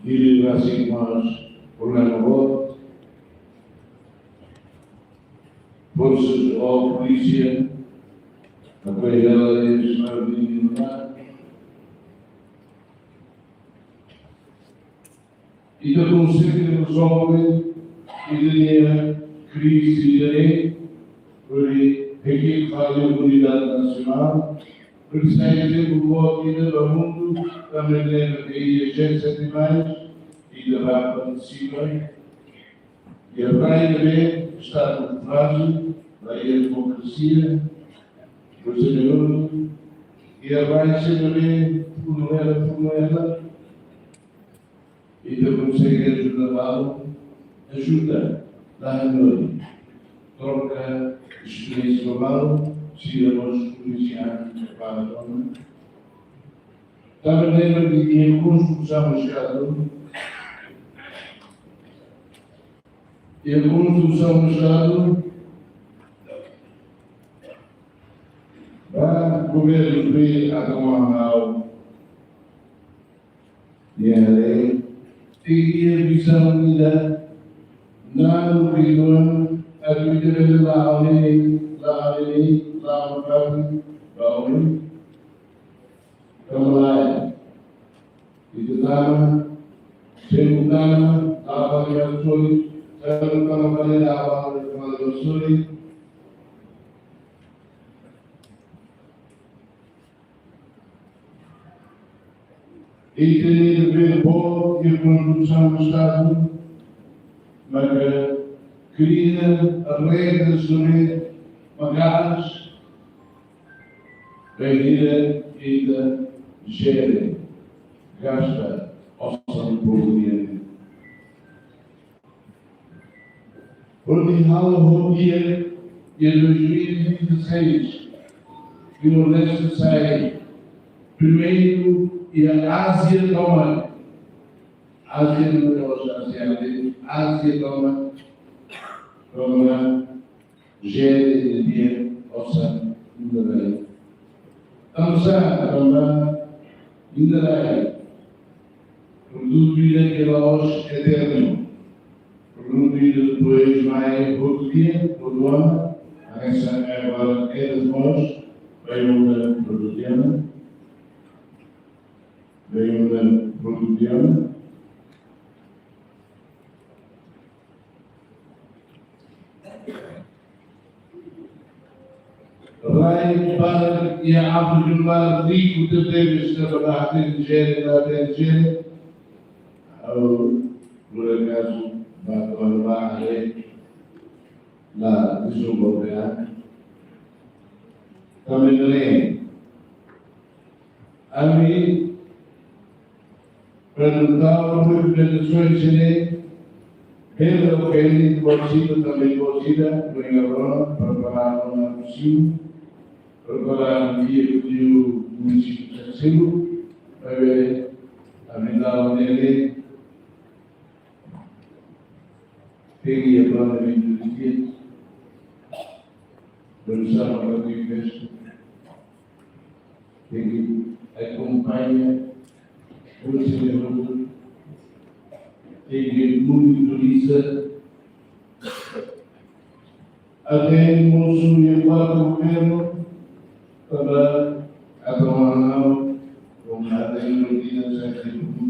Dili rasik mós problema boot. Forsa ou polísia, apoia ela e os maravilhos. Ita konsege rezolve ita-nia krize ida-ne'e, hodi requer fali unidade nasionál, hodi sai ezemplu boot ida ba mundu, tanba ne'e iha G sete mais, ita bá partisipa. Iha rai ne'ebé Estadu frájil, ba iha demokrasia, proseduras, iha rai sira ne'ebé funu hela, funu hela, ita konsege ajuda balu, ajuda, la hanoin. Troka esperiénsia balu, sira mós koñese ba tona. Tanba ne'e iha konstrusaun Estadu, iha konstrusaun Estadu, ba governu be atu mamau. Iha lei, iha vizaun ida, nanu biduan, atu ita bele la'o ne'e, la'o ne'e, la'o kabi, ba oin. Tanba lae, ita tama, semu tama, la'o ba iha soli, semu tama ba iha la'o ba iha soli. Ita-nia devér boot iha konstrusaun Estadu, maka kria regras ne'ebé maka'as, bainhira ita jere, gasta osan povu nian. Hodi halo ho di'ak, iha dois mil e vinte e seis, Timor-Leste sai primeiru iha Ázia tomak. Ázia, não é Oceania, Ázia tomak. Tomak. Jere di'ak osan minerai. Tanba sá, tanba minerai, produtu ida ke la'ós eternu. Produtu ida depois mai hotu dia, hotu ano, hanesan agora eles mós, bai muda produtiona, bai muda produtiona. Rai barak iha afu de mar riku tebes, tanba la hatene jere, la hatene jere. Ha'u, por acaso, ba to'o ba haree, la dezenvolve. Tanba ne'e, ami pergunta, recomendasaun sira, bele ofende, kuaze ita tanba kuaze ita, no iha rona, prepara ona possível, prepara dia ke dia munisípiu terceiro, para ver a vida onde ele Peggy, a banda de Judith, Gonçalo Rodrigues, Peggy, akompaña Conselheiro, Peggy, monitoriza, até mosu e quatro governo, para a tomar não, com a lei, no dia sete de julho,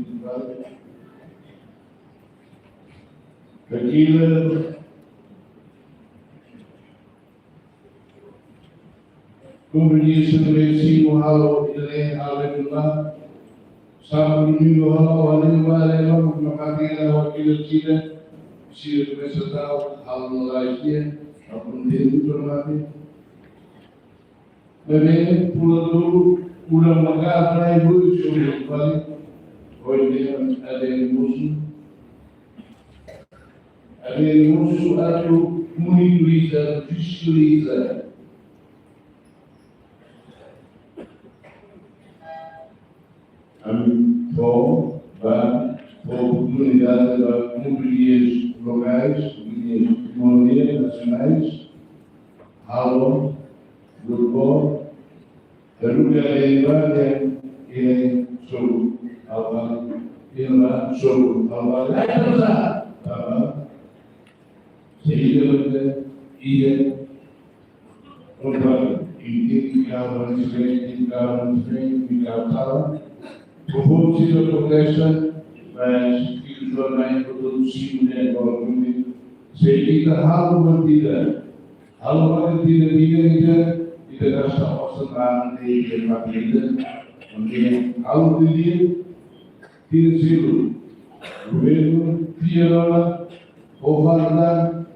Daquilo, kompromisa ne'ebé simu halo ida-ne'e, halo ida-ne'e. Sábadu, domingu halo, halo ida-ne'e, halo ida-ne'e, halo ida-ne'e, sira komesa tau, halo ida-ne'e, halo ida-ne'e. Maibé, pula dulu, udah magar, rai, bui, suri, balik. Oje, ada yang musuh. Ada yang musuh atau monitoriza, visualiza. Ami fó, ba, fó oportunidade ba komunidades lokais, komunidades nasionais, halo, grupo, Lalu dia ada yang ba, dia, dia suruh awal, dia ba suruh awal, lain terus ah. Tanba sehingga mereka, iya, komplit, inti, ikaw, manis, ikaw, manis, ikaw, salah. Hukum sila protection, mas itu sudah naik produksi, kemudian kalau ini, sehingga hal tidak Halo maka tidak, tidak, tidak, tidak rasa osan di tempat tidak. Mungkin halo tidak, tidak silu. Governu tidak lama, ofarta,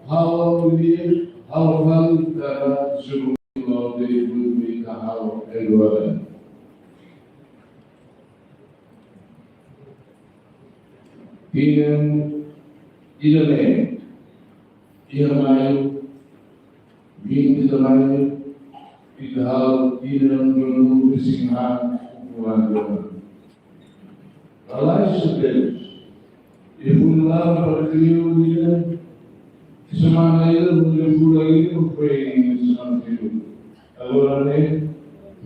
halo tidak, halo fali, karena silu mau di bumi halo eluaran. Tidak, tidak lain. Iha Maiu, vinte de Maiu, ita halo ida-ne'e dua ribu dua puluh lima, ukuran dua. Lalais tebes. I funu laran para kriu ida, semana ida, mundu pula ida, foi semana ida. Agora ne'e,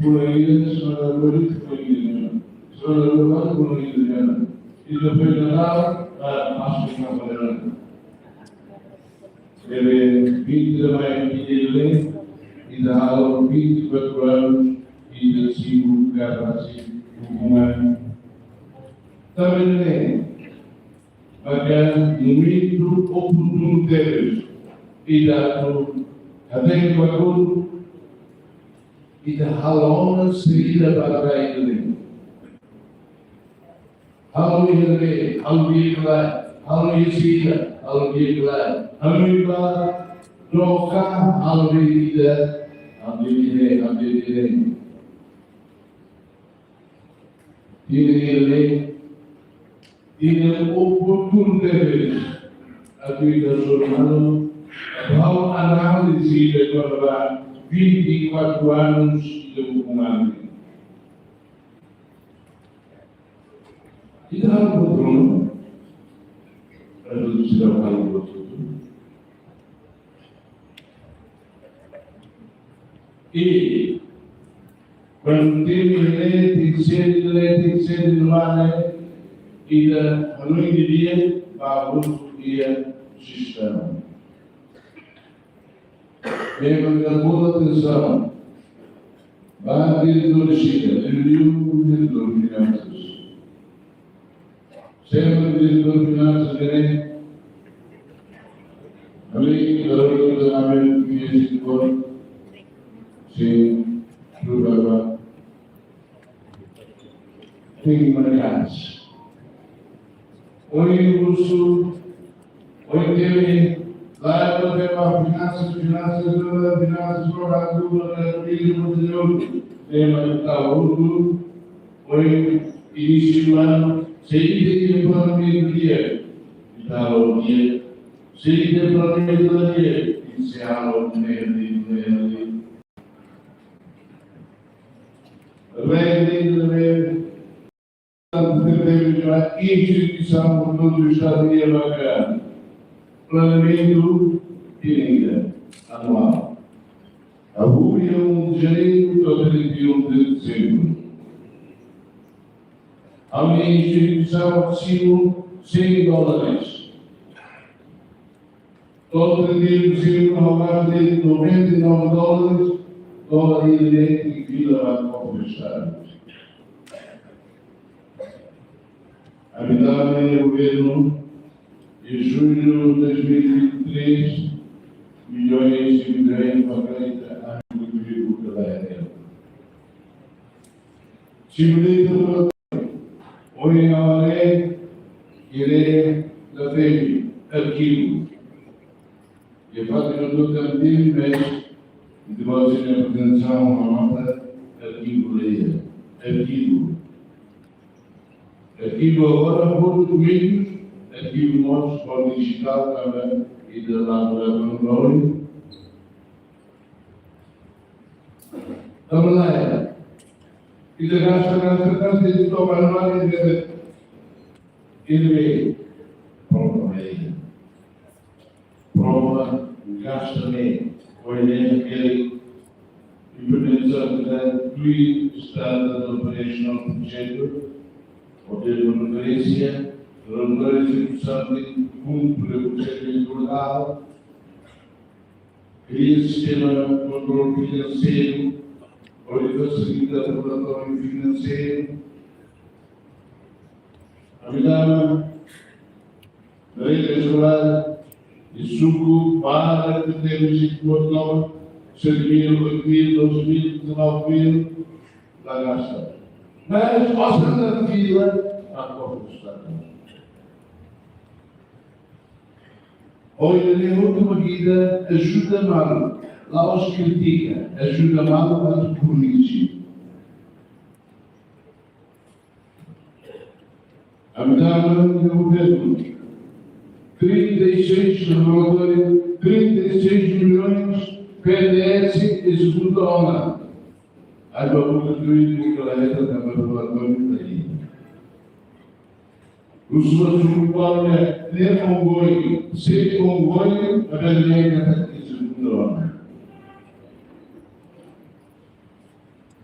pula ida, semana dua, foi ida. Semana dua, pula ida. Ida foi Natal, ah, Páscoa, Natal. Ne'ebé vinte de Maiu, vinte de Maiu, ita halo vinte e quatro anos, ita simu grava hukuman. Tanba ne'e, maka momentu oportunu tebes, ita atu hatene ba kotuk, ita halo ona saida ba rai ida-ne'e. Halo ida-ne'e, halo di'ak lai, halo ida-ne'e, halo di'ak lai, halo ida-ne'e, troka, halo ida-ne'e, halo ida-ne'e, halo ida-ne'e. Ida-ne'e, ida-ne'e oportunu tebes atu ita solusaun, atu halo análize de kona-ba vinte e quatro anos de hukuman. Ita halo buat ruma, atu sira halo buat ruma. I kuandu temi ne'e, tenke ser, ne'e, tenke ser, ne'e, ita hanoin didi'ak, ba buat iha sistema. Memang ita bolu atensaun ba diretór sira, diretór, diretór finansas. Sempre diretór finansas ne'e, ami, kalau kita ambil finansial, si, berubah, Tenke mantein. Ohin husu, ohin temi, la ita tema finansas, finansas, finansas, finansas, finansas, tema ita hotu, ohin inísiu ano, se ita iha planu di'ak, ita halo di'ak, se ita iha planu di'ak, ita sei halo negativu, negativu. Regra de tantu tempo já instituição por todo o Estado e a vaga. Planeamentu de renda anual. Hahú iha um de janeiro to'o trinta e um de dezembro. A minha instituição assinó cem dólares. To'o trinta e um de dezembro, ha'u gasta noventa e nove dólares, dólar ida-ne'e fila ba kofre Estadu. Ami tama iha governu, em julho de dois mil e vinte e três, milhões e milhões para a Caixa, ami buka tuir buka la hetan. Simulei ohin ha'u haree, haree la temi arkivu. Iha parte no tu kan temi, mas ita basa nia atensaun ba mata arkivu la iha. Arkivu. Arkivu agora, por dokumentus, arkivu mós, por dijitál, tanba ita la, la, la, la, la, Tanba lae, ita gasta, gasta, gasta, ita toma animál, ita gasta. Ita vê, prova ne'e. Prova, gasta ne'e. Ohin ne'e, implementasaun da Standard Operational Procedure, ou de referência, relatóriu de execução de cumpre o projeto importante, kria sistema kontrolu finanseiru, hodi fasilita relatóriu finanseiru. Ami tama, mereka surat, isuku, para que temos de portão, servir oito mil, doze mil, dezanove mil, la gasta. Mas, osan la fila, a corpo está. Ohin ne'e hotu mak ita ajuda malu, la'ós kritika, ajuda malu atu korrije. Ami tama iha governu, trinta e seis, relatóriu, trinta e seis milhões P D S ezekuta ona. Atu buka tuir buka la hetan tanba relatóriu la iha. Husu ba suku Paulo ne'e, ne'e ongoing, se ongoing, atu lee katak ezekuta ona.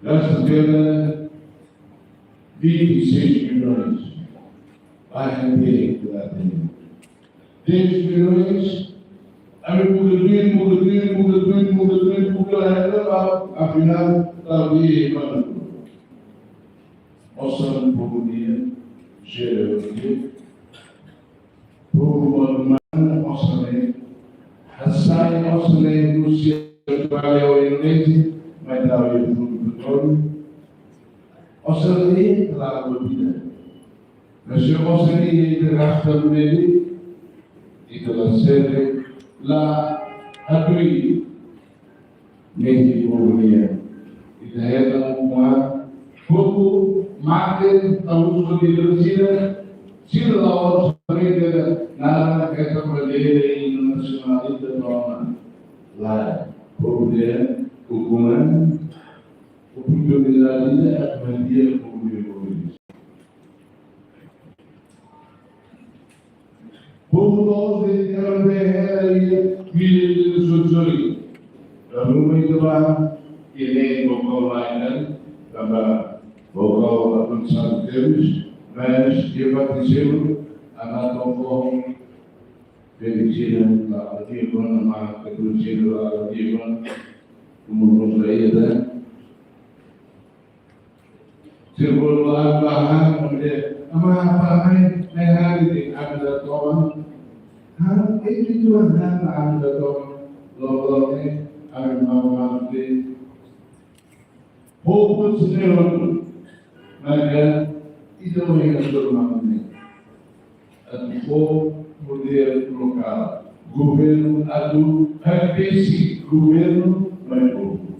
Gasta tiha vinte e seis milhões. Vai render, que lá tem dez milhões. Ami buka tuir, buka tuir, buka tuir, buka tuir, buka la hetan, afinál, la iha mana. Osan povu nian, jere o quê? Povu mana osan ne'e? Hasai osan ne'e Rúsia, Austrália ou Indonézia, mas não é fundo petróleo. Osan ne'e, claro, vida. Mas se osan ne'e, ita gasta ne'e, ita la serve, la hatui. Meti povu nian. Ita hetan uma povu mate, tahu sudah di Indonesia, sila lawar sampai ke nara hetan bandeira internasionál ita toma. La, povu nian, hukuman, oportunidade ida, atu dia povu nian. Povu loos de Terra Terra e milha de Sujuri. Tanba ita ba, ita-nia bokol lain, tanba bokol avansa tebes, mas dia empat Desember, anak tokoh dari Cina, la dia gona, maka dari Cina, la dia gona, umur muda ida. Sira bolu ba han, ami dehan, amá, apá, mai, mai han de'it, ami la toman. Han, ita tuan han, ami la toman. Loloos ne'e, ami mau han de'it. Povu sira hotu, maka ita ohin atu manu ne'e. Atu fó podér lokál. Governu atu hakbesik, governu mai povu.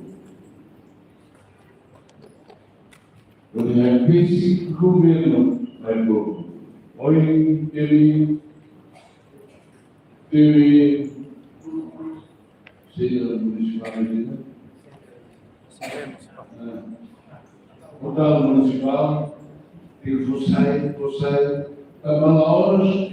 Atu hakbesik governu mai povu. Ohin temi, temi, seja munisipál, ah, portal munisipál, temi fó sai, fó sai, tanba la'ós,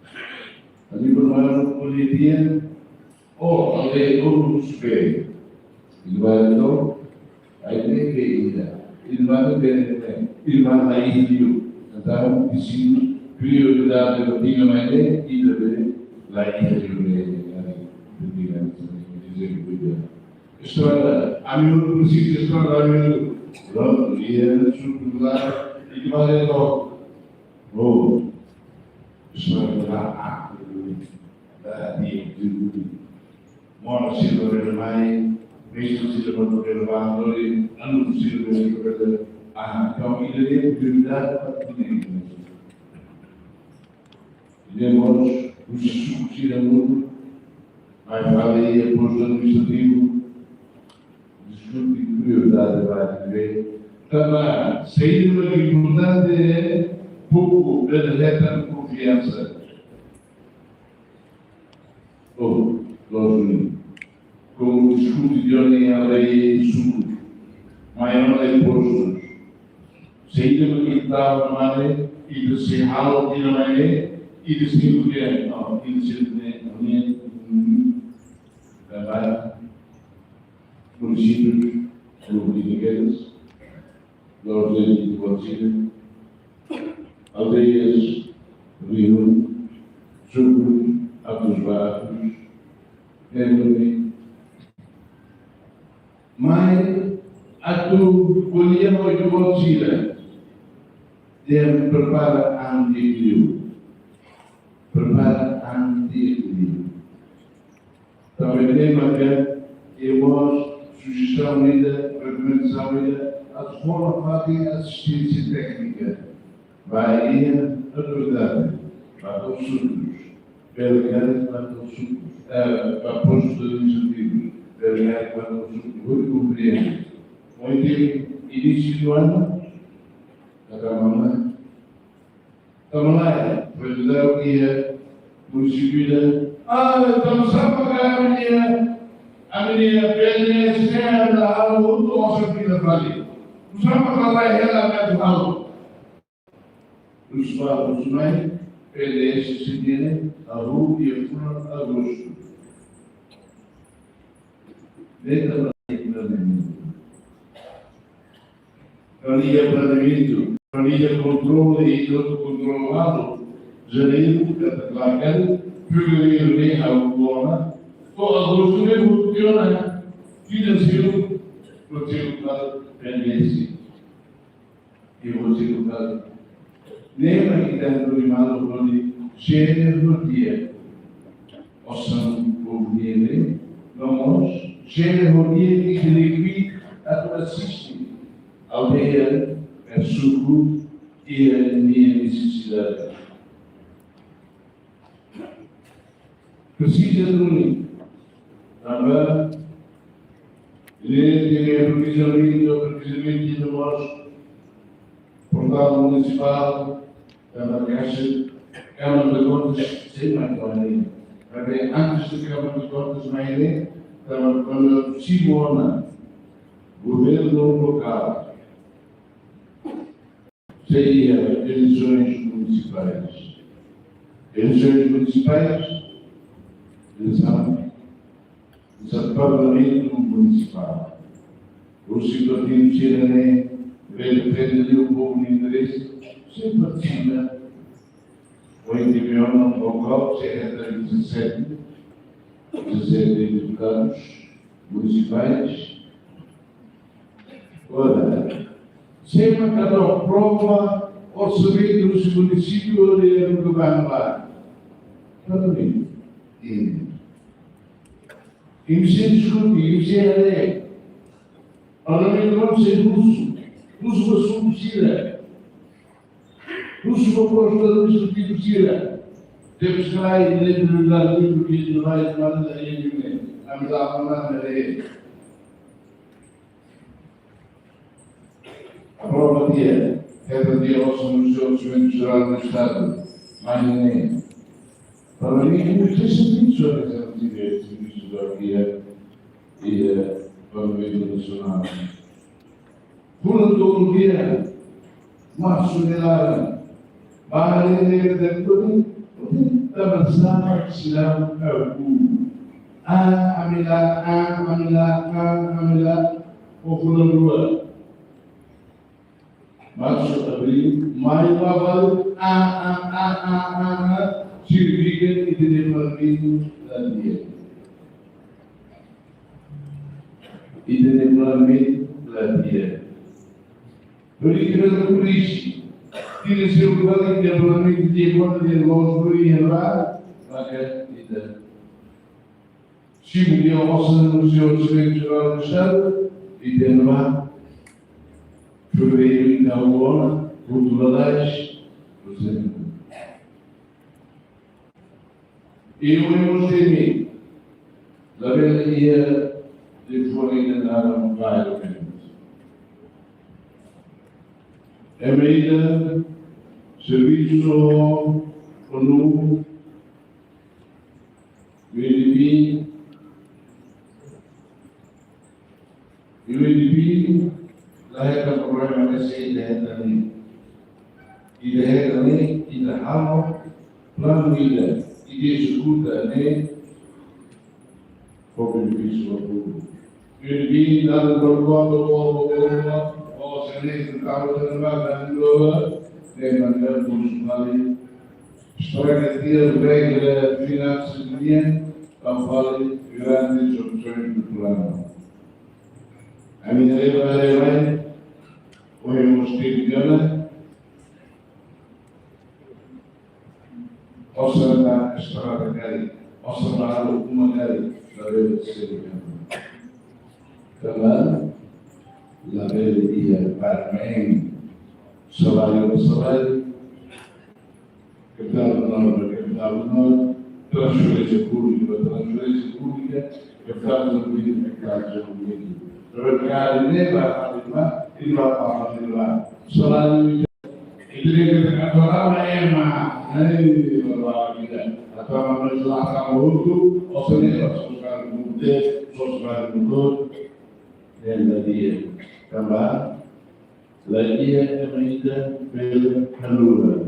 Ami permanu politia, oh, ale urus be. Ibarat to, ai be be ida. Ilman be, ilman la iha liu. Entaun, di sini, prioridade do dia mai de, ida be, la iha liu be, ari, do dia, dizer, cuida. Estrada, ami urus presiza estrada, ami urus. Pronto, ia, suku la, ibarat to. Oh, estrada la, ah, la, di, di, di. Mona sira bele mai, mesin sira bele bá, lori, anu sira bele bele. Ah, entaun, ida-ne'e prioridade para tudo isso. Ida-ne'e mós, husi suku sira muda, mai fali iha postu administrativu, diskute prioridade ba ida-ne'e. Tanba, saida mak importante é povu bele hetan konfiansa. Oh, loos duni. Komu diskute tiha ona iha lei suku. Mai ona iha postu. Saida mak ita mane, ita sei halo tiha ona mai ne'e, ita sei kudia. Oh, ita sei ne, ne, hmm. Trabalho. Munisípiu, grupu de guerras, nordeste de Portugal, aldeias, Riun, Sucre, Atos Barcos, Hermene. Mai atu ko'alia ho Portugal, dia prepara an de Rio. Prepara an de Rio. Tanba ne'e maka iha mós sujestaun ida, rekomendasaun ida, atu forma parte asisténsia téknika ba iha autoridade, ba konsultus, delegados ba konsultus, eh, ba postu administrativu, delegados ba konsultus, hodi komprende. Ohin inísiu do ano, kada mana, tanba lae, foi ajudar o guia município da. Ah, entaun sá mak ami-nia, ami-nia P N S C la halo hotu osan fila fali. Sá mak la hela atu halo. Husi ba, husi mai, P N S C nian ne'e, hahú iha fulan Agostu. Ne'e tanba lae, ne'e. Família planeamentu, família kontrolu i autokontrolu. Janeiru katak lakan, fevereiru ne'e ha'u ona, to'o agostu ne'e hotu tiha ona. Finanseira, Konsellu Lokál, P N D S. I Konsellu Lokál. Ne'e mak ita hanoin malu hodi jere ho di'ak osan povu nian ne'e, no mós jere ho di'ak ita-nia likwida atu asiste aldeia, eh, suku, iha nia nesesidade. Presiza duni. Tanba, ne'e tenke aperfeisoamentu, aperfeisoamentu no mós portál munisipál, tanba Kaixa, Câmara de Contas, sei mai to'o ne'e. Mas antes de Câmara de Contas, mai ne'e, tanba kuandu simu ona governu lokál, seria eleisoens munisipais. Eleisoens munisipais, eleisaun, eleisaun Parlamentu Munisipál. Husi partidu sira ne'ebé defende liu povu nia interese, sei partisipa. Ohin ita vota, sei hetan dezassete, dezassete deputadus munisipais. Ora, sé mak atu aprova orsamentu husi munisípiu hodi atu governa? Parlamentu. Imi. Imi sei diskute, imi sei haree. Parlamentu sei husu, husu ba suku sira, husu ba postu administrativu sira. Tebes karik ne'e prioridade duni, porque não vai, não vai dar ele, né? A me dar uma maneira. Aprova tiha, hetan tiha osan husi Orsamentu Jerál do Estadu, mai ne'e. Parlamentu, imi sei sente, señór, servisu ba tiha, iha Parlamentu Nasionál. Fulan tolu tiha, marsu nia laran. Ba haree ne'e depois, tanba sá mak seidauk hahú. A, ami la, a, ami la, a, ami la, ho fulan rua. Marsu, abríl, maiu, ba balu, a, a, a, signifika ita-nia Parlamentu la di'ak. Ita-nia Parlamentu la di'ak. Hodi ita bele korrije. Ita sei bele ita-nia Parlamentu di'ak, kuandu ita loos duni iha ne'ebá, maka ita simu tiha osan husi Orsamentu Jerál do Estadu, ita iha ne'ebá, fevereiru ita hahú ona, hotu lalais, por exemplo. I ohin mós imi labele iha telefone ida naran Bairro Mendes. Ema ida servisu ho nu, U N D P, U N D P la hetan problema ne'e, se ita hetan ne'e. Ita hetan ne'e, ita halo planu ida, ita ezekuta ne'e, ho benefísiu ba povu. U N D P dadu ba povu, povu, povu, povu, se ne'e tentara, tentara, tentara, ne'e manda kursu fali. Estraga tiha regra finansiária, tau fali durante solusaun do planu. Ami haree ba, haree ba, ohin mós teve gana, osan ba estrada karik, osan ba halo uma karik, labele selu. Tanba labele iha paremen, saláriu ba saláriu, kapitál menór ba kapitál menór, transferénsia públika ba transferénsia públika, kapitál dezenvolvimentu ba kapitál dezenvolvimentu. Merkadu ne'e ba afirma, ita ba afirma. Saláriu ita tenke atu halo ema, ai, ba ita. Atu halo ema la sama hotu, osan ne'e ba sosiedade, sosiedade hotu. Ema di'ak, tanba la iha ema ida bele haluha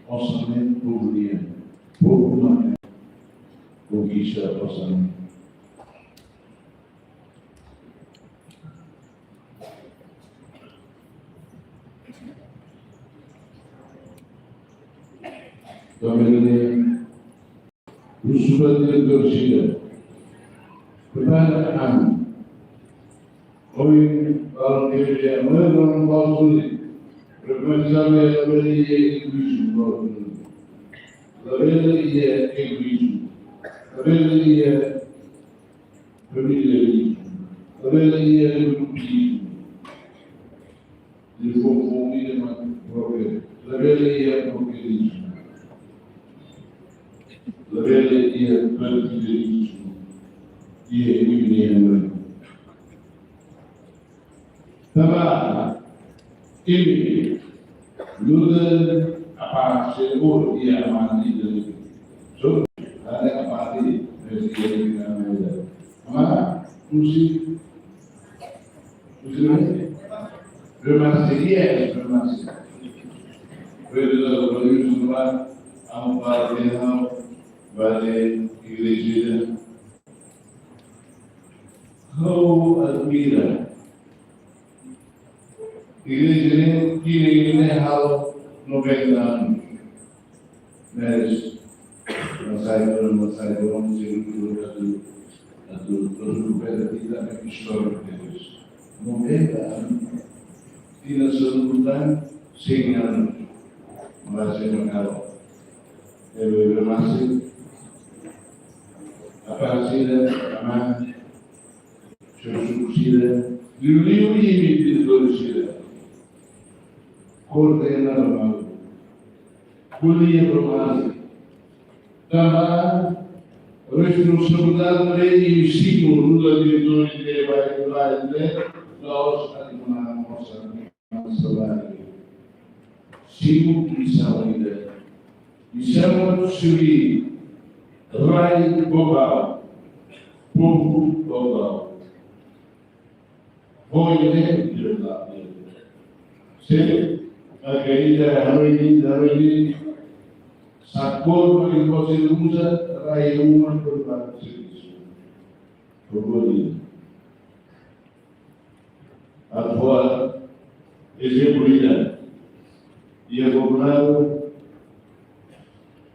osan ne'e povu nian, povu mak konkista osan ne'e. Família, husu ba diretór sira. Prepara ami. Ohin, balun kebe dia, mano, balun balun suli. Prepara ami, labele iha egoízmu, balun suli. Labele iha egoízmu. Labele iha familiarizmu. Labele iha grupizmu. Dezenvolve mak proke. Labele iha prokelizmu. Labele iha partidalizmu. Iha união. Tanba imi, luta apa se o iha amani dari. So, ada apa di dari amani. Ama, musi, musi, Primasi, yes, primasi. Bele, bele, bele, amo para bele, bele, igreja. Ha'u admira. Igreja ne'e, kini ne'e halo noventa anos. Mas, mas sai, mas sai, vamos dizer, atu, atu, atu, atu, atu, atu, atu, atu, atu, noventa anos. Tinan sanulu tan, cem anos. Mas é uma cara. É, é, é, mas, aparecida, ama, seus sucessores, liuliu, imi diretór sira. Koordena ba malu. Ko'alia ba malu. Tanba responsabilidade ne'e simu, nu'udar diretór de vai, vai, de, la'ós atu mós, mós, mós saláriu. Simu misaun ida. Misaun atu serví rai Bobau, povu Bobau. Ohin ne'e, se, Margarida, Haroldi, Haroldi, sakor, Margarida, você uza, rai uma, por parte do serviço. Por favor. Atu fó ezemplu ida. Iha Bobonaro,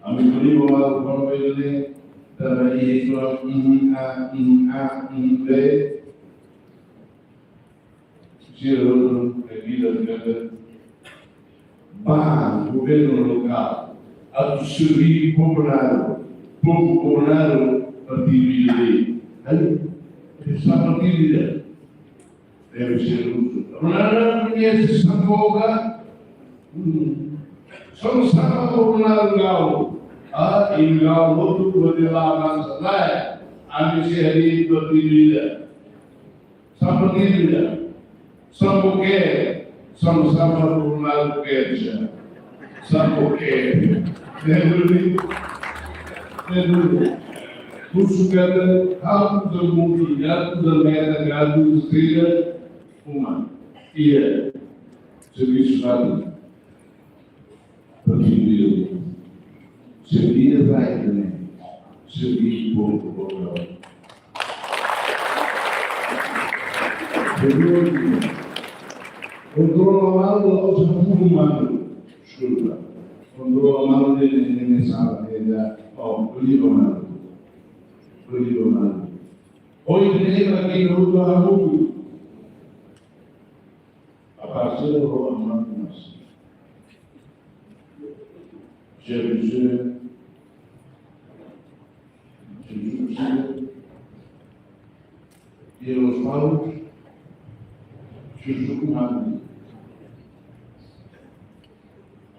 ami ko'alia ba malu, fó ba ele, tanba iha, mhm, a, mhm, a, mhm, be. Sira hotu é vida de cada. Ba governu lokál, atu serví Bobonaro, povu Bobonaro, partidu ida. Ai, esa partidu ida. Deve ser justo. Bobonaro koñese Samboga. Hmm. Só não sabe Bobonaro Gau. Ah, e Gau, outro, vou ter lá, mas lá é. A mim se é partidu ida. Sambukeira, sambukeira, sambu-sambu komunál keja, sambukeira. Ne'e duni, ne'e duni. Husu katak, ha'u uza mundu, ha'u uza meta, ha'u uza estrela, uma. Iha servisu atu. Partidu, serví rai ne'e, serví povu, povu. Kedua, kontrola malu, la'ós povu malu. Deskulpa. Kontrola malu ne'e, ne'e, ne'e, ne'e sala, ne'e, ne'e, oh, beli ba malu. Beli ba malu. Ohin ne'e, para quem não está muito. Apareceu o Romano Massa. Jesus, Jesus, e os paus, Jesus Comando.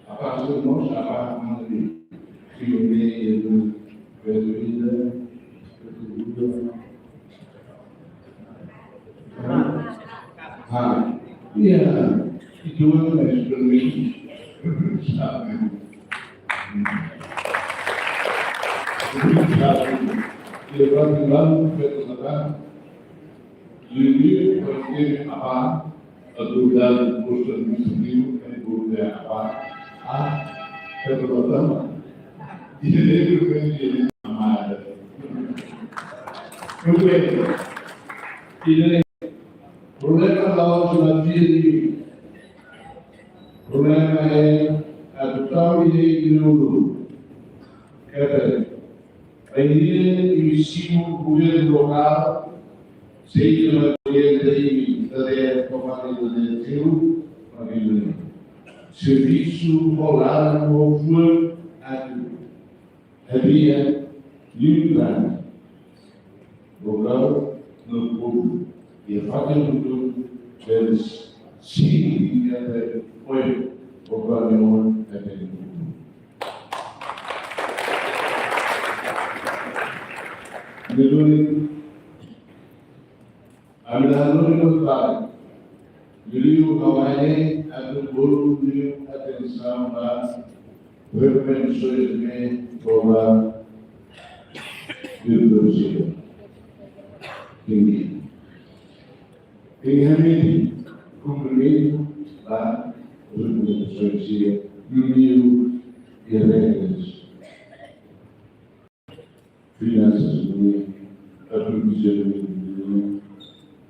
Apareceu nós, a parte Comando. Filme, Pedro, Pedro, Ah, ya, itu kan eksperimen. Levanta lá no pé do Satã, livre, porque a paz, a autoridade do posto administrativo, é porque a paz, a, pé do Satã, e livre, porque a amada. Problema la'ós na dia de problema é a total e de ouro. Katak, bainhira imi simu governu lokál, sei imi orienta imi, tarea komando da direção, família. Servisu ho laran ho fuan atu hadi'a liután lokál no povu. Iha fatin hotu-hotu, eles sente que até foi o problema até o povu. Duni, ami la hanoin buat barak. Liuliu ha'u hanoin atu bolu liu atensaun ba rekomendasões ne'ebé to'o ba diretór sira. Tinggi. Tinggi hamiti kumprimentu ba rekomendasões sira, liuliu iha regras finansas nian, aprovizionamentu nian,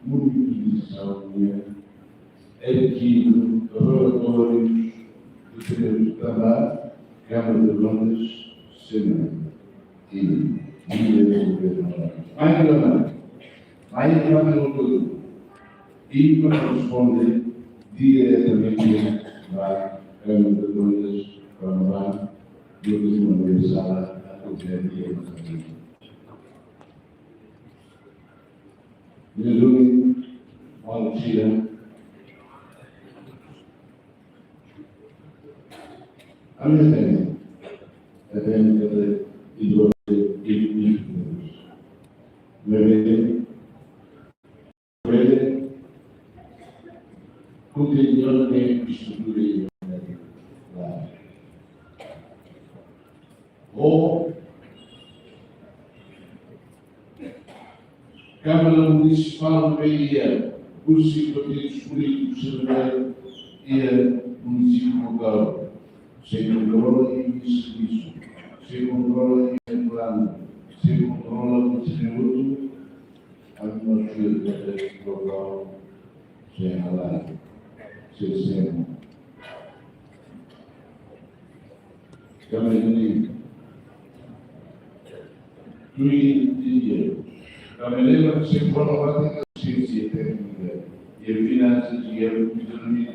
monitorasaun nian, arkivu, relatórius, documentu tanba Câmara de Londres, Senado. I, i, mais problema, mais problema todo. I para responde diretamente ba Câmara de Londres, ba, ba, Dudu Manuel Sala, atu jadi. Rezumi, maun sira. Ami hatene, hatene katak idola, idola. Maibé, maibé, kontinua ne'e estrutura iha ne'e. Ho Kámara Munisipál ne'ebé iha husi partidu polítiku sira iha munisípiu lokál, sei kontrola iha servisu, sei kontrola iha planu, sei kontrola iha ne'e hotu, ami mós sei kontrola, sei halai, sei semo. Kami ini, tuir dia, kami lembra se forma batik siénsia téknika, iha finansas, iha ekonomia,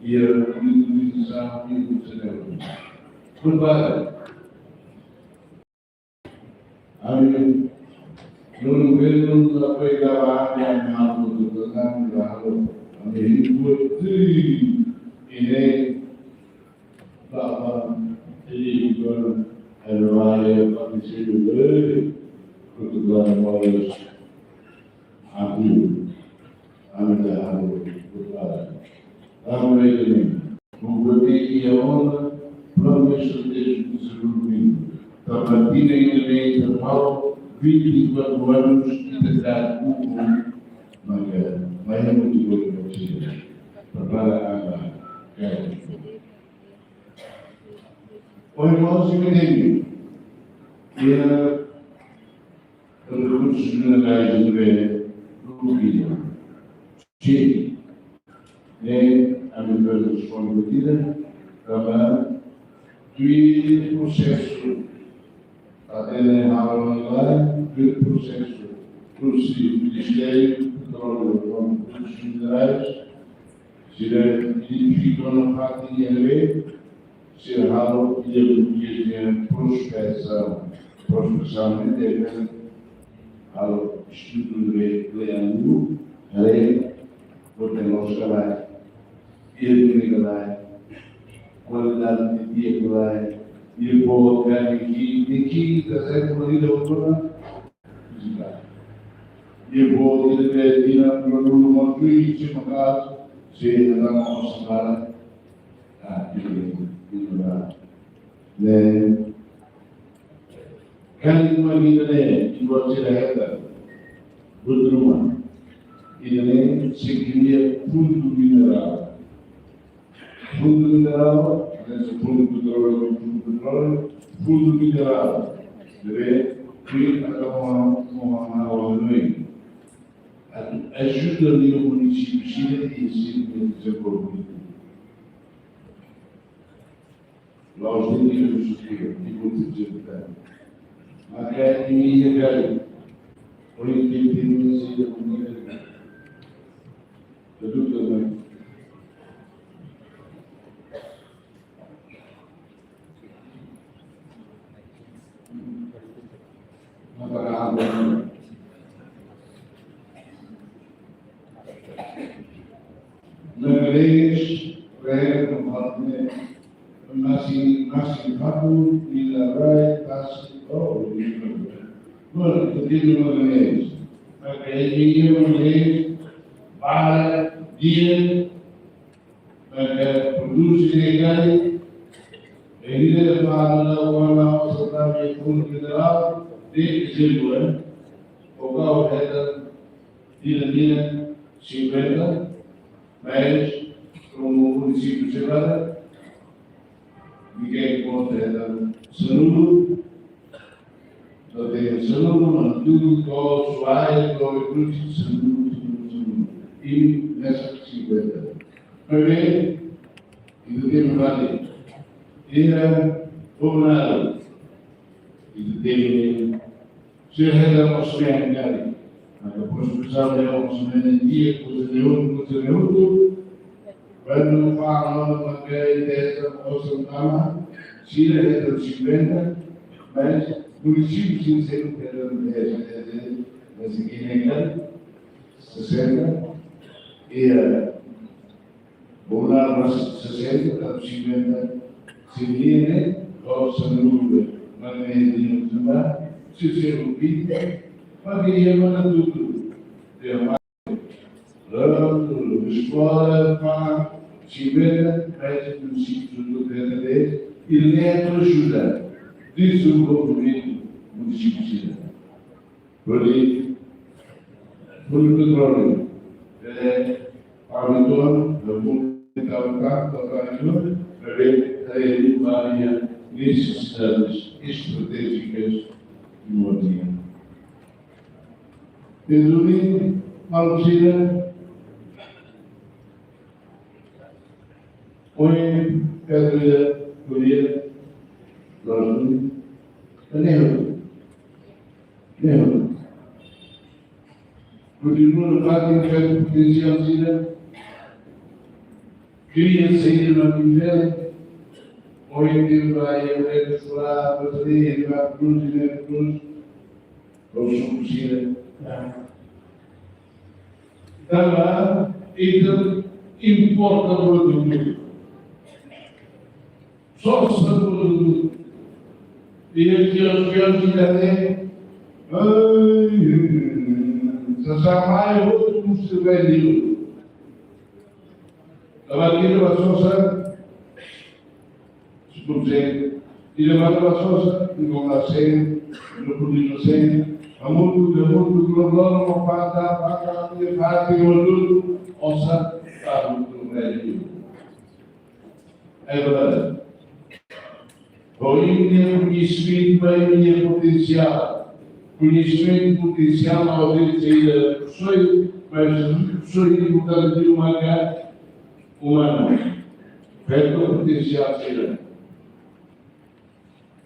iha administrasaun, iha sosiedade. Portantu, ami, no governu la pegava ami, ami halo tudo, ami la halo, ami ribut, ini, bapa, ini, anu, aya, pakai selu, eh, kutu, kutu, Abriu, ami la halo buat barak. Tanba ne'e, buat ne'e iha ona Planu Estratéjiku Dezenvolvimentu. Tanba tinan ida-ne'e ita halo vinte e quatro anos ita dadu ukun, maka mai motivu buat sira. Prepara anda, kaer. Ohin mós imi hatene, iha rekursus minerais ne'ebé dúvida. Sin. Ne'e ami bele responde dúvida, tanba tuir prosesu, até ne'e halo lai, tuir prosesu, husi Ministériu Petróleu no Rekursus Minerais, sira identifika ona fatin ne'ebé, sira halo iha buat nia prospeisaun. Prospeisaun ne'e deve halo estudu de kle'an, haree, bota nos kalai, iha duni kalai, kualidade de dia kalai, iha boot ka ne'e ki'ik, ne'e ki'ik, ita sai kona ida otona, depois de ter tinan dua ribu lima belas, se maka'as, se ita mós separa. Ah, itu, itu lah. Ne'e, kali uma ida-ne'e, ita sira hetan, buat ruma. Ida-ne'e, sei kria fundu minerál. Fundu minerál, hanesan fundu petróleu, fundu petróleu, fundu minerál. Jadi, kita akan mau, mau, mau, mau, atu ajuda liu munisípiu sira iha sira-nia dezenvolvimentu. Los de Deus que tipo de gente. Mas que é minha cara. Por isso que tem esse comunidade. Tudo bem. Maibé, maibé, masih, masih baku, bila rai, pasi, oh, ini. Bueno, itu dia maibé. Maibé, ini maibé, para dia, maibé, produse ilegal, e ida para la wana osa também fundo federal, de exemplo, eh? O kau heta, dina, dina, cinquenta, mas, como município separado, ninguém conta, heta, sanulu, não tem sanulu, mas tudo, com suai, com tudo, sanulu, sanulu, sanulu. E nessa cinquenta. Maibé, e do tempo vale. Era, como nada. E do tempo, se rega, mas bem, cara. Mas depois começava a ler, mas bem, dia, coisa de outro, coisa de outro. Quando fala, não, não, não, não, não, não, não, sira heta cinquenta, mas município sincero que era dez, dez, dez, mas aqui nem tanto, sessenta, e, eh, Bolsonaro mas sessenta, tanto cinquenta, se viene, ou se muda, mas nem de não, se se repite, mas que ia mandar tudo. Tem mais, escola, pá, cinquenta, mas no sítio do P N D, e nem ajuda, desenvolvimento municipal. Por isso, por petróleo, é, aumentou, no mundo, então, tá, tá, tá, tá, para ver, aí, várias necessidades estratégicas de moradia. Resumindo, Marcela, Ohin, Pedro ya kuliah, lalu, neho, neho. Kontinua no parte de potensiál sira, kria sira no nivel, ohin tem vai, é, escola, bateria, vai, cruz, né, cruz, ou sira. Tanba ita importa produtu. Sosa produtu. Iha kios-kios ita-nia. Ai, sasán mai hotu musti vendidu. Tanba ita bá sosa, Desculpe, ida-ne'e bá sosa, enkontru sira, no públiku sira, hamutuk, hamutuk, global, no pata, pata, pata, pata, hamutuk, osan, hamutuk, reju. É verdade. Ho imi-nia koñesimentu, ho imi-nia potensiál. Koñesimentu, potensiál, não sei se é só, mas só importante de uma umanu. Feto potensiál sira.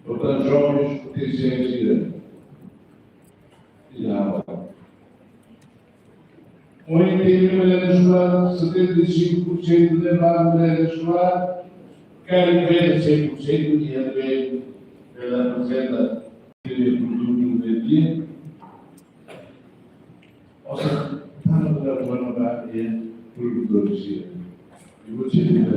Portantu, jovens potensiais sira. Ohin temi millennial escolar, setenta e cinco por cento de millennial escolar, querem ver cem por cento de R B L, ela apresenta o produto do meio-dia. Ou seja, para o governo da produtor de sira. E vou dizer,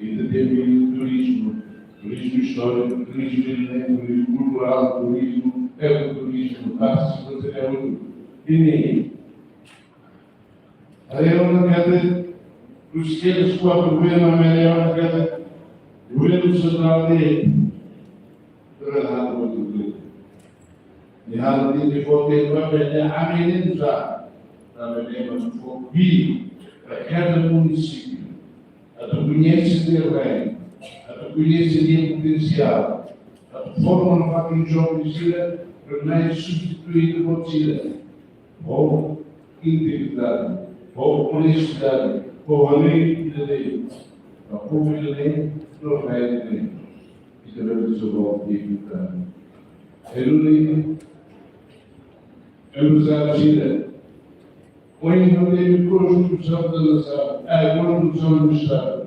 ainda tem turismo, turismo histórico, turismo milenar, turismo cultural, turismo ecoturismo, taxi, não sei o que, e nem. Aí eu não quero ter os que eles quatro governos, a média, eu não quero ter governo central de Erradu buat hotu. Erradu, tenke fó tempu ba ita aprende, uza. Tanba ita tenke fó tempu ba kada munisípiu. Atu koñese terrenu, atu koñese nia potensiál, atu forma nafatin joven sira, para substitui buat sira. Ho integridade, ho onestidade, ho alegria de Deus. Para o povo de Deus, não vai de Deus. Dezenvolve Ita. Eruli, emprezáriu sira, ohin ha'u teve konstrusaun da nasaun, eh, konstrusaun do Estadu.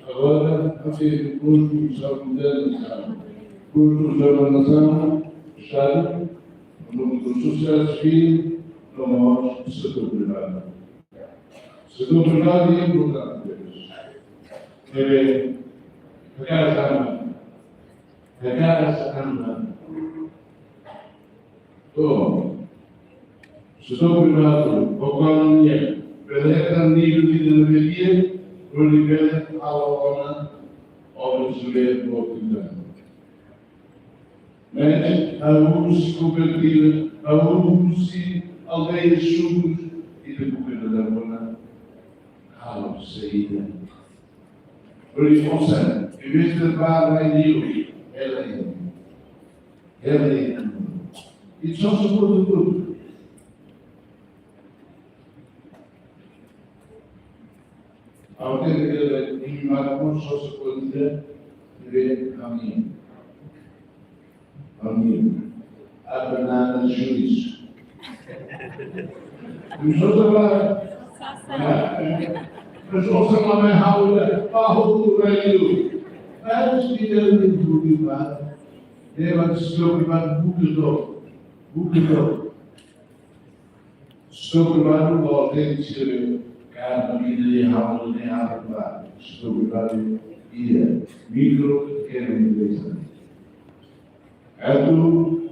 Agora, ha'u teve konstrusaun da nasaun. Konstrusaun da nasaun, Estadu, no sosiedade sivíl, no mós setór privadu. Setór privadu é importante. Ne'ebé, hakarak anda. Hakarak anda. To'o setór privadu, ekonomia, bele hetan nivel de desenvolvimento, hodi bele halo ona obras de oportunidade. Mas, ha'u husi kooperativa, ha'u husi aldeia, suku, ita buka dala ruma halo saida. Hodi osan, investe ba rai liur, hela iha. Hela iha. I só se pode tudo. Ha'u hatene katak imi maka só se pode tudo, ne'ebé ami. Ami, a banana juiz. Pessoas lá, pessoas lá na aula, a roupa do velho. Mas que ele não viu lá. Leva de seu privado, bucador, bucador. Setór privadu, igual tem que ser, cara, na vida de ramo, nem nada, claro. Setór privadu, ia, mikro, pequena empresa. Atu,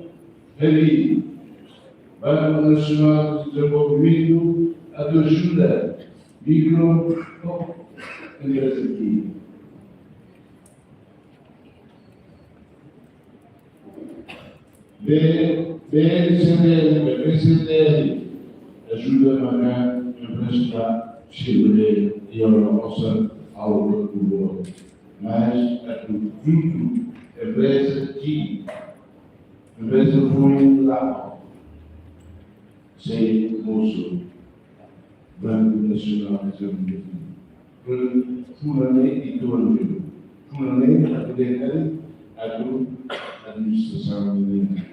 pedi, Banco Nacional de Desenvolvimento, atu ajuda, mikro, empresa aqui. B, B C D L, B C D L, ajuda maka empresta sira-ne'e, i ora osan halo buat boot. Mas atu juntu, empresa ki, empresa foin la, sei mosu. Banco Nacional de Desenvolvimento. Fulan ne'e ita-nia. Fulan ne'e ita-nia, atu administrasaun ne'e.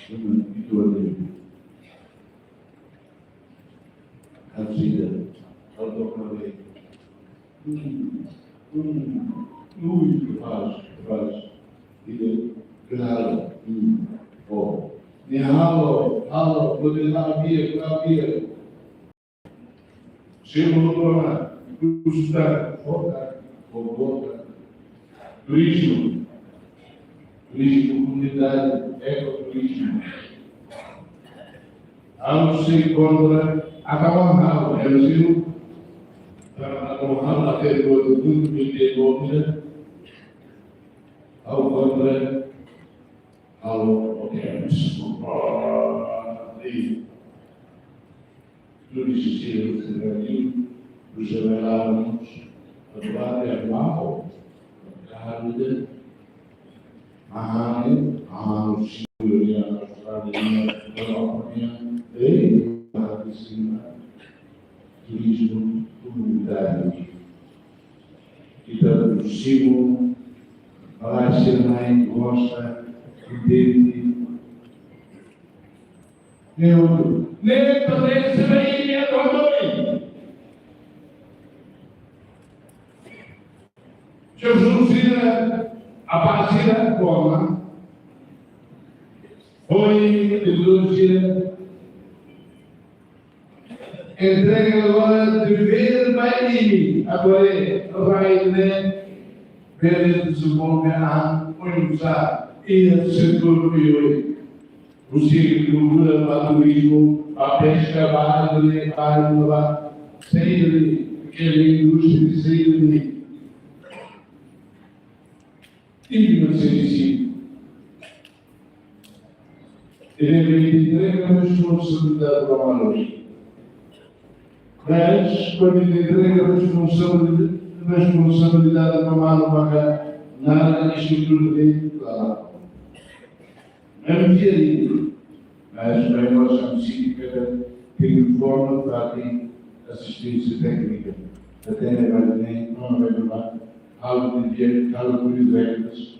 Fulan ita-nia. Ha'u sida, ha'u toka ne'e. Hmm, hmm, ui, faz, faz. Ida, claro, hmm, oh. Ne'e halo, halo, pode la via, la via. Chegou lá, custa, volta, volta. Turizmu. Turizmu komunidade, ekoturizmu. Ha'u sei kontra, akaban ha'u, M C U, para akaban ha'u, até agora, tudo que tem, ha'u kontra, halo, ok, deskulpa. Tudo isso, se eu tiver aqui, os revelaram-nos, a verdade é mau, a verdade é, ah, é, ah, os senhores, a Austrália, a Europa, ei, a China, turizmu komunitáriu. Ita turizmu, Malaysia, naik, gosta, kontente, ne'e outro. Ne'e pertense ba imi atu hanoin. Jesus sira, apá sira, toma. Oi, Jesus sira. Entrega agora dever ba imi. Agora, rai ne'e bele dezenvolve an, oinsá, iha setór oioin. Husi agrikultura ba turizmu, ba peska, ba agri, ba agri, ba saúde, ke indústria de saúde. Imi sei desize. Imi entrega responsabilidade ba maluk. Mas, kuandu entrega responsabilidade, responsabilidade ba maluk, maka nada estrutura de, claro. Mesmu dia ini, mas bem, nós vamos seguir cada plataforma para ter assistência técnica. Até na base nem, não vai levar, algo de dia, algo de regras.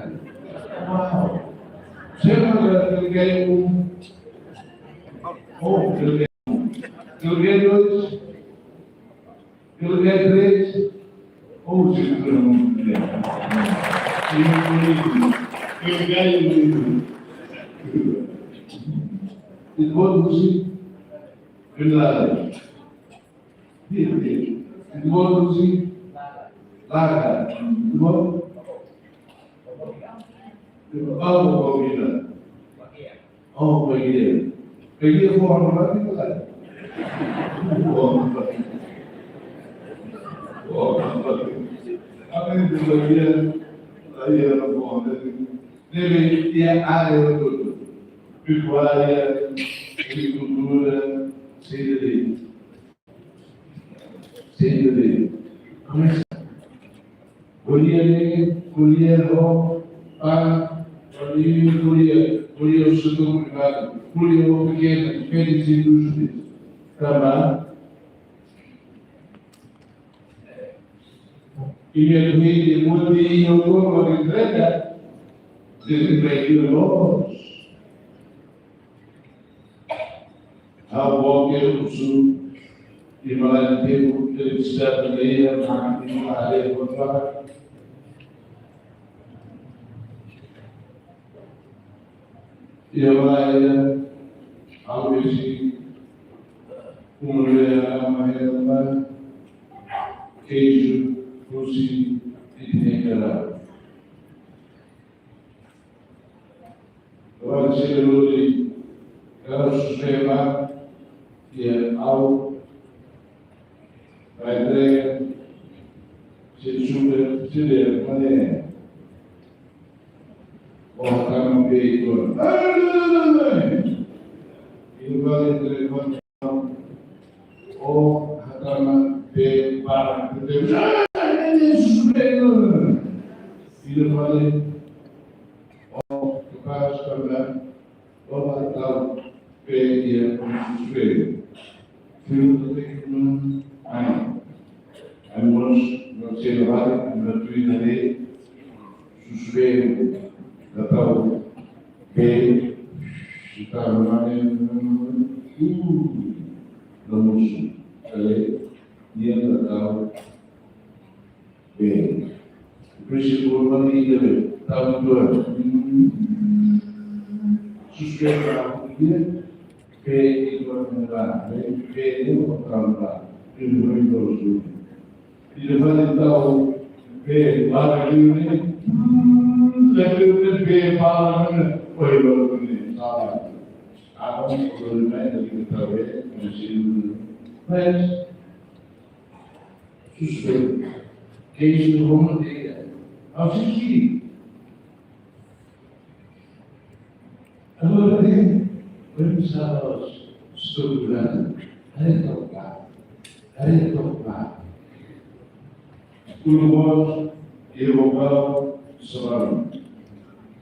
Uau. Siapa yang terkait um? Oh, terkait um. Terkait dois. Terkait três. Oh, terkait um. Terkait um. Terkait um. Verdade. Dia, dia. Futebol, Lucy? Laga. Futebol? Futebol, Paulina. Oh, bagia. Bagia, forma, mas não vai. Forma, bagia. Forma, bagia. Além de bagia, aí era bom, né? Deve ter área todo. Pecuária, agricultura, sei de Sendiri. Komesa. Ko'alia ne'e, ko'alia ho, ba, ko'alia, ko'alia, ko'alia ho setór privadu, ko'alia ho pekena, pekenas indústrias. Tanba imi atu hili, imi atu hili, imi atu hili, imi atu hili, imi atu hili, Ha'u boker husu imi-nia tempu, eletrisidade, ne'e, mak imi haree buat barak. Iha laran, ha'u bele ko'alia, ama, hela, keiju, husi, ita-nia karau. Agora, se ele não tem, quero sistema, que é algo, vai entrega, se chuta, se der, maneira. Ou tá no peito. E não vai entregar. Ó, hatama bee para, bee para. Ida fali, ó, kapás karena, ó, hatama bee iha suspeita. Filmu tadi, ai. Ai, mós, não sei lá, não sei lá, suspeita, Natal, bee, se tá no mar, uh, no moço, falei, e é Natal, bee. Por isso, por uma vida, tá muito, hum, suspeita, bee, e agora não dá, bee, bee, eu vou pra lá, eu vou em dois, Ida fali tau bee para liu ne'e. Hmm, liu ne'e bee para ne'e. Oi, baru ne'e. Salah. Apa, kalau main dari kita bee, masih. Mas, suspeita. Keiju, Roma, dia. Así que, Agora, bem, vamos a los estructurando. Haree to'ok bá. Haree to'ok bá. Tudo bom? E o bom? Salam.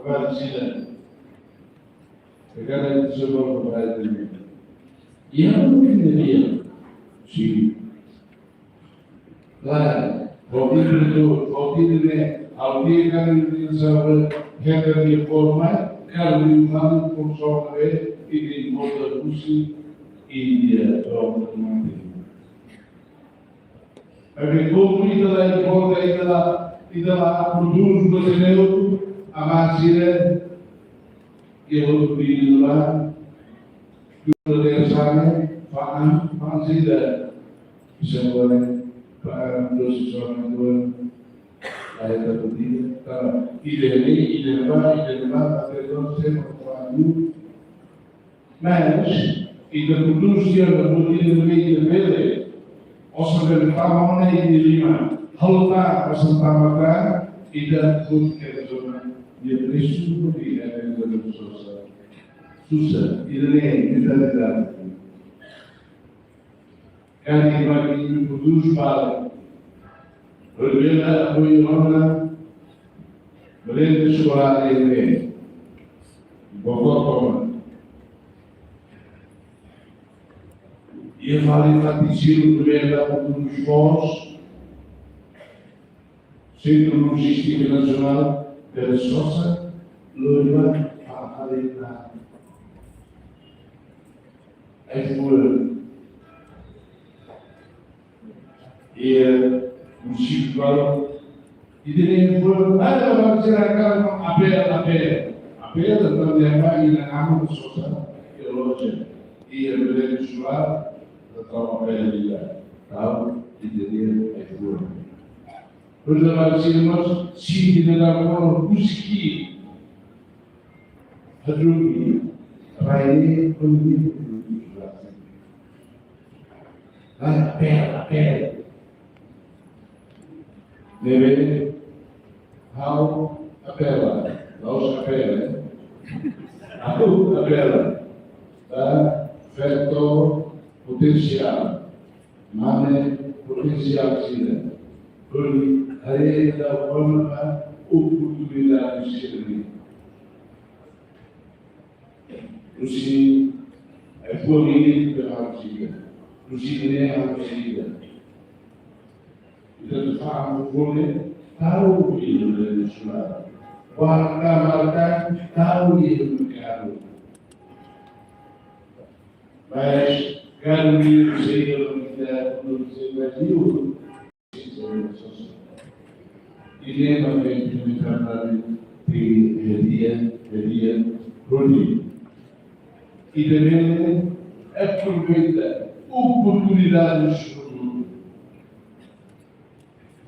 Para sila. Sekarang itu semua kepada diri. Yang mungkin dia. Si. Lain. Waktu itu, waktu itu ne, ha'u dia kan ini sahabat, kita di forma, kalau di mana pun soal, ini motor Rusi, India, soal teman. Tapi komu ita la importa, ita la, ita la prodús ba sira hotu, aman sira, iha hotu di luar, juga dari sana, paham, paham sira, bisa boleh, paham, dosis orang tua, lahir terpedih, kalau ide ini, ide apa, ide apa, tapi itu saya mau paham dulu. Mas, ita prodús tiha ona buat ida-ne'ebé ita bele. Osan bele tama ona iha nia liman. Halo tan, osan tama tan, ita buat ke zona. Dia presu di ida-ne'e susah. Susah, ida-ne'e mentalidade. Kali bagi prodús para. Berbeda apoiu ona, berende suara ini. Bokor koma. Ia fali fatin silu berbeda prodús force. Sentru Lojístika Nasionál, Bele sosa, lori ba, fa'an fali iha ai-fuan. Iha munisípiu balu, ita-nia ai-fuan, ada orang cerahkan apel, apel. Apel tentang yang lain, yang aman, sosa, teologi. Iha bele suar, tentang apel ida. Tahu, ita-nia ai-fuan. Pertama kali sini mas, si tidak ada orang musiki. Hadrumi, rai ne'e, hadrumi. Ai, apel, apel. Ne'ebé, ha'u apela, la'ós apela. Ha'u apela. Ba feto potensiál. Mane potensiál sira. Hodi haree ita-nia oportunidade sira-ne'e. Husi ai-fuan ne'e ita haree sira. Husi ne'e haree sira. Ita fa'an fali, tau iha merkadu. Warga-warga, tau iha merkadu. Mas, kalau dia saya, kalau kita, kalau saya baju, ini memang yang kita dari di hadiah, hadiah, Rudi. Ita bele aproveita oportunidades.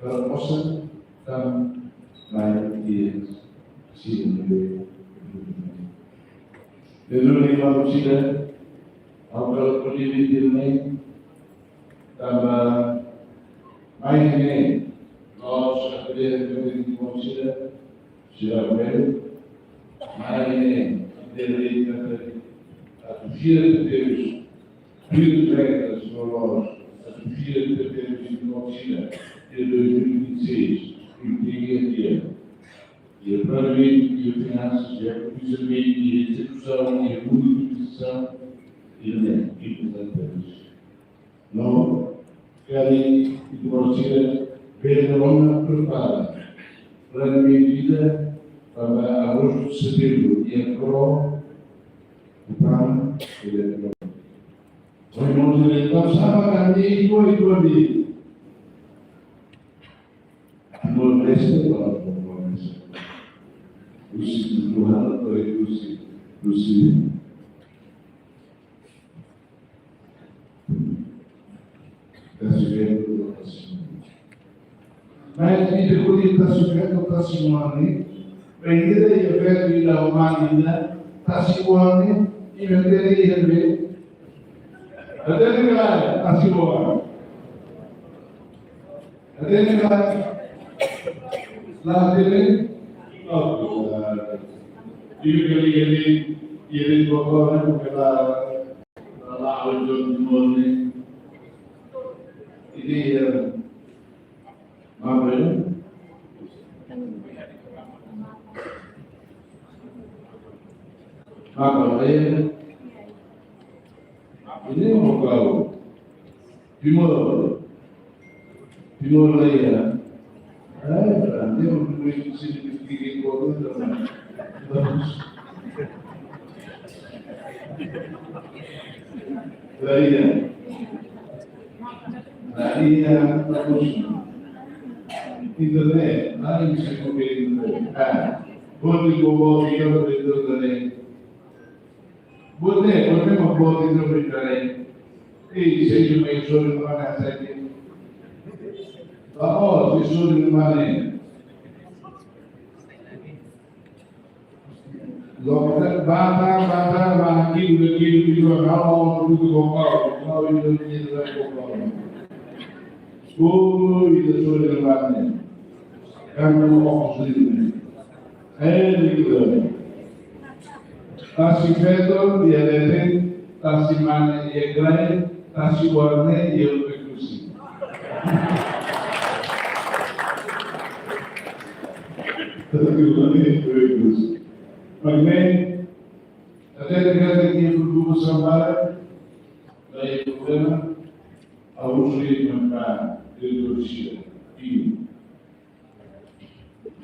Para possa também dia sini. Dulu ni malu sida, ha'u hakarak kole-bele mai, tanba mai ne'e, no sa kole-bele mai sida, sira bele, mai ne'e, ita-nia atu fiar tebes, Pil regras no loos, atu fiar tebes no sira, de dois mil e vinte e seis, e o que é dia. E o planeamento, e o finansas, e o cruzamento, e a execução, e a monetização, e também, e portanto, é isso. No, kali, e no sira, bele ona prepara. Planeamento ida, para agosto, setembro, e a pro, o plano, e a pro. Oi, irmãos, ele está, sabe, a minha, e foi, e foi, e foi. Timor-Leste, para o Timor-Leste. Husi Tuhan, para husi, husi. Tasi feto, tasi moane. Mas ita hodi tasi feto, tasi moane, bainhira iha feto ida ho mane ida, tasi moane, iha feto ida, hatene ka lae, tasi moane. Hatene ka lae? La hatene? Oh, iha kali-kali, iha di bokor, kala, kala, ujon, timone. Ini ya, maaf ya. Apa lae? Ini mau kau. Timor. Timor lae ya. Eh, dia mau duit sini bikin kotor, teman. Bagus. Lae ya. Lae ya, bagus. Internet, lae bisa kau bikin. Ah, buat di bawah kita betul tadi. Buat ne'e, buat ne'e mak buat itu berbicara. Eh, saya cuma yang suruh mana saja. Oh, saya suruh mana? Logo bata, bata, maki, udah kilu, kilu, kalau mau duduk bokor, mau itu, itu, bokor. Oh, itu suruh mana? Kan mau fokus dulu. Eh, begitu. Tasi feto iha leten, tasi mane iha kraik, tasi warne iha Oekusi. Tasi warne iha Oekusi. Makanya, ada negara yang berguru sama, dari problema, harus dimakan, diusia, ini.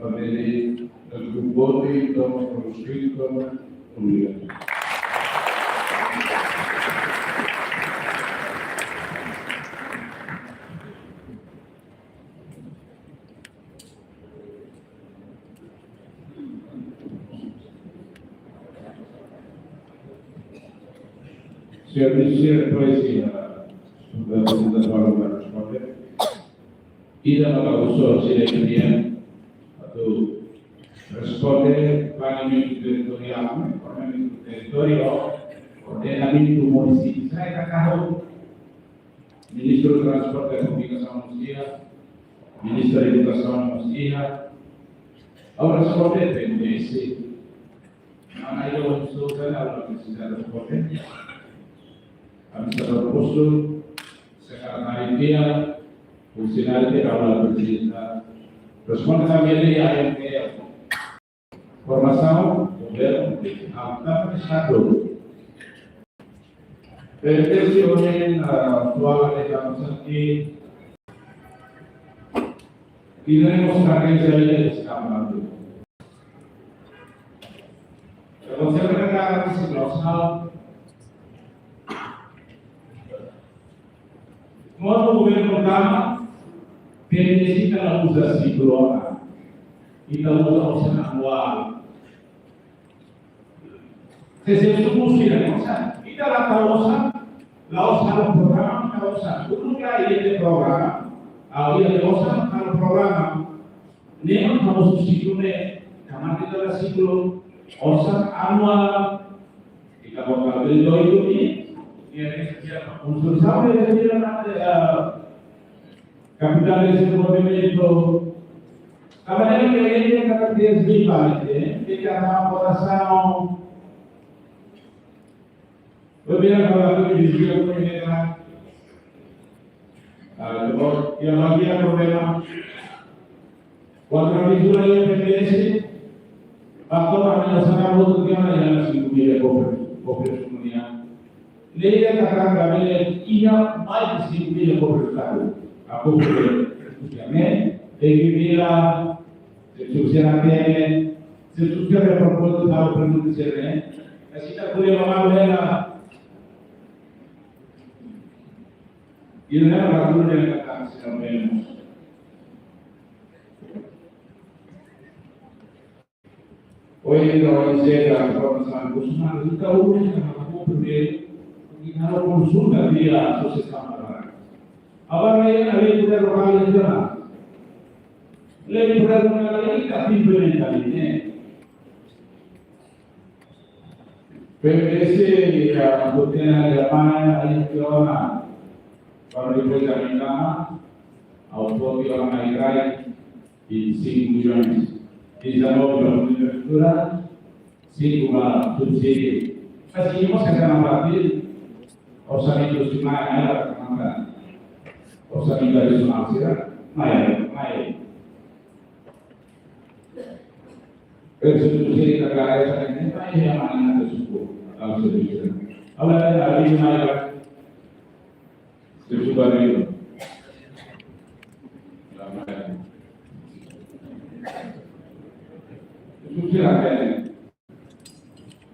Para ele, el grupo de, então, por escrito, obrigado. Señór Ministru, pois, a pergunta para o Ministru. Ida maka uso sira kemudian atu responde planeamentu territoriál, ordenamentu territoriál, ordenamentu munisípiu, sai da carro. Ministru Transporte e Komunikasaun mós iha, Ministru Edukasaun mós iha, agora responde P N D S. Mana ida ohin sosa ne'e la presiza responde. Administradór postu, sekretáriu tiha, funsionáriu tiha, la presiza responde. Tanba ne'e A M T, formasaun, governu, tanba Estadu. Pertense ohin, ah, atuál de Kansas que tiremos carreira de escamado. Pero você vai pegar a situação. Kuandu governu tama, P N D S ita la uza siklu, ita uza osan anuál. Se se suku sira, osan, ita la tau osan, la osan programa, la osan. Kuandu ka iha programa, au iha osan, la programa. Ne'e mak ha'u husu siklu ne'e, tanba ita la siklu, osan anuál, ita bokal beli doi tu ni, ni ada kerja, unsur sama ya, dia nak, eh, kapitál dezenvolvimentu. Tanba ne'e, ne'e, ne'e, kata dia sendiri balik, ya, kita mau votasaun. Berbeda kalau aku di sini, aku punya, ah, yang lagi ada problema. Kuandu ami jura iha P N D S, faktór ami la saka votu tiha ona iha sinku mil kofre, kofre komunidade. Lei da katanga bele iha mais de sinku mil kofre Estadu. A kofre komunidade. Egi bila, se sosiedade, se sosiedade propostu halo pergunta sira-ne'e. Mas ita bele mamar ela. Ida-ne'e mak ha'u dehan katak sira bele. Ohin, ohin sedu, informasaun khusus, ita urus, ita halo primeiru, ita halo konsulta via sosiedade. Agora, iha lei poder lokál rejionál. Lei poder lokál ita implementa ne'e. P P C, ya, botina ya mana, ya, kiona. Para depois da minha, ao ponto de ona mai rai, vinte e cinco milhões. Dezanove para infraestrutura, cinco para subsídiu. Mas se você quer na partida, orçamentu estimável, né, para mandar. Orçamentu adisionál, será? Mas, mas, eu sou do jeito da galera, nem vai reamanar o suco, a causa disso. Agora, a vida maior. Setu barril.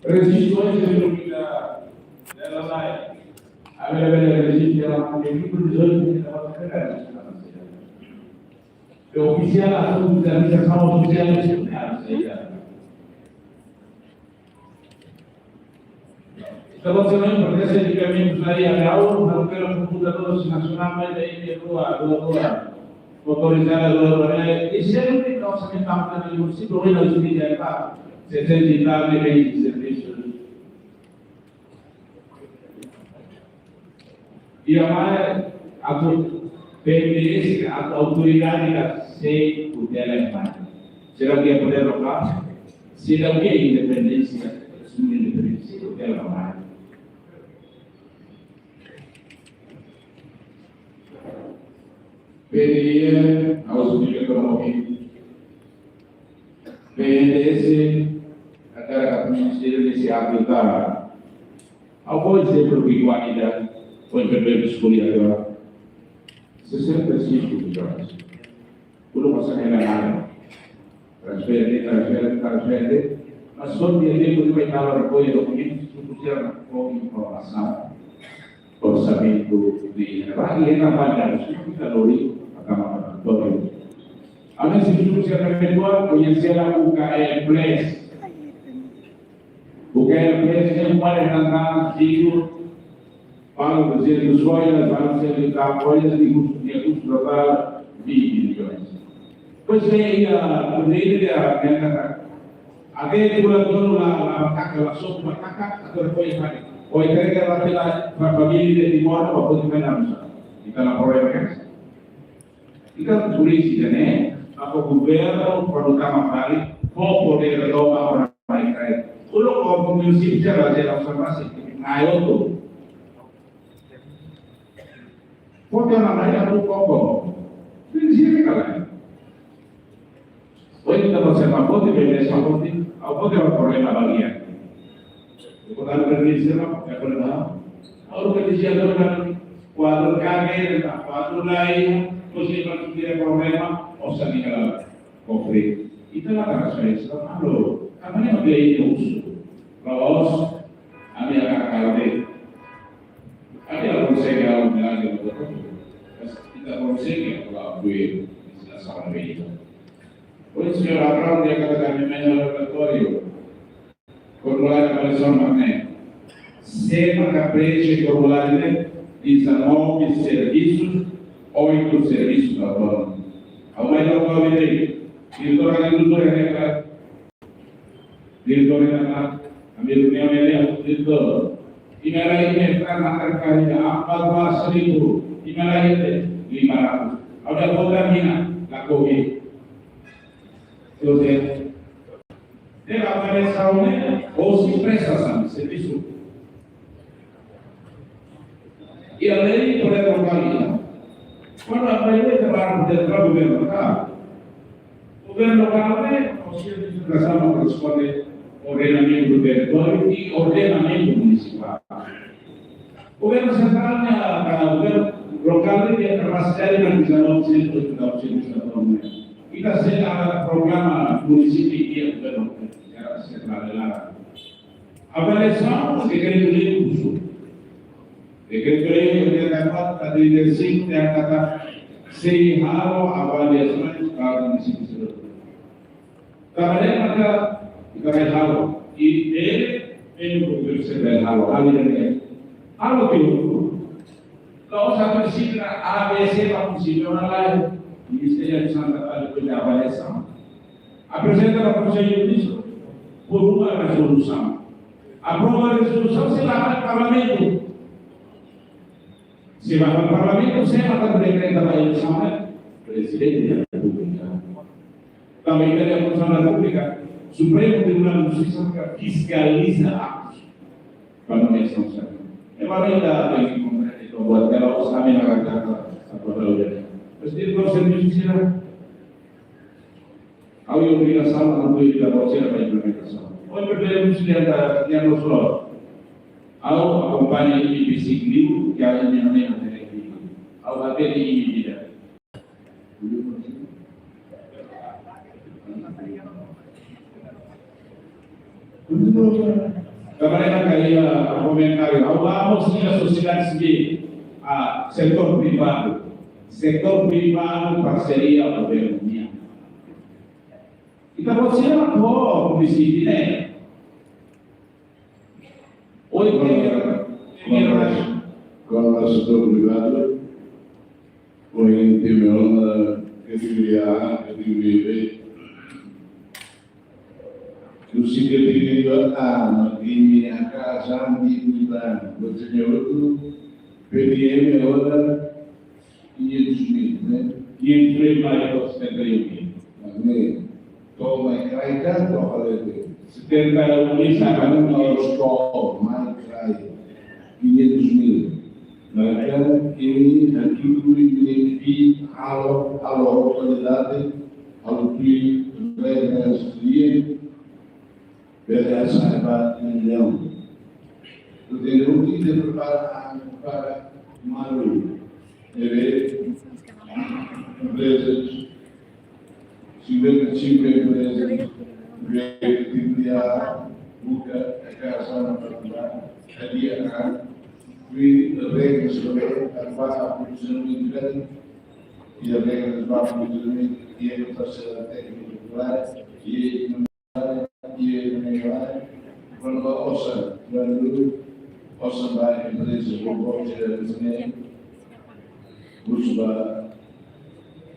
Rejistu ohin, se não me engano, ela vai. A ver, a ver, rejistu, ela vai ter que produzir, ela vai ter que. Ofisiál asuntu de administrasaun ofisiál de segurança. Ita-boot sira pertense di kami, saya tahu, haruka komputadór nasionál mai dari dua, dua, dua. Otorizadu dua, dua. Di sini kita harus minta dari munisípiu, ini harus dijaga. Session kita di servisu. Iha mai atu P N D S ka atu autoridade ka sei tutela mai. Sira ke podér lokál, sira ke independénsia, asumi independénsia, tutela mai. P N D S, ha'u esplika to'o ohin. P N D S, agora a Ministério de se aplicar. Ha'u fó ezemplu ida, fó ezemplu eskolha agora. Sessenta e cinco milhões. Tudo pasa na área. Transfere, transfere, transfere. Mas só dia dia quando vai dar o apoio do governo, se puder, com informação. Orsamentu ne'e, ba, e na validade, se fica lori, a Câmara do Território. A minha instituição se aperfeiçoa, conhecê-la, o K L Press. O K L Press é um pai de Natal, digo, para o Zé dos Folhas, para o Zé de Folhas, de custo, de custo total, vinte milhões. Pois bem, e a, o dinheiro de a, de a, até o dono lá, lá, ataca, lá, só uma ataca, até foi, foi, foi entrega lá pela, pra família de Timor, para poder ganhar, não sabe? Então, não problema é esse. Ita polítika, né? Atu governu kuandu tama fali, fó podér toma ona mai kai. Uluk o munisípiu sira, sira, sira, sira, na outro. Fó toma mai atu koko. Prinsípiu ka lae. Ohin ita-boot sira foti, bebé sira foti, ha'u foti ba problema bagian. Deputadu Ferdinand sira, ya problema. Ha'u ke dizia tu kan, kuadru kage, kuadru lain, terus ini kan sudah problema, osan di dalam konflik. Ita la transferensia, halo, kami ni maklei ini usu. Laos, ami akan kalah deh. Ami akan konsege halo, misalnya, ita konsege, kalau gue, bisa sama beda. Pois, señór Abrão, dia kata kami main laboratóriu. Formulariu avaliasaun mak ne'e. Sé maka preenxe formulariu ne'e, dezanove servisus, oito servisus autónomos. Ha'u mai logo ha'u de'it. Diretór agrikultura ne'e ka. Diretór ne'e ka. Ami reuniaun ne'e, diretór. Imi-nia rai ne'e ka, maka ka ida, apa kuasa itu. Imi-nia rai ne'e, lima ratus. Ha'u dehan kota mina, lakohi. Tuh, ya. Ne'e avaliasaun ne'e, hosi prestasaun servisu. Iha lei podér lokál. Kuandu avaliasaun ne'e para podér lokál, governu lokál. Governu lokál ne'e, hosi prestasaun korresponde ordenamentu territóriu i ordenamentu munisipál. Governu sentrál ne'e, ah, governu lokál ne'e iha kapasidade mak dezanove por cento, oitenta por cento. Ita sei iha programa munisípiu iha governu, iha sentrál ne'e. Avaliasaun, dekretu-lei husu. Dekretu-lei oitenta e quatro, trinta e cinco, ne'e katak sei halo avaliasaun ba munisípiu sira. Trabalha maka ita bai halo. I ele, ele governu sei bai halo. Halo ida-ne'e. Halo ke outro. Kalau satu di sini A, B, C, ba munisípiu lain. Ministériu de Santa Cruz de Avalesa. Aprezenta ba Konsellu Ministru, por uma resolução. Aprova rezolusaun, sei leva ba Parlamentu. Se leva ba Parlamentu, sei leva ba dekretu ba eleisaun, né? Prezidente da Repúblika. Tanba ita iha Konstituisaun da Repúblika, Supremu Tribunál de Justisa fiskaliza atus ba nomeasaun sira. Ne'e mak ita tenke komprende, entaun, buat ne'e la'ós ami hakarak atu halo de'it. Mas di Konsellu Justisa, ha'u-nia obrigasaun atu apoiu ita-boot sira ba implementasaun. Ohin bele musti ita, ita no solo. Ha'u akompaña imi besik liu, ya imi no me na tere liu. Ha'u hatene imi ida-ida. Kamarada kaya komentáriu, ha'u la mós iha sosiedade sivíl, ah, setór privadu. Setór privadu parseria governu nian. Ita-boot sira ho munisípiu ne'e. Oi, Kónrad, Kónrad, Kónrad, setór privadu, ohin ita-nia ona kategoria A, kategoria B. Husi kategoria A, mak imi hakarak ajuda, imi bá, buat ne'e hotu, P D M agora, quinhentos mil, né? Quinhentos mil mais setenta e um mil. Amém. To'o mai kraik ka, to'o fali de'it? Setenta e um mil, setenta e um mil. Setenta e um mil, to'o mai kraik. Quinhentos mil. Maka imi hatudu, imi halo, halo autoridade, halo tuir regras, bele hasa'e ba milhão. Portantu, ita prepara, prepara malu. Ne'ebé emprezas, cinquenta e cinco emprezas, ne'ebé ita buka hakarak partisipa, hadi'a, tuir regras, para aprovisionamentu, e regras para aprovisionamentu, e a dotação técnica, e e kuandu osan, kuandu osan ba empreza, kuandu osan ba empreza, kuandu ba,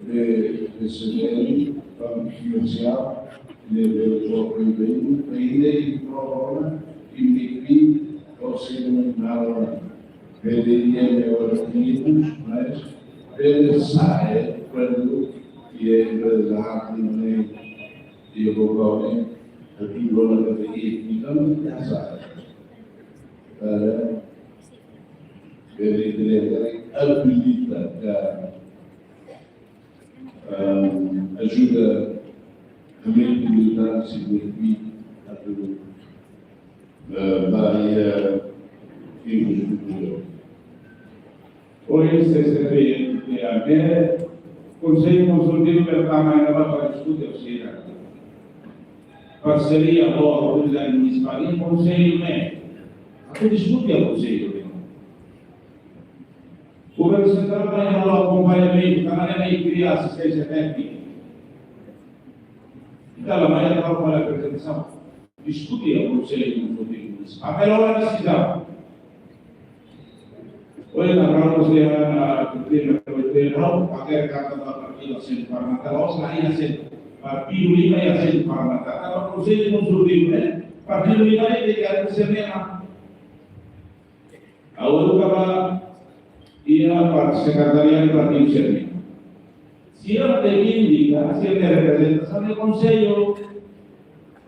eh, B C N, banku komersiál, ne'ebé ita promove, ainda e prova, e osan na hora. P D M agora quinhentos, mas bele hasa'e, kuandu e empreza, e eu vou para o, aqui vou na categoria, então, já sabe. Para bele entregar, abilita, ka, ah, ajuda a mente militar, se permite, a tudo, ah, para a infraestrutura. Ohin, C C P, Konsellu Konsultivu pertama ida ba para diskute o sira. Parseria ho autoridade munisipál, konsellu ne'e. Atu diskute ho konsellu ne'e. Governu sentrál mai halo akompañamentu, karena ne'e kria asisténsia téknika. Ita la mai halo aprezentasaun. Diskute ho Konsellu Konsultivu Munisipál. Apela ona desizaun. Ohin, na ramo se a, a, terima, terima, hau, pakai kata ba partidu asentu parlamentar, o sea, iha asentu, partidu lima iha asentu parlamentar, tanba Konsellu Konsultivu, eh, partidu lima ne'e tenke ada semena. Agora, kaba iha parte sekretariadu partidu sira-nian. Sira tenke indika sira-nia reprezentasaun iha konsellu.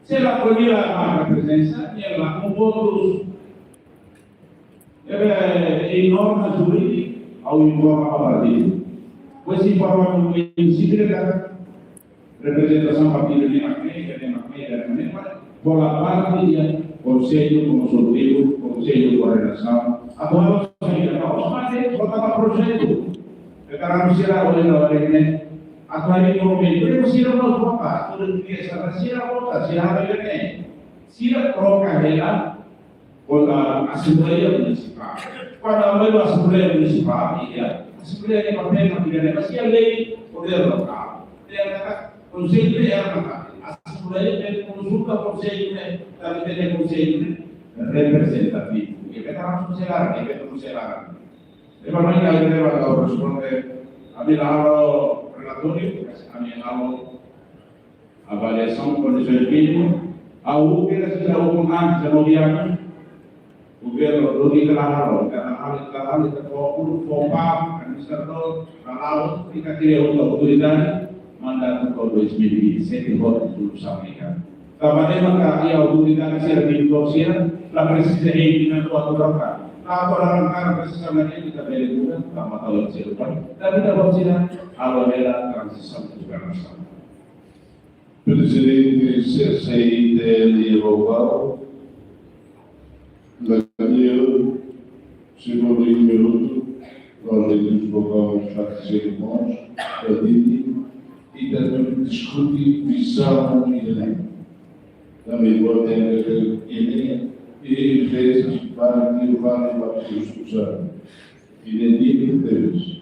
Se la, kuandu la marka prezensa, nia la ho votus. Ne'ebé, iha norma jurídika, ha'u informa ba partidu. Depois informa ba prinsípiu de reprezentasaun partidu ne'e mak ne'e, ne'e mak ne'e, ne'e mak ne'e, mas fó parte iha Konsellu Konsultivu, Konsellu Koordenasaun. Atu halo saida, ha'u mate, vota ba projetu. Veteranu sira, oleh na oleh ne'e. Atu harii movimentu, ne'e sira mós vota, atu dehan sira, sira vota, sira haree ne'e. Sira troka hela, kota Asembleia Munisipál. Kuandu mai ba Asembleia Munisipál, iha Asembleia ne'e papél mak iha ne'e, mas iha lei podér lokál. Iha kata Konsellu ne'e iha kata Asembleia ne'e konsulta Konsellu ne'e, tanba ne'e Konsellu ne'e reprezentativu. Iha kata langsung selar, iha kata langsung selar. Ema mai ka, ema ka responde, ami halo relatóriu, ami halo avaliasaun kondisoens mínimu, ha'u kira sira ukun an, se no biang, governu duni kala halo, kala halo, kala halo, ita fó, fó ba administradór, kala halo, ita kria uma autoridade, mandatu to'o dois mil e vinte e sete, hotu sulu samika. Tanba ne'e maka iha autoridade sira, diretór sira, la presiza hein, ina tua troka. La tua la presiza na ita bele buka, tanba tau sira, tanba ita buat sira, halo hela tranzisaun governasaun. Prezidente C C I T L Baucau, Daniel, segundu minutu, Daniel Baucau, Francisco Mons, Dini, ita diskute vizaun ida-ne'e. Tanba importante ida-ne'e, e fez para que vale para a discussão. Ida-ne'e di'ak tebes.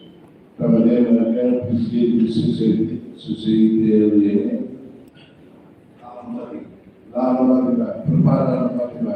Tanba ne'e mak prezidente C C, C C I T L ne'e. Lama mati ba, prepara mati ba.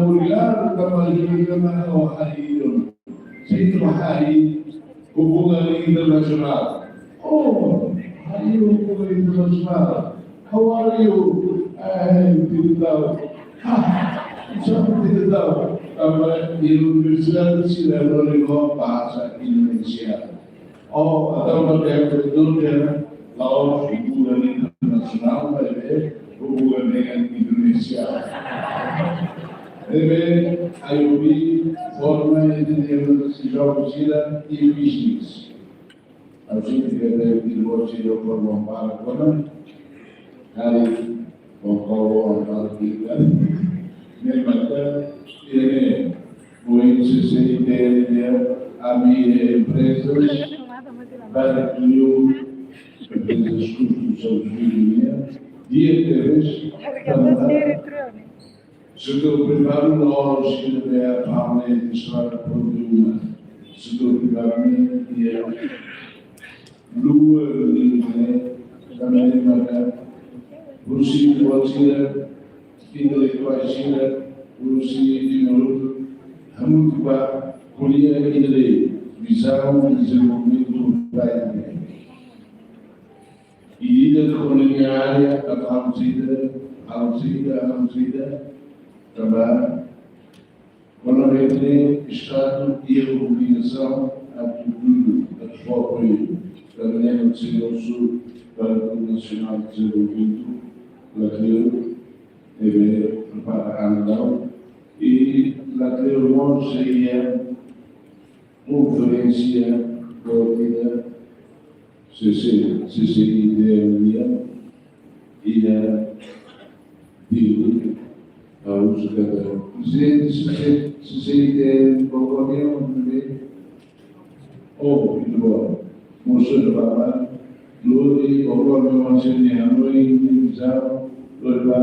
obrigadu, tanba ita-nia ha'u harii ona. Se ita harii hubungan internasionál. Oh, harii hubungan internasionál. How are you? Ai, tidak tahu. Ah, sabe, tidak tahu. Tanba universidade sira lori ho bahasa Indonesia. Oh, entaun, para diretór, la'ós hubungan internasionál, maibé hubungan dengan Indonesia. Ne'ebé, I O B forma entre universidade sira e business. Ha'u sente katak ita-boot sira forma para kona, kali, o kau, o kau, kali. Ne'e maka, ida-ne'e, o C C I T N, ami emprezas, para que eu, emprezas construção civil, dia tebes, tanba setór privadu la'ós ida-ne'ebé atu halo estrada problema. Setór privadu ne'e iha lua ne'e, tanba ne'e maka, husi buat sira, intelektuál sira, husi di mulut, hamutuk ba ko'alia ida-ne'e, vizaun dezenvolvimentu ba ida-ne'e. I ida-ne'e ko'alia área, atu halo saida, halo saida, halo saida, tanba kona-ba ne'e Estadu iha obrigasaun atu dudu, atu fó apoiu, tanba ne'e mak sira husu Banku Nasionál Dezenvolvimentu, lakleur, ne'ebé prepara an daudaun, i lakleur mós sei iha konferénsia koordenada, C C, C C I D M nian, iha Dili, ha'u husu katak, prezidente C C, C C I D M, Bauk Rami, oh, ita-boot, mosu ba, lori, Bauk Rami, hanoin, hanoin, lori ba,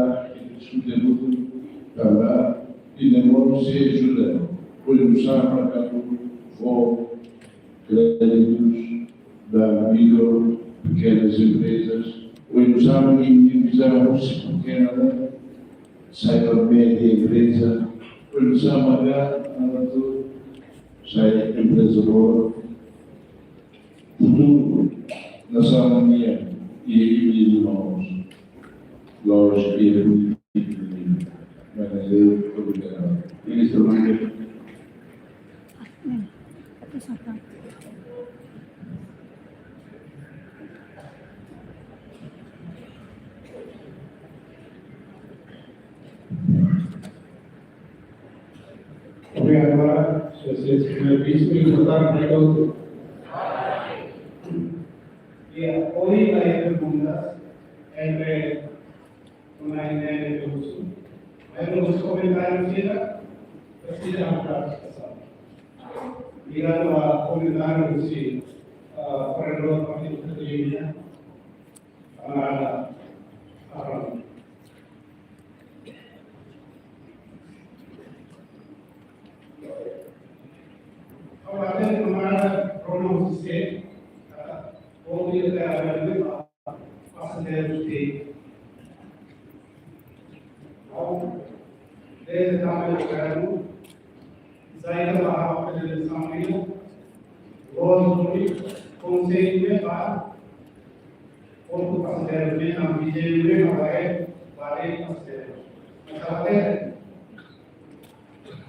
diskute buat, tanba, ita-boot sei ajuda, oinsá mak atu fó créditus ba mikro, pekenas emprezas, oinsá mak ita-boot husi pekena, sai ba média empreza, oinsá mak atu sai empreza boot. Futuru nasaun nian, i, i, i, irmãos, lójika, i, i, i, i, Ministru Mangel. Obrigadu, Mara. Señór Vise, importante para todos. Ya, ohin la perguntas entre una y media de uso. Hay unos comentarios, mira, presiza una clarificación. Ligado a comentarios, sí, ah, por el otro partido que tenía, camarada Abraham. Agora, tem camarada Bruno José, ah, bom dia, pasajeiros de, bom, desde também o governo, saída para a federação, logo, conselho de bar, ponto pasajeiros, mesmo, vídeo, mesmo, vai, vai, pasajeiros. Mas, agora,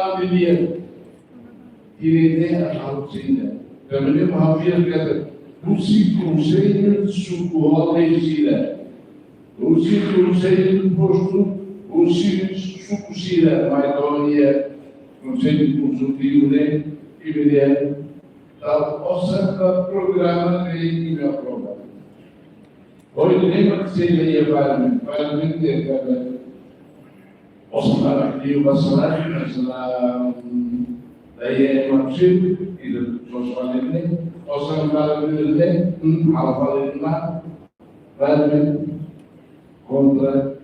Atu dia. Ida-ne'e ha'u sente. Tanba ne'e ha'u fiar katak husi konsellu suku hotu sira, husi konsellu postu, husi suku sira mai to'o iha konsellu konsultivu ne'e, imi dehan, tau osan ba programa ne'ebé imi aprova. Ohin ne'e mak sei iha parlamentu, parlamentu dehan katak osan ba liu ba saláriu, maibé la, mm, la iha ema sira, ida sos fali ne'e, osan ba liu ne'e, mm, ha'u fali ne'e, parlamentu kontra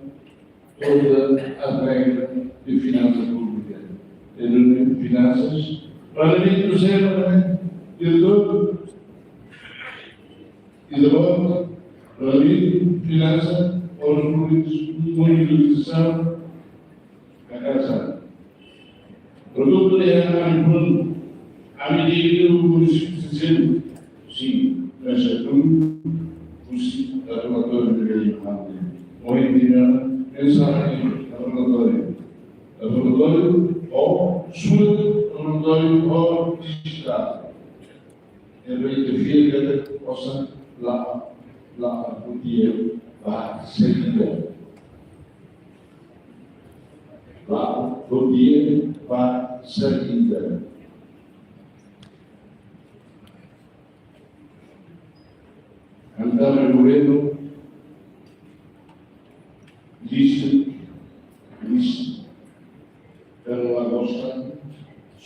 todas as regras de finanças públicas. Ele não finansas, parlamentu sei, parlamentu, diretór, diretór, parlamentu, finansa, órgaun públiku, monitorizasaun, kakasa. Produtu de ami pun, ami di itu munisípiu session, sin, mesa pun, husi, laboratóriu de lei, ohin tinan, mensajen, laboratóriu, laboratóriu, o, surat, laboratóriu, o, dijitál. Entaun, ita fiar katak osan la'o, la'o hodi ba saida. La'o hodi ba saida. Entaun, governu lista, lista. Entaun, la gosta.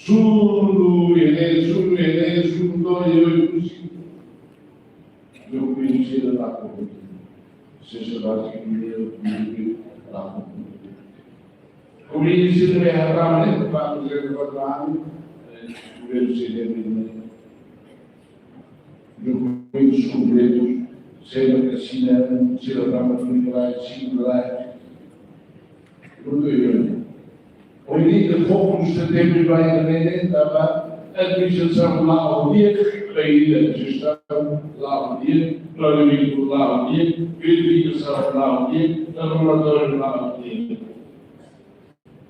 Sundu, ele, sundu, ele, sundu, todo, ele, sundu. Dokumentu sira la komprende. Sira báziku, dokumentu la komprende. Komprende sira ne'e hatama ne'e, para fazer o trabalho, eh, governu sira ne'e. Dokumentus kompletus, sira asina, sira tama tudo lá, cinco lá. Tudo isso. Ohin ita foku no setembru ba ita ne'e, tama administrasaun la'o di'ak, ba ita jestaun la'o di'ak, planeamentu la'o di'ak, verifikasaun la'o di'ak, laboratóriu la'o di'ak.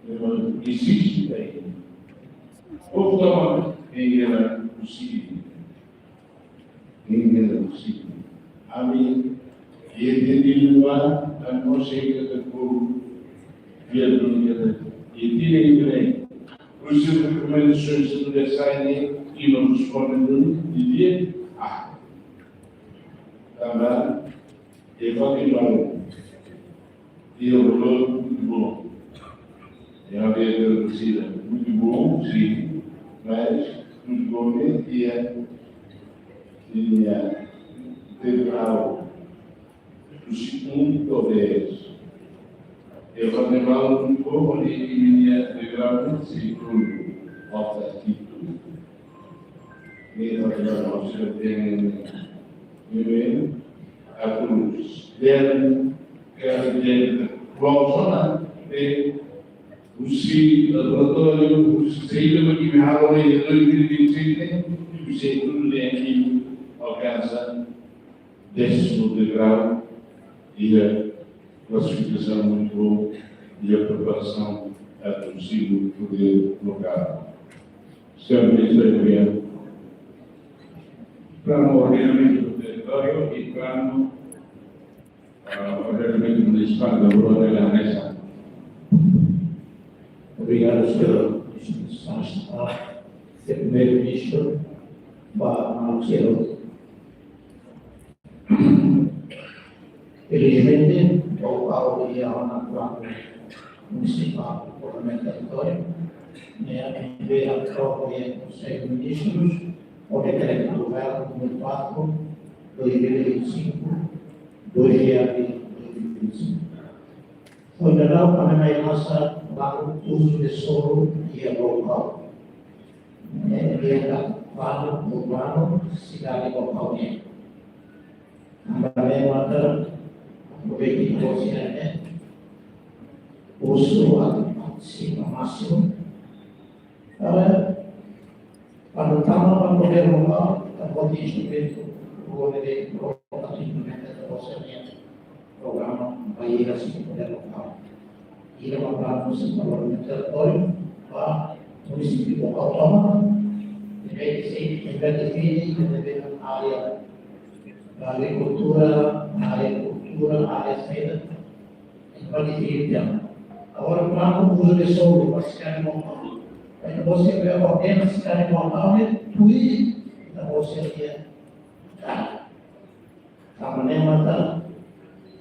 Memang existe aí. Ou toma, quem era possível. Quem era possível. Ami, e entendi no ar, a não sei que até como, via do que até. E tirei também. Por isso, recomendações universais, né? E não responde de dia. Ah. Também. E continua. E o valor muito bom. E a ver a torcida muito bom, sim, mas muito bom mesmo, e é, e é, teve algo do segundo ao dez. E o continua muito bom, e, e, e é, de grau, segundo, falta título. Ni pada manusia dengan ini aku dan kerja klausonan de usi laboratóriu, usi saida mak imi halo iha dois mil e vinte e seis ne'e, usi tudo de aqui alcança décimo degrau e a classificação muito boa e a preparação a consigo poder local. Senhor Ministro, obrigado. Plano ordenamentu do território e plano, ah, ordenamentu municipal da Rua de la Mesa. Obrigado, senhor Ministro. Senhor Primeiru-Ministru, ba maluk sira. Felizmente, o Paulo e a Ana Plano Municipal do Parlamento Território, né, a N B A própria Conselho de Ministros, o decreto do governo número quatro, dois mil e vinte e cinco, dois de abril de dois mil e vinte e cinco. Foi dado para a nossa, para o uso de solo e a local. Ne'e, dia ka planu, planu sidade Baucau nian. Tanba ne'e maka aproveita i negosia ne'e, usu atu partisipa másimu. Para, para tama ba governu lokál, tanba instrumentu, governu de, pro, atu implementa, atu senia programa ba ida sei poder lokál. Ida mak planu munisipál territóriu ba munisípiu Baucau tomak, ne'ebé sei, ne'ebé define, ne'ebé área agrikultura, área kultura, área saida, ne'ebé define. Agora, planu uzu de solo ba sidade Baucau. Entaun, se ordena sidade Baucau, ne'e tuir, entaun, se ordena. Tanba ne'e maka,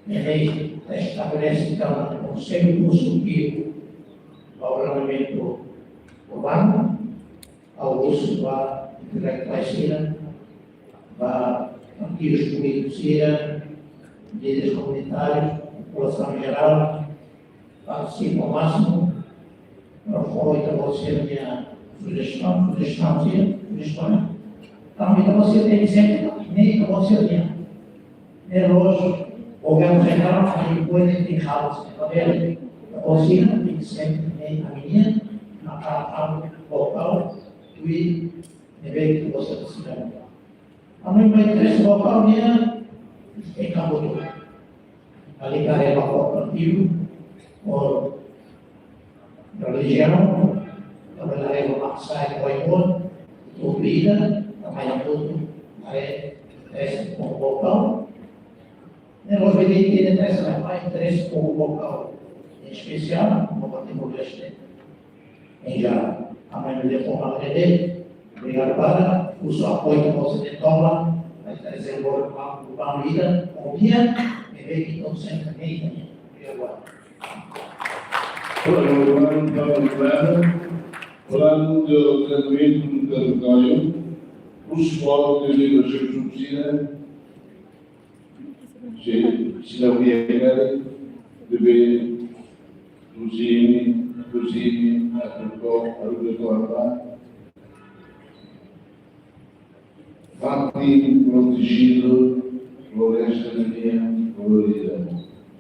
ne'e estabelese, tanba Konsellu Konsultivu ba Ordenamentu Urbanu, ha'u husu ba intelektuál sira, ba partidus polítikus sira, líderes komunitárius, populasaun jerál, partisipa másimu, para fó ita-boot sira-nia sujestaun, sujestaun sira, sujestaun. Tanba ita-boot sira tenke sente, ne'e ita-boot sira-nia. Ne'e loos, governu federál, ami pode tenke halo, se pode, ita-boot sira tenke sente, ne'e ami-nia, maka halo, Baucau, tuir, ne'ebé ita-boot sira. Ami mai três Baucau nian, e kabutu. Ali ka leba ko partidu, ou relijiaun, ka leba mak sai ko imor, obriga, ka mai hamutuk, eh, esse povo local. Ne'e mós bele ita-nia interese, mas interese povu local. Em especial, no Timor-Leste. Em geral, a maioria forma rede, obrigadu ba husu apoiu ne'ebé ita toma, ita dezenvolve ba, ba vida, o dia, e vê que estão sempre bem, e agora. Planu, planu, planu, planu de ordenamentu territoriál, usual de língua subsidiária, se, se não vier, deve, kuzini, kuzini, adutor, adutor, fatin protejidu, floresta nian kolorida,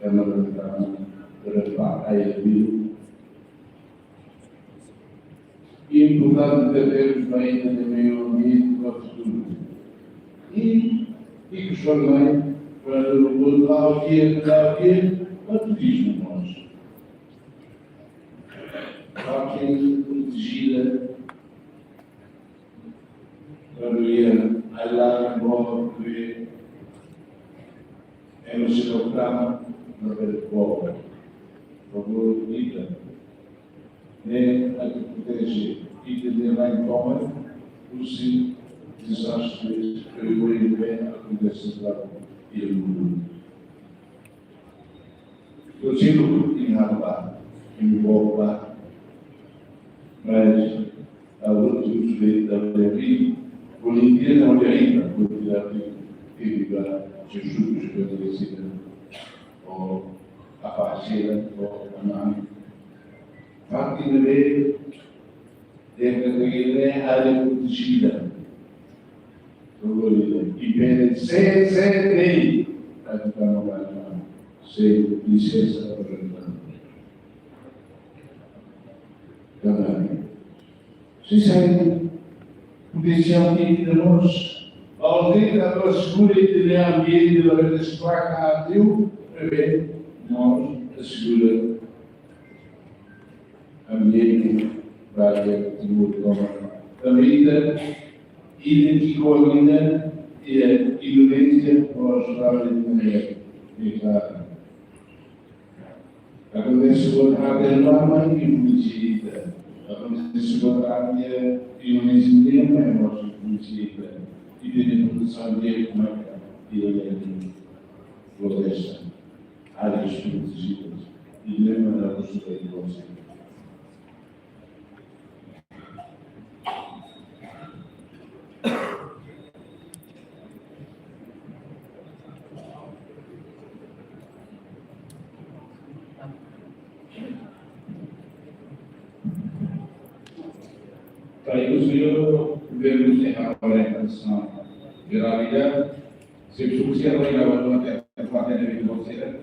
ema bertamu, berempat air biru. Importante termos ba ita-nia meiu ambiente ba futuru. I, i ke sua mãe, para o outro lado, que é, que é, para turismo, nós. Fatin protejida, para o ia, ai lá, bom, ver, é no seu programa, no ver, bom. Por favor, ita. Ne'e atu proteje ita-nia rai-tomak husi dezastre, perigu ne'ebé akontese iha mundu. Konsegu imi halo ba, imi book ba, mas a outros de também, por inteiro, onde ainda, por tirar de, de, de, de, de, de, de, ou a parceira, ou a mãe. Fatin ne'ebé, dentro de área protegida. Todo mundo. I P N C C D. Atu tama ba, sem licença para trabalho. Se sai potensiál que temos, ao ter a segura e ter ambiente de la red de placa ativo, prevê, nós assegura ambiente para que o toma. Também ainda, e de que combina, e a Indonésia, para os trabalhos de, de, Akontese buat rate lama iha munisípiu ida. Akontese buat rate iha munisípiu ida, mas iha munisípiu ida. I tenke protesaun di'ak, komu é ke iha floresta, áreas protegidas. I lembra da construção de você. Para o senhor, governo tem a orientação de realidade, se o senhor vai na outra parte da vida,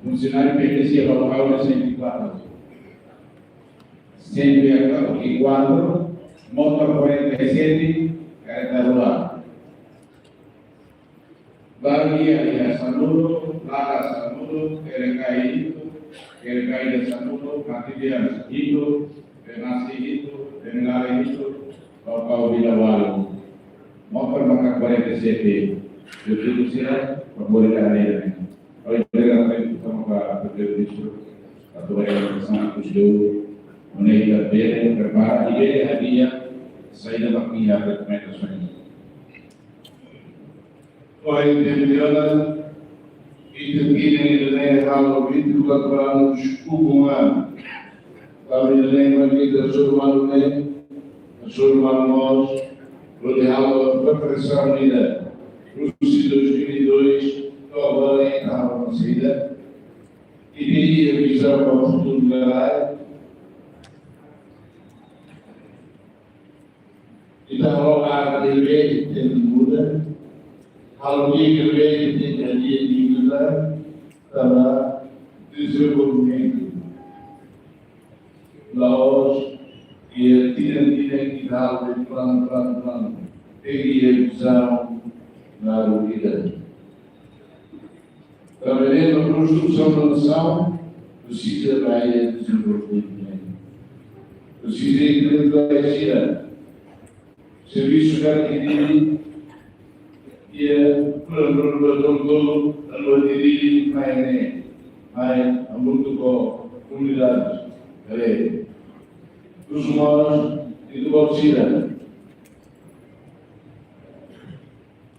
funsionáriu pertencia ao Paulo cento e quatro. Cento e quatro, motor quarenta e sete, carreta rural. Baru ia, ia Sanudo, Lara Sanudo, Kerekai itu, Kerekai de Sanudo, Matidia itu, Benasi itu, Benlare itu, Bau-Bau Vila Walu. Motor maka quarenta e sete, begitu sira, pemboleh ada. Olha, obrigado, estamos para o primeiro ministro, a tua representação que nos deu, onde ele prepara, e ele havia saída para criar recomendações. Oi, Demiana, ita-nia ne'e halo vinte e quatro anos, um ano. Kami lembra que da sua mano, né? Da sua mano, nós, onde halo reflexão ainda. Husi dois mil e dois, to'o agora, ita halo saida. I tenke iha vizaun ba futuru, galera. Ita halo arte bele tenke muda, halo di'ak bele tenke hadi'a di'ak, para dezenvolvimentu. La'ós iha tinan-tinan ita halo planu, planu, planu. Tenke iha vizaun, baru ita. Trabalhando construção da nação, preciza de área de desenvolvimento. Preciza de infraestrutura. Serviço já que tem, Iha fulan ruanulu-resin-tolu, lalu diri mai ne'e, mai hamutuk ho komunidade. Kare. Husu moras, ita-boot sira.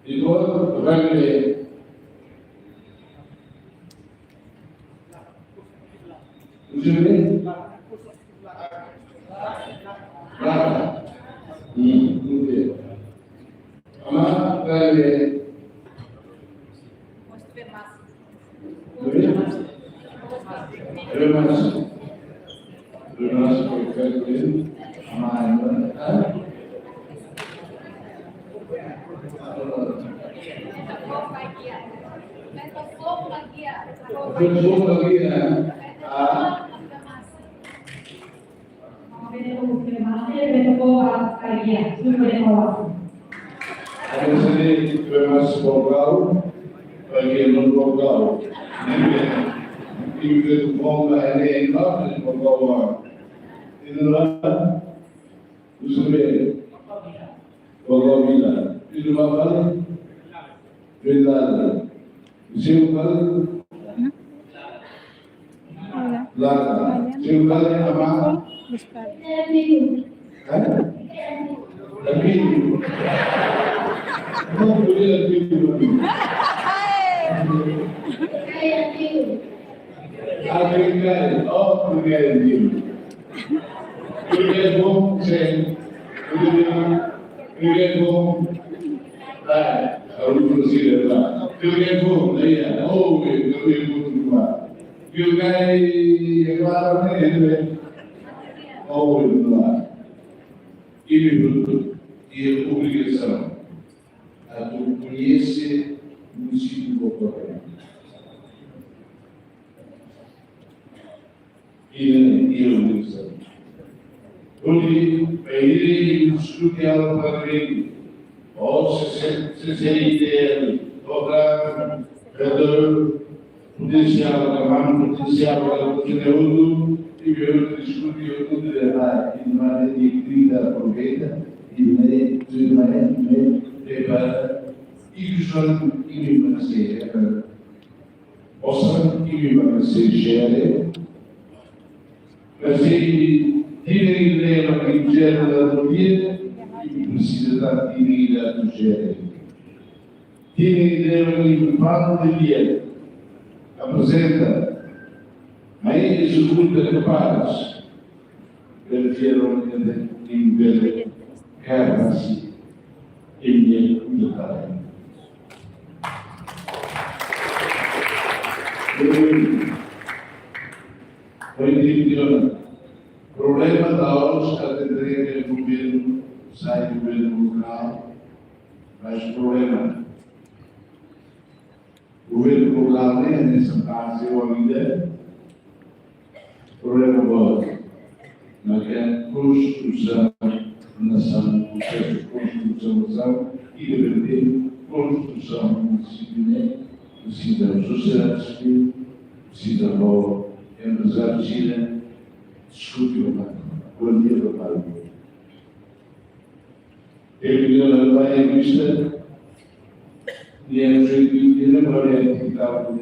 Ita-boot, Ragile. Husu ne'e? Raka. Hmm, oke. Ama, Ragile. Oke? Terima kasih. Terima kasih, Pak Kevin. Ama, ah? Betul, lagi ya. Ah. Ami sendiri terima kasih Bogau, bagi non Bogau. Ini, ini ke tu Bogau, ini, ini Bogau. Ini lah, Usube, Bogau Vila. Itu apa? Vila. Siu kali. Hola. Laka. Hola. Siu kali ama. Buscar. Hah? Antigu. Não podia antigu. Antigu. Oh, porque é antigo. Porque é bom, sim. Porque é bom. Ah, a última sílaba. Porque é bom, né? Oh, porque é bom. Yu kai e para ne ende. Obrigadu. Imi hotu iha obrigasaun atu koñese munisípiu Bogau. Imi iha obrigasaun. Hodi, para imi diskute iha Parlamentu, ou se, se, se, se ideia, ou para, para potensiál, kamanu potensiál, para kontinua, i bele diskute, i tudo de lá, i mais de trinta aproveita, i mais, i mais, i mais, prepara, i que só, i mais, é, Osan imi mak sei jere, mas imi tira ideia mak imi jere durante o dia, imi presiza tira ideia atu jere. Tira ideia mak imi durante o dia aprezenta, mas ezekuta kapás. Bele fiar ona imi bele, bele kara si imi kuda tara. Oi, oi, problema da aos ka tendré ke governu sai governu lokál, mas problema. Governu lokál ne'e, ne'e sentase o vida. Problema boot. Mas ke konstrusaun nasaun, prosesu konstrusaun nasaun, i depende konstrusaun munisípiu ne'e, presiza sosiedade sivíl, presiza emprezáriu sira, diskute ho mak. Bom dia, boa tarde. Imi la bá iha vista, nia sei imi la bá iha vista,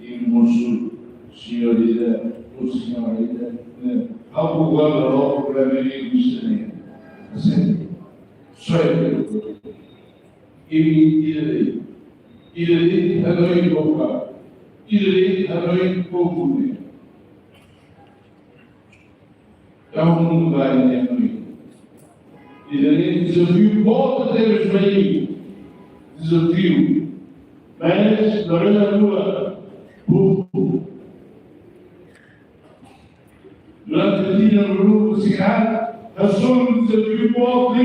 imi mosu señorita, ou señorita, ne'e. Ha'u agora la'o para iha vista ne'e. Aseita. Só é que imi ida-ne'e. Ida-ne'e hanoin boka. Ida-ne'e hanoin boka ne'e. Entaun, mundu barak ne'e mak ida-ne'e dezafiu boot tebes ba imi. Dezafiu. Mas, durante a rua, povu. Durante tinan rua, se há, hasoru dezafiu boot,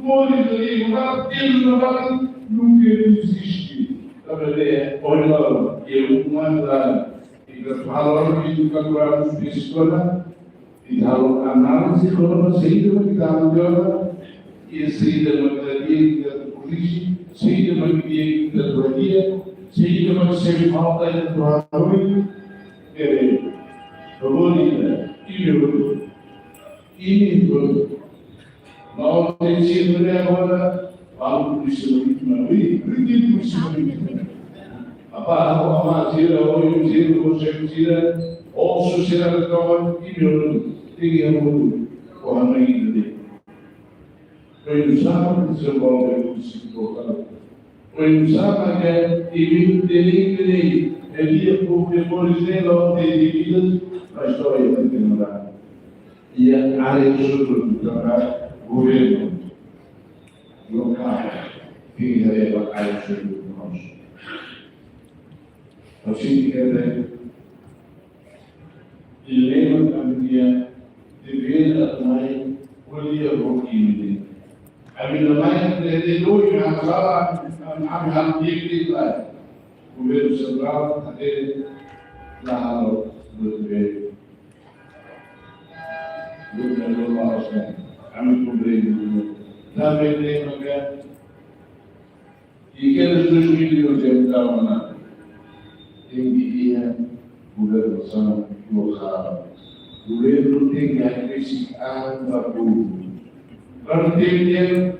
hodi ita-nia, ita-nia, nunka deziste. Tanba ne'e, olha lá, e uma da, e da palavra que tu capturaste, eskola, i halo análize kona-ba saida mak ita halo di'ak ona, i saida mak ita di'ak ita korrije, saida mak di'ak ita hadi'a, saida mak sente falta ita halo. Eh, favor ida, imi hotu. Imi hotu. Maun tenke simu agora, Paulo disse no último, ui, perdido no último. Apa, apa, tira, oi, tira, você tira, ou se será que toma, e meu, tem que amor, o amigo dele. Foi usado por São Paulo, esse portal. Foi usado até e me terei, terei, ele ia por depois dele, onde ele ia, mas só ele tem que mudar. E a área do seu trabalho, governo local, que leva a área do seu nosso. Assim que é, dilema da minha dever a mãe, olha o que me. A minha mãe, ele não ia falar, a minha família, governo central, até lá, no dever. Governo local, a minha compreensão. Também tem uma guerra. E aqueles dois mil e onze é que estavam lá. Tem que ir governo são local. Governo tem que acrescentar para o povo. Para ter dinheiro,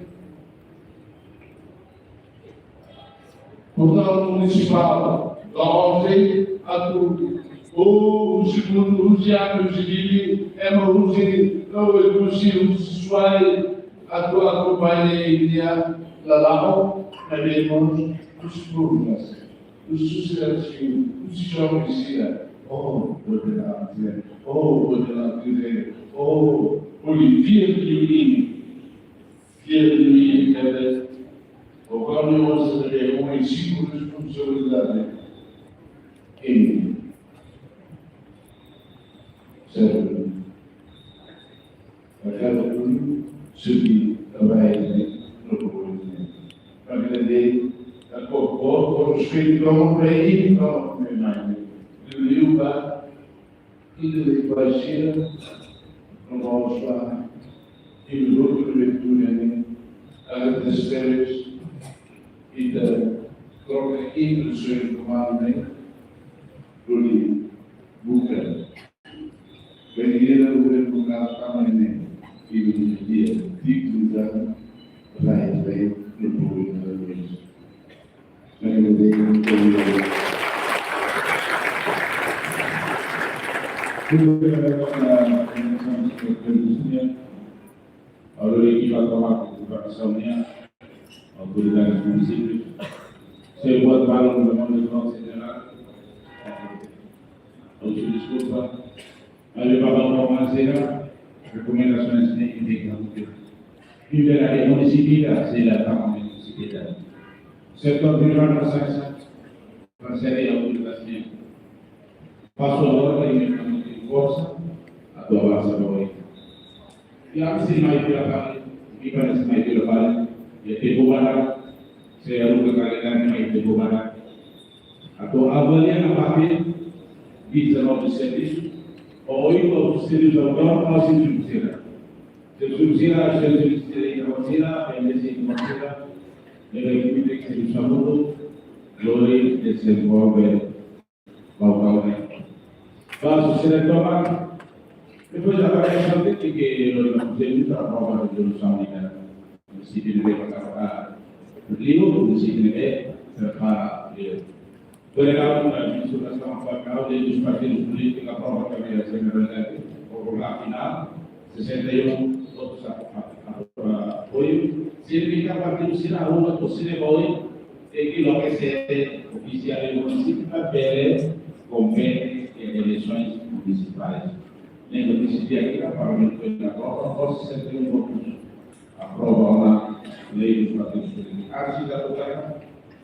portal municipal, doze, atu, o segundo, onze anos de vida, é uma onze, não é possível, se suai, atu, acompanha a ideia, lá, lá, na minha irmãos, os povos, os sociedades, os jovens, oh, vou ter lá, oh, vou ter lá, oh, Oliveira de Urim, Dia de Urim, quer dizer, o qual não se deve com ensino responsabilidade. Em certo. Aquela que subi a vai no povo. Para que a cor, por respeito, não para ele, não para a minha mãe. Liu ba, ida-ne'e ba sira, no vamos ba, e no outro leitura, né? Agradecemos, e da troca entre o seu comando, né? Porque, buka. Bendita o governo do caso também, né? E no dia, dignidade, vai, vai, no povo, né? Autoridades municípios, se buat balu no mundo no general, eu te desculpa, mas eu vou falar uma cena, recomendações nem que tem que ter. Libera de município, se la tama município. Setor privadu, sai, sai. Parseria autorizasaun. Pasu agora, e mesmo tem forsa, atu avansa ba oin. E a se mai tira vale, e para se mai tira vale, e te bobada, se aluga kalendáriu mai te bobada. Atu avalia na parte, visa no servisu, o oito o servisu agora, o servisu será. Se servisu será, se servisu será, e não será, e se não será, e vai ter que ser saúde, glória, desenvolve. Bau kau ne. Ba sosiedade tomak. Depois aparece o que que lo no se usa para a resolução de município de Beca para liu, município de Beca para liu. Por exemplo, a administração para o de dos partidos políticos aprova também a generalidade popular final, sessenta e um votos a, a, a, a apoio. Significa partidu sira rua, torcida boa, tem que logo ser oficial do município para ver como é que é eleições municipais. Lembra que se tiver aqui na Parlamento da Copa, posso ser um voto. Aprova uma lei dos partidos políticos. Antes da Copa,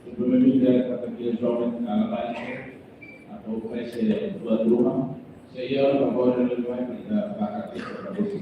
o primeiro-ministro era para ter jovem na Alemanha, a Copa vai ser do Adruma, se ia agora ele vai dar para a cabeça para você.